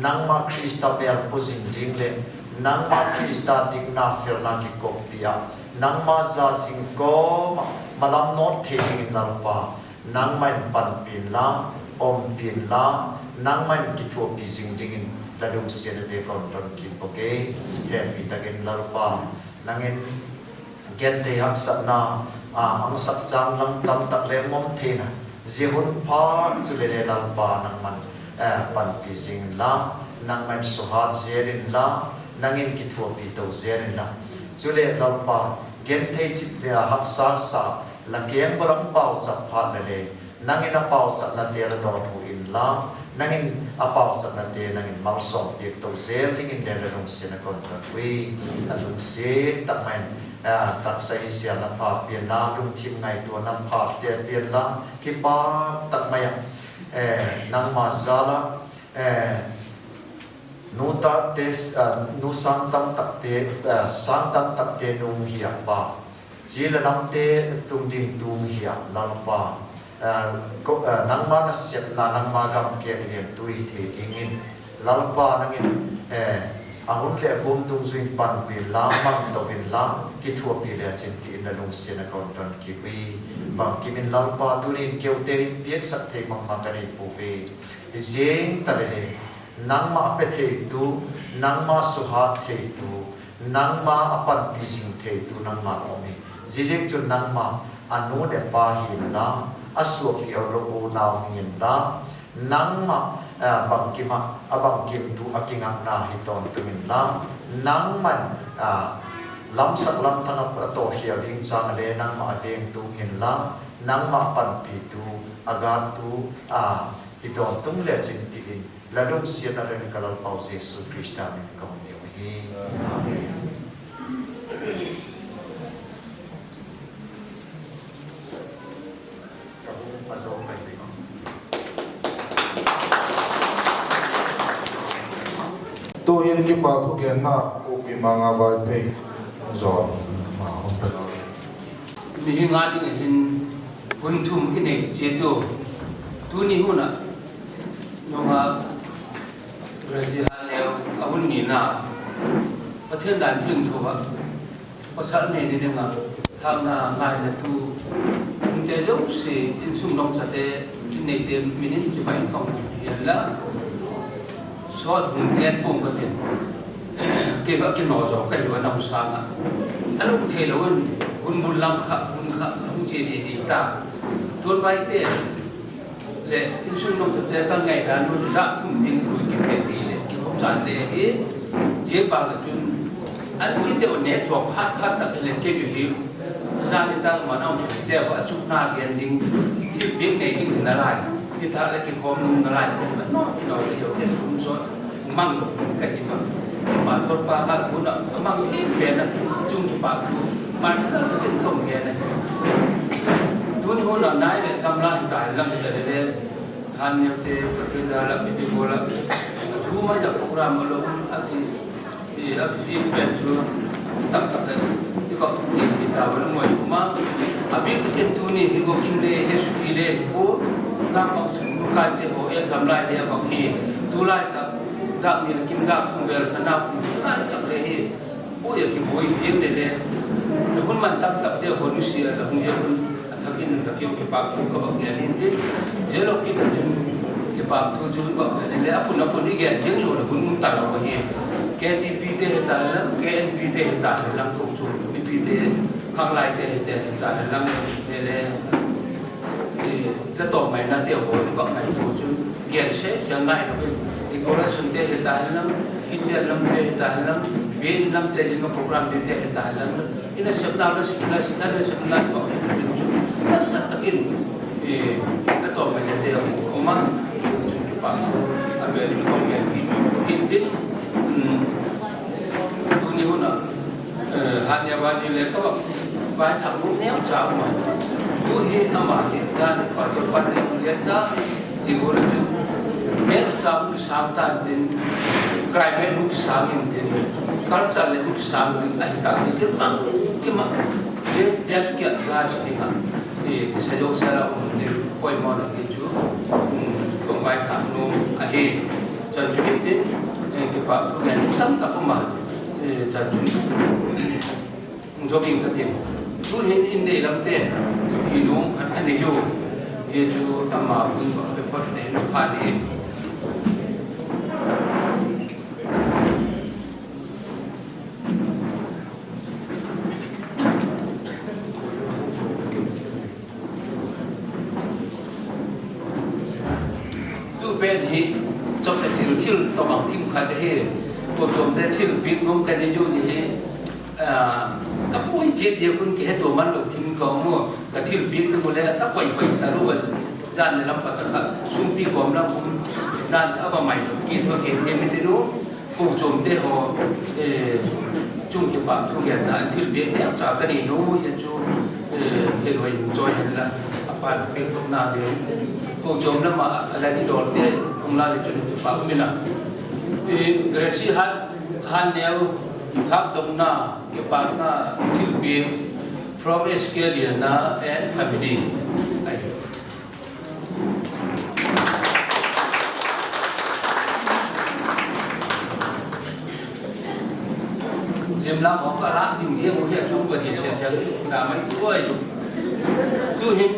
nangma Khrista mêl pu zing ding leh nangma Khrista dikna felna kikoppi ah, nangma za zing kawm ah malam nawt thei dingin Lalpa, nangma in panpi inla, umpi inla, nangma in kithuapi zing dingin la lungsiatnate ka hun don kit bawk e. Hepi tak in Lalpa, nang in genthei haksatna a hung sak châng lam tamtak le um theina, zia hun pha chule le Lalpa nangma'n panpi zing inla, nangma'n suhat zel inla, nang in kithuapi to zel inla, chuleh Lalpa, genthei chit le a haksa sa, la keng bul ah pauchap phat le le, nang in a pauchapnate la dawnhu inla, nang in a pauchapnate nang in malsawm piak to zel dingin le la lungsiatna ka hun don ui. A lungsiat tak mai in, taksa hi sialna pha pianna, lungthim ngaituana phate pianna, kipak tak mai ah, nangma jal ah, nu ta te, nu sâng tam takte, sâng tam takte nu hung hi ah pa, chi leh namte tung ding tu hung hi ah Lalpa, nangma nasepna, nangma gam kêk liantu hi thei dingin Lalpa nang in a hun leh a guam dungzui in panpi inla, mang to inla, kithuapi le chin ti in la lungsiatna ka hun don kit ui. Bangkim in Lalpa, tuni in keute in piaksak thei ma ma ka nei puau ve. Hi zing ta le le, nangma a pe theitu, nangma suhat theitu, nangma a panpi zing theitu nangma a um hi. Ziaziakchun nangma a nu leh pa hi inla, a suapi a lo u nau hi inla, nangma bangkim ah a bangkimtu a kingakna hi tawntung inla, nangma'n lamsak lamthang ah a tawkhial ding châng ah le nangma a vengtu hi inla, nangma panpitu, a gâttu hi tawntung le chin ti in la lungsiatna le ka Lalpau Jesu Khrista min ka hun ngen hi. Amen. Tu'hin kipak thugenna Kuki Manga Vaiphei, John, ma hung pe lo. Mihing â ding ah hin hun thum i nei chiat u. Tuni hun ah nungak Reverend Hatneu a hun nina, Pathian dan thiangtho ah pasal nei ni ding ah thâkna ngainatu, umte zosia, insung dongchate, i neite min in chibai ka hung ti hen la, sawt hung gen pua'ng ka tin. Kei va kinaw zaw ka hi a, nau sâng ah a lum theilo in, hun bul lam kha, hun kha a hung chia di di ta. Tu'n vaite leh insung dongchate ka ngaina nu dak thum zing i kithei thei leh kikhawm chan le hi. Zia bang ah chun an kit deu ne chawk khat khat tak leh kei hi zan ni tak man a um deu a, chukna gen ding, thilpiak nei ding hi nalai, nitâk leh kikhawm nalai ka hi a, naw kinaw ka hi a, ken kum sawt mang lo ka hi a. Pastor pa kha hun ah a mang thei pen a, chung kipakthu personal in ka hung gen ahi. Tuni hun ah nai leh gamla hita hen lang hita le le, Hatneute Pathian jal ah mipi gual ah thu mai a program a lo a ki, a ki pen chu tamtak a i vak ni hita val ngoi um a. A bik tak in tuni hi working day hi, chuti le hi pua, naupang sukkaite haw exam lai le a vak hi. Tulai tak dak ni leh kim dak thum vel kha naupang lai tak le hi. Ui, a kibuai ding le le, hun man tamtakte haw nusia a la hung zia hun a thak in la kiu kipakthu ka vak gen intin, zia lo kit a chun kipakthu chu vak gen le le, a pun a pun i gen ding lo le hun um talo ahi. KTPte hita hen lang, KNPte hita hen lang, kochuam mipite, khanglaite hita hen lang le le, la tawm ngainate haw i vak ngaitua chun gen sese ngai lo in, decorationte hita hen lang, kitchen lamte hita hen lang, biakin lamte ding a program dingte hita hen lang, i nasepna, nasepna, nasepna i vak ngaitua chun nasa tak in la tawm ngainate haw um a, chun kipak a vel in ka hung gen kit intin, tuni hun ah Hatneu a ni le ka vak vaithak nuam neucha um a. Tu hi ama hi dan i pastor pa le um lian ta, ti gual ah chun mêlcha hung kisâng ta intin, climate hung kisâng intin, culture le hung kisâng in ahi ta intin, bangkim ah zia kiat zai si ding ah, kisa zosia la um ding poimawna ti chu ka hung vaithak nuam ahi. Chan chu hitin, kipakthu gen tamtak um a. Chan chun hung zo ding ka tin. Tu'hin Innei lamte hi nuam khat a nei u. Hi chu ama hun a pe phot te hin pha ni. Tu pen hi chawp le chil thil tawm ang thim khat ahi. Kochuamte thil piak nuam ka nei u hi, ka pui chiat hi a hun kihe tua man lo thim ka um u. Ka thil piak ding u le ka koi koi ta lo a, zan le lam pat a kha sungpi kawm lam um, zan a va mai lo kit u, kei thei mi te nu. Kochuamte haw chung kipak thu genna thil piak neucha ka nei nuam u hi chu, thil hoi in chawi hen la, a pa piak thokna le kochuam lam ah a la i dawlte hung la le chun kipak um in a. Gracie Hanneu, Thâkdokna, Kipakna Thilpiak from S K Liana and family. Lemlam haw ka lâk zing ziang u hi a, chung va di sel sel na mai tu ai. Tu'hin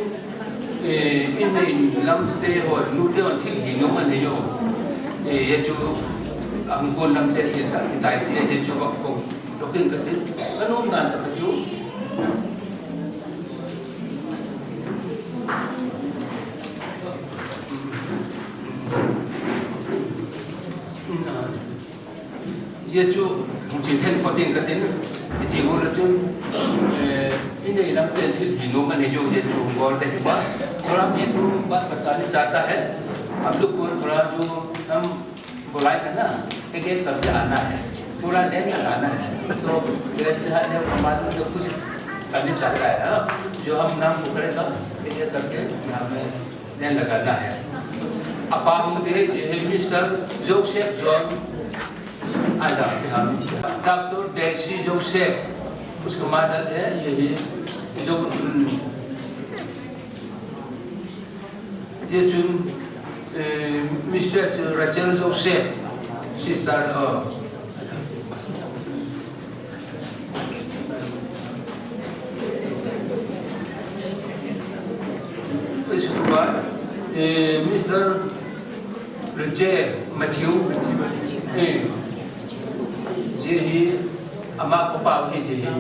Innei lamte haw nute haw thil hi nuam a nei u. Zia chu a hung kuan lamte thil tak ti tai ti, zia chu va ko dok in ka ti. Ka nuam dan tak a chu Zia chu hung chia then phot ding ka tin, i ti gual a chun, Innei lamte thil hi nuam a nei u, zia chu hung bawl te hi ba. थोड़ा मैं तो बात बताने चाहता है, आप लोग को थोड़ा जो हम बुलाए थे ना, एक एक करके आना है, पूरा लाइन लगाना है। तो जैसे हमारे जो कुछ करने चाहता है, जो हम नाम पुकारेगा, एक एक करके हमें लाइन लगाना है। A pa hung ding hi Mister Joseph John, a dam hi Mister Doctor Daisy Joseph, उसका मॉडल है ये, जो ये चुन Mister Rachel Joseph, sister, उसके बाद Mister Richard Matthew, zia hi ama pau hi zia hi.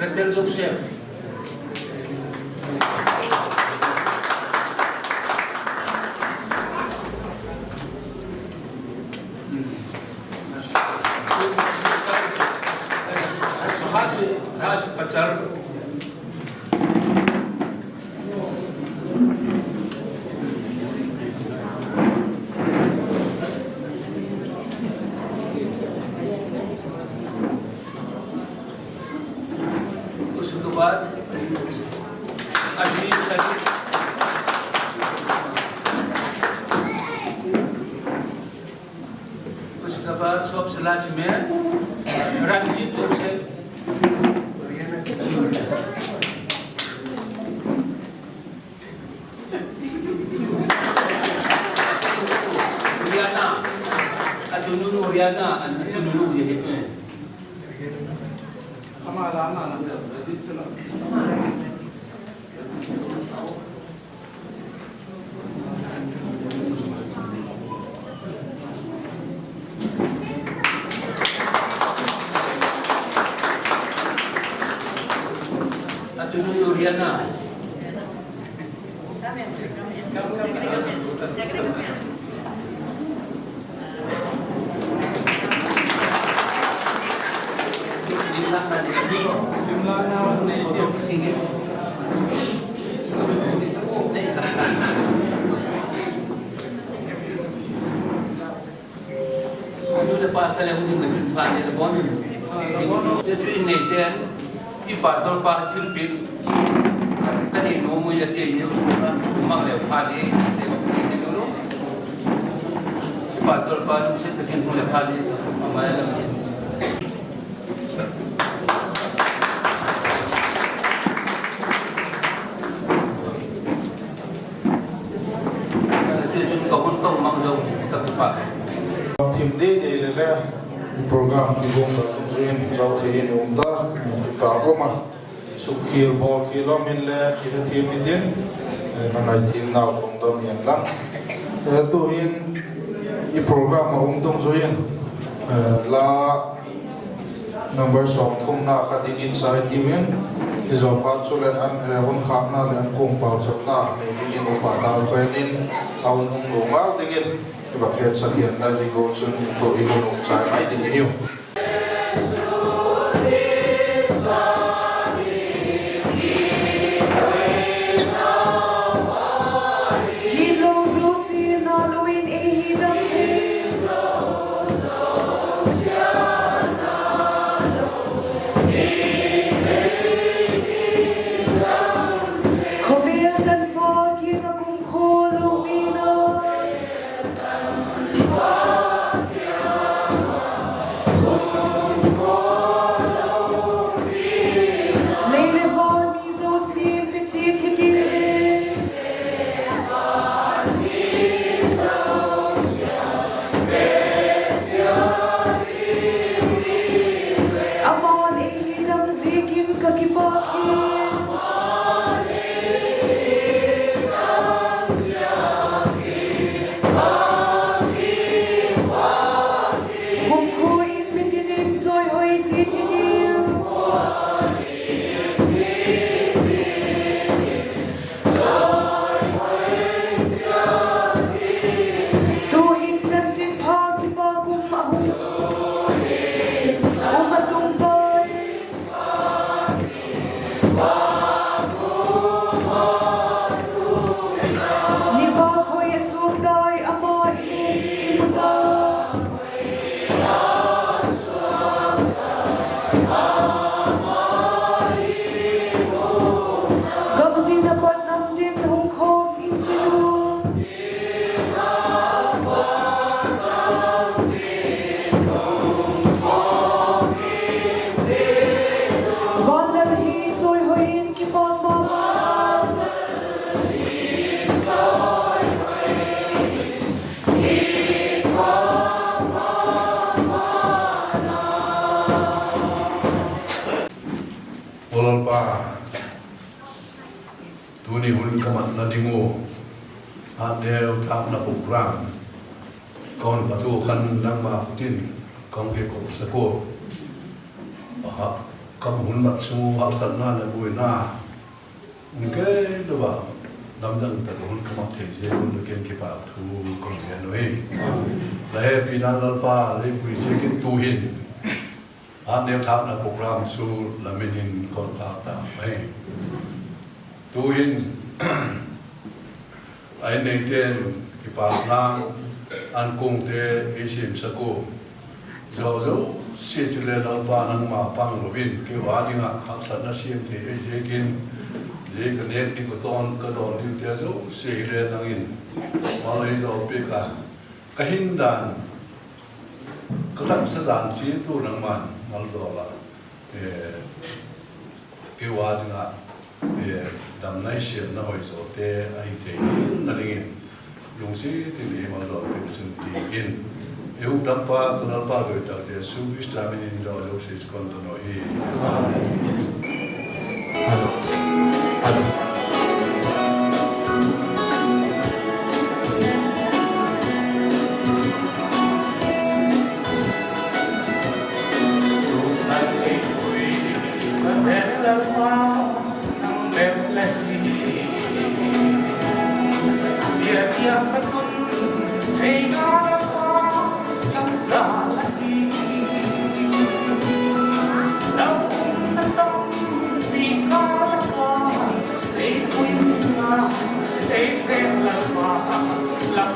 Rachel Joseph. उसके बाद अजीत, उसके बाद सबसे लास्ट में Ranjit Joseph. Riana, a tununu Riana, a tununu ye he. Tu le pa ka le hung ding le chun sa le bon. Te chu in nei ten, i pastor pa thilpiak ka nei nuam ui a ti, mang le pha di, te ko ti ti lo. I pastor pa lungsiat takin hung le pha di, a mai la. Thim dei dei le le, program kiguat ta zui in zo thei in um ta, kipak um a. Sukkhial bawlkhial um in le, kile thiam i tin, eh, na ngai thiam nau kong dam hian lang. Eh, tu'hin i program a um dungzui in, eh, la number sawmthumna kha dingin sai tiam in, i zo phat chu le an, eh, hun khâkna le an kuang pauchapna nei dingin upa dau pen in, a hun hung lo ngal dingin, i va phet sa hian lai ding lo chun, tu i hun um chai mai ding i hiu. Hi lo zosia na lo in ei hi dam thei. Khawvel tan pa kiang ah kumkhua lopina. Lei le van mi zosia'n pe chiat hi tiu. Ama'n ei hi dam ziakin ka kipak hi. Kumkhua in mitin in chawihoi chiat hi tiu. Tu'hin chanchinpha kipak um a hung, um a tung tai. Ni vak hoi a suak tai, ama i mu ta. Gam tin a pat nam tin hung khawm in tiu. Van Lal hi chawihoi in kipak ma ma. Aw Lalpa, tuni hun ka matna ding uh, a neu thâkna program ka hun pat uh khan nangma khut in ka hung kikopsak ua. Aha, ka hun mat sung uh haksatna leh buaina um kei lo a, lamdang tak a hun ka mat thei ziak un la kiang kipak thu ka hung gen uhi. La hepina Lalpa lei pui ziakin tu'hin a neu thâkna program chu la min in ka hun phâk ta ahi. Tu'hin a inneite'n kipakna an kungte ei siamsak ua, zo zosia chule Lalpa nangma pang lo in keiu â ding ah haksatna siam thei ei ziakin, zia ka nêk ding ka dawn, ka dawn dingte zosia hile nang in mal ei zaw piak a, ka hin dan, ka khatsa dan chiat uh nangma'n malzawl a, keiu â ding ah damna i siamna hoizawte ahi thei na dingin, lungsiat in ei malzawl piak chun ti in, ei hukdampa ka Lalpa doi tak Jesu Khrista min in doi zosia chu ka hun don uh hi. Amen.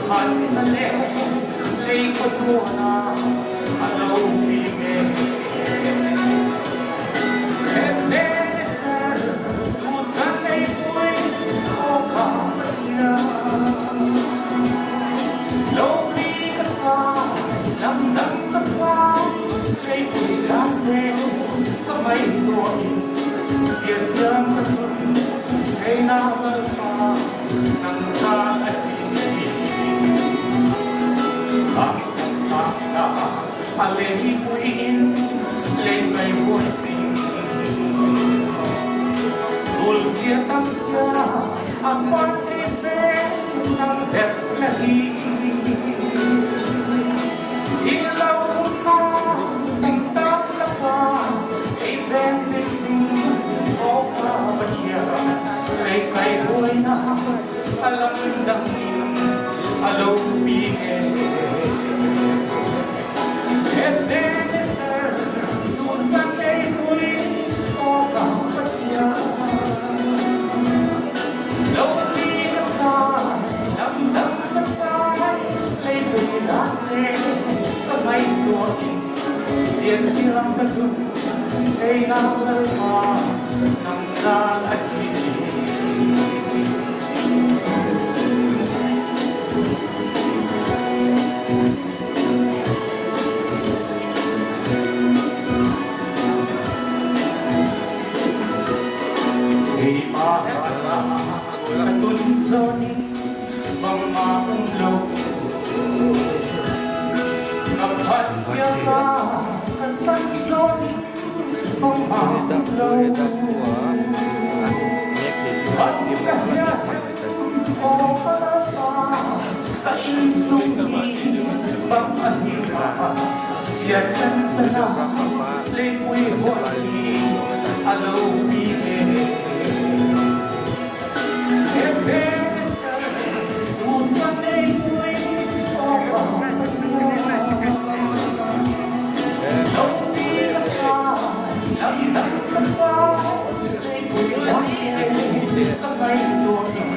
An a le lei kua tuana a lo pi e. Ebenezer, tu chan lei pui, aw ka Pathian. Lopi ka sa, lamdang ka sa, lei pui dante ka ngaitua in, siathiam ka tun, ei nau Lalpa, nang sâng ahi. Ang sâng a lei pui in, lei ngaitua zing, tul zia tam zia a pan ei ve, nang bep la hi. Hilo umna tamtak lak ah ei veng ding zing, aw ka Pathian, lei kaihuaina a lamdang in a lopi e. Ebenezer, tu chan lei pui, aw ka Pathian. Lopi ka sa, lamdang ka sa, lei pui dante ka ngaitua in, siathiam ka tun, ei nau Lalpa, nang sâng ahi. Ei pa ka tun zaw in bangma um lo, ka phat ziak a ka san zaw in bangma um lo. Bang ka hia hem, aw ka Lalpa, ka insung hi bang ahi a, zia chan chan a lei pui huai hi a lopi e. Ebenezer, tu chan lei pui, aw ka Pathian. Lopi ka sa, lamdang ka sa, lei pui dante ka ngaitua in,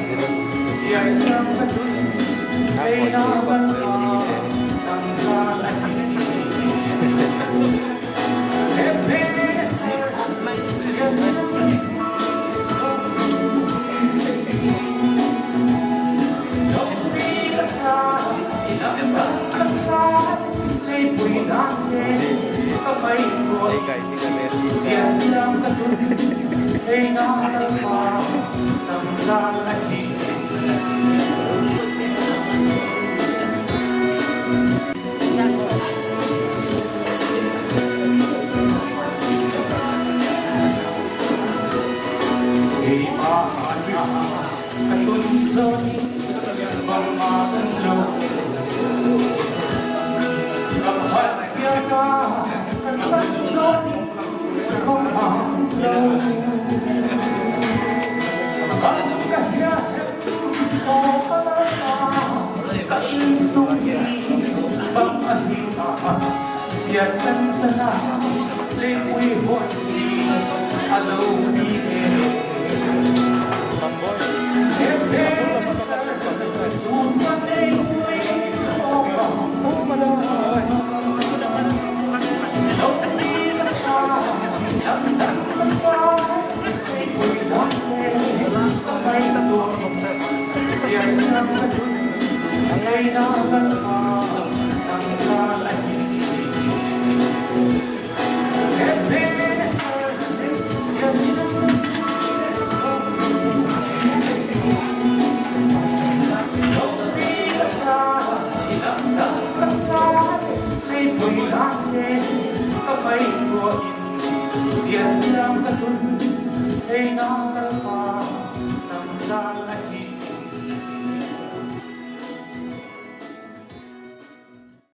siathiam ka tun, ei nau Lalpa, nang sâng ahi. Ei pa ka tun zaw in bangma um lo, ka phat ziak a ka san zaw in bangma um lo. Bang ka hia hem, aw ka Lalpa, ka insung hi bang ahi a, zia chan chan a lei pui huai hi a lopi e.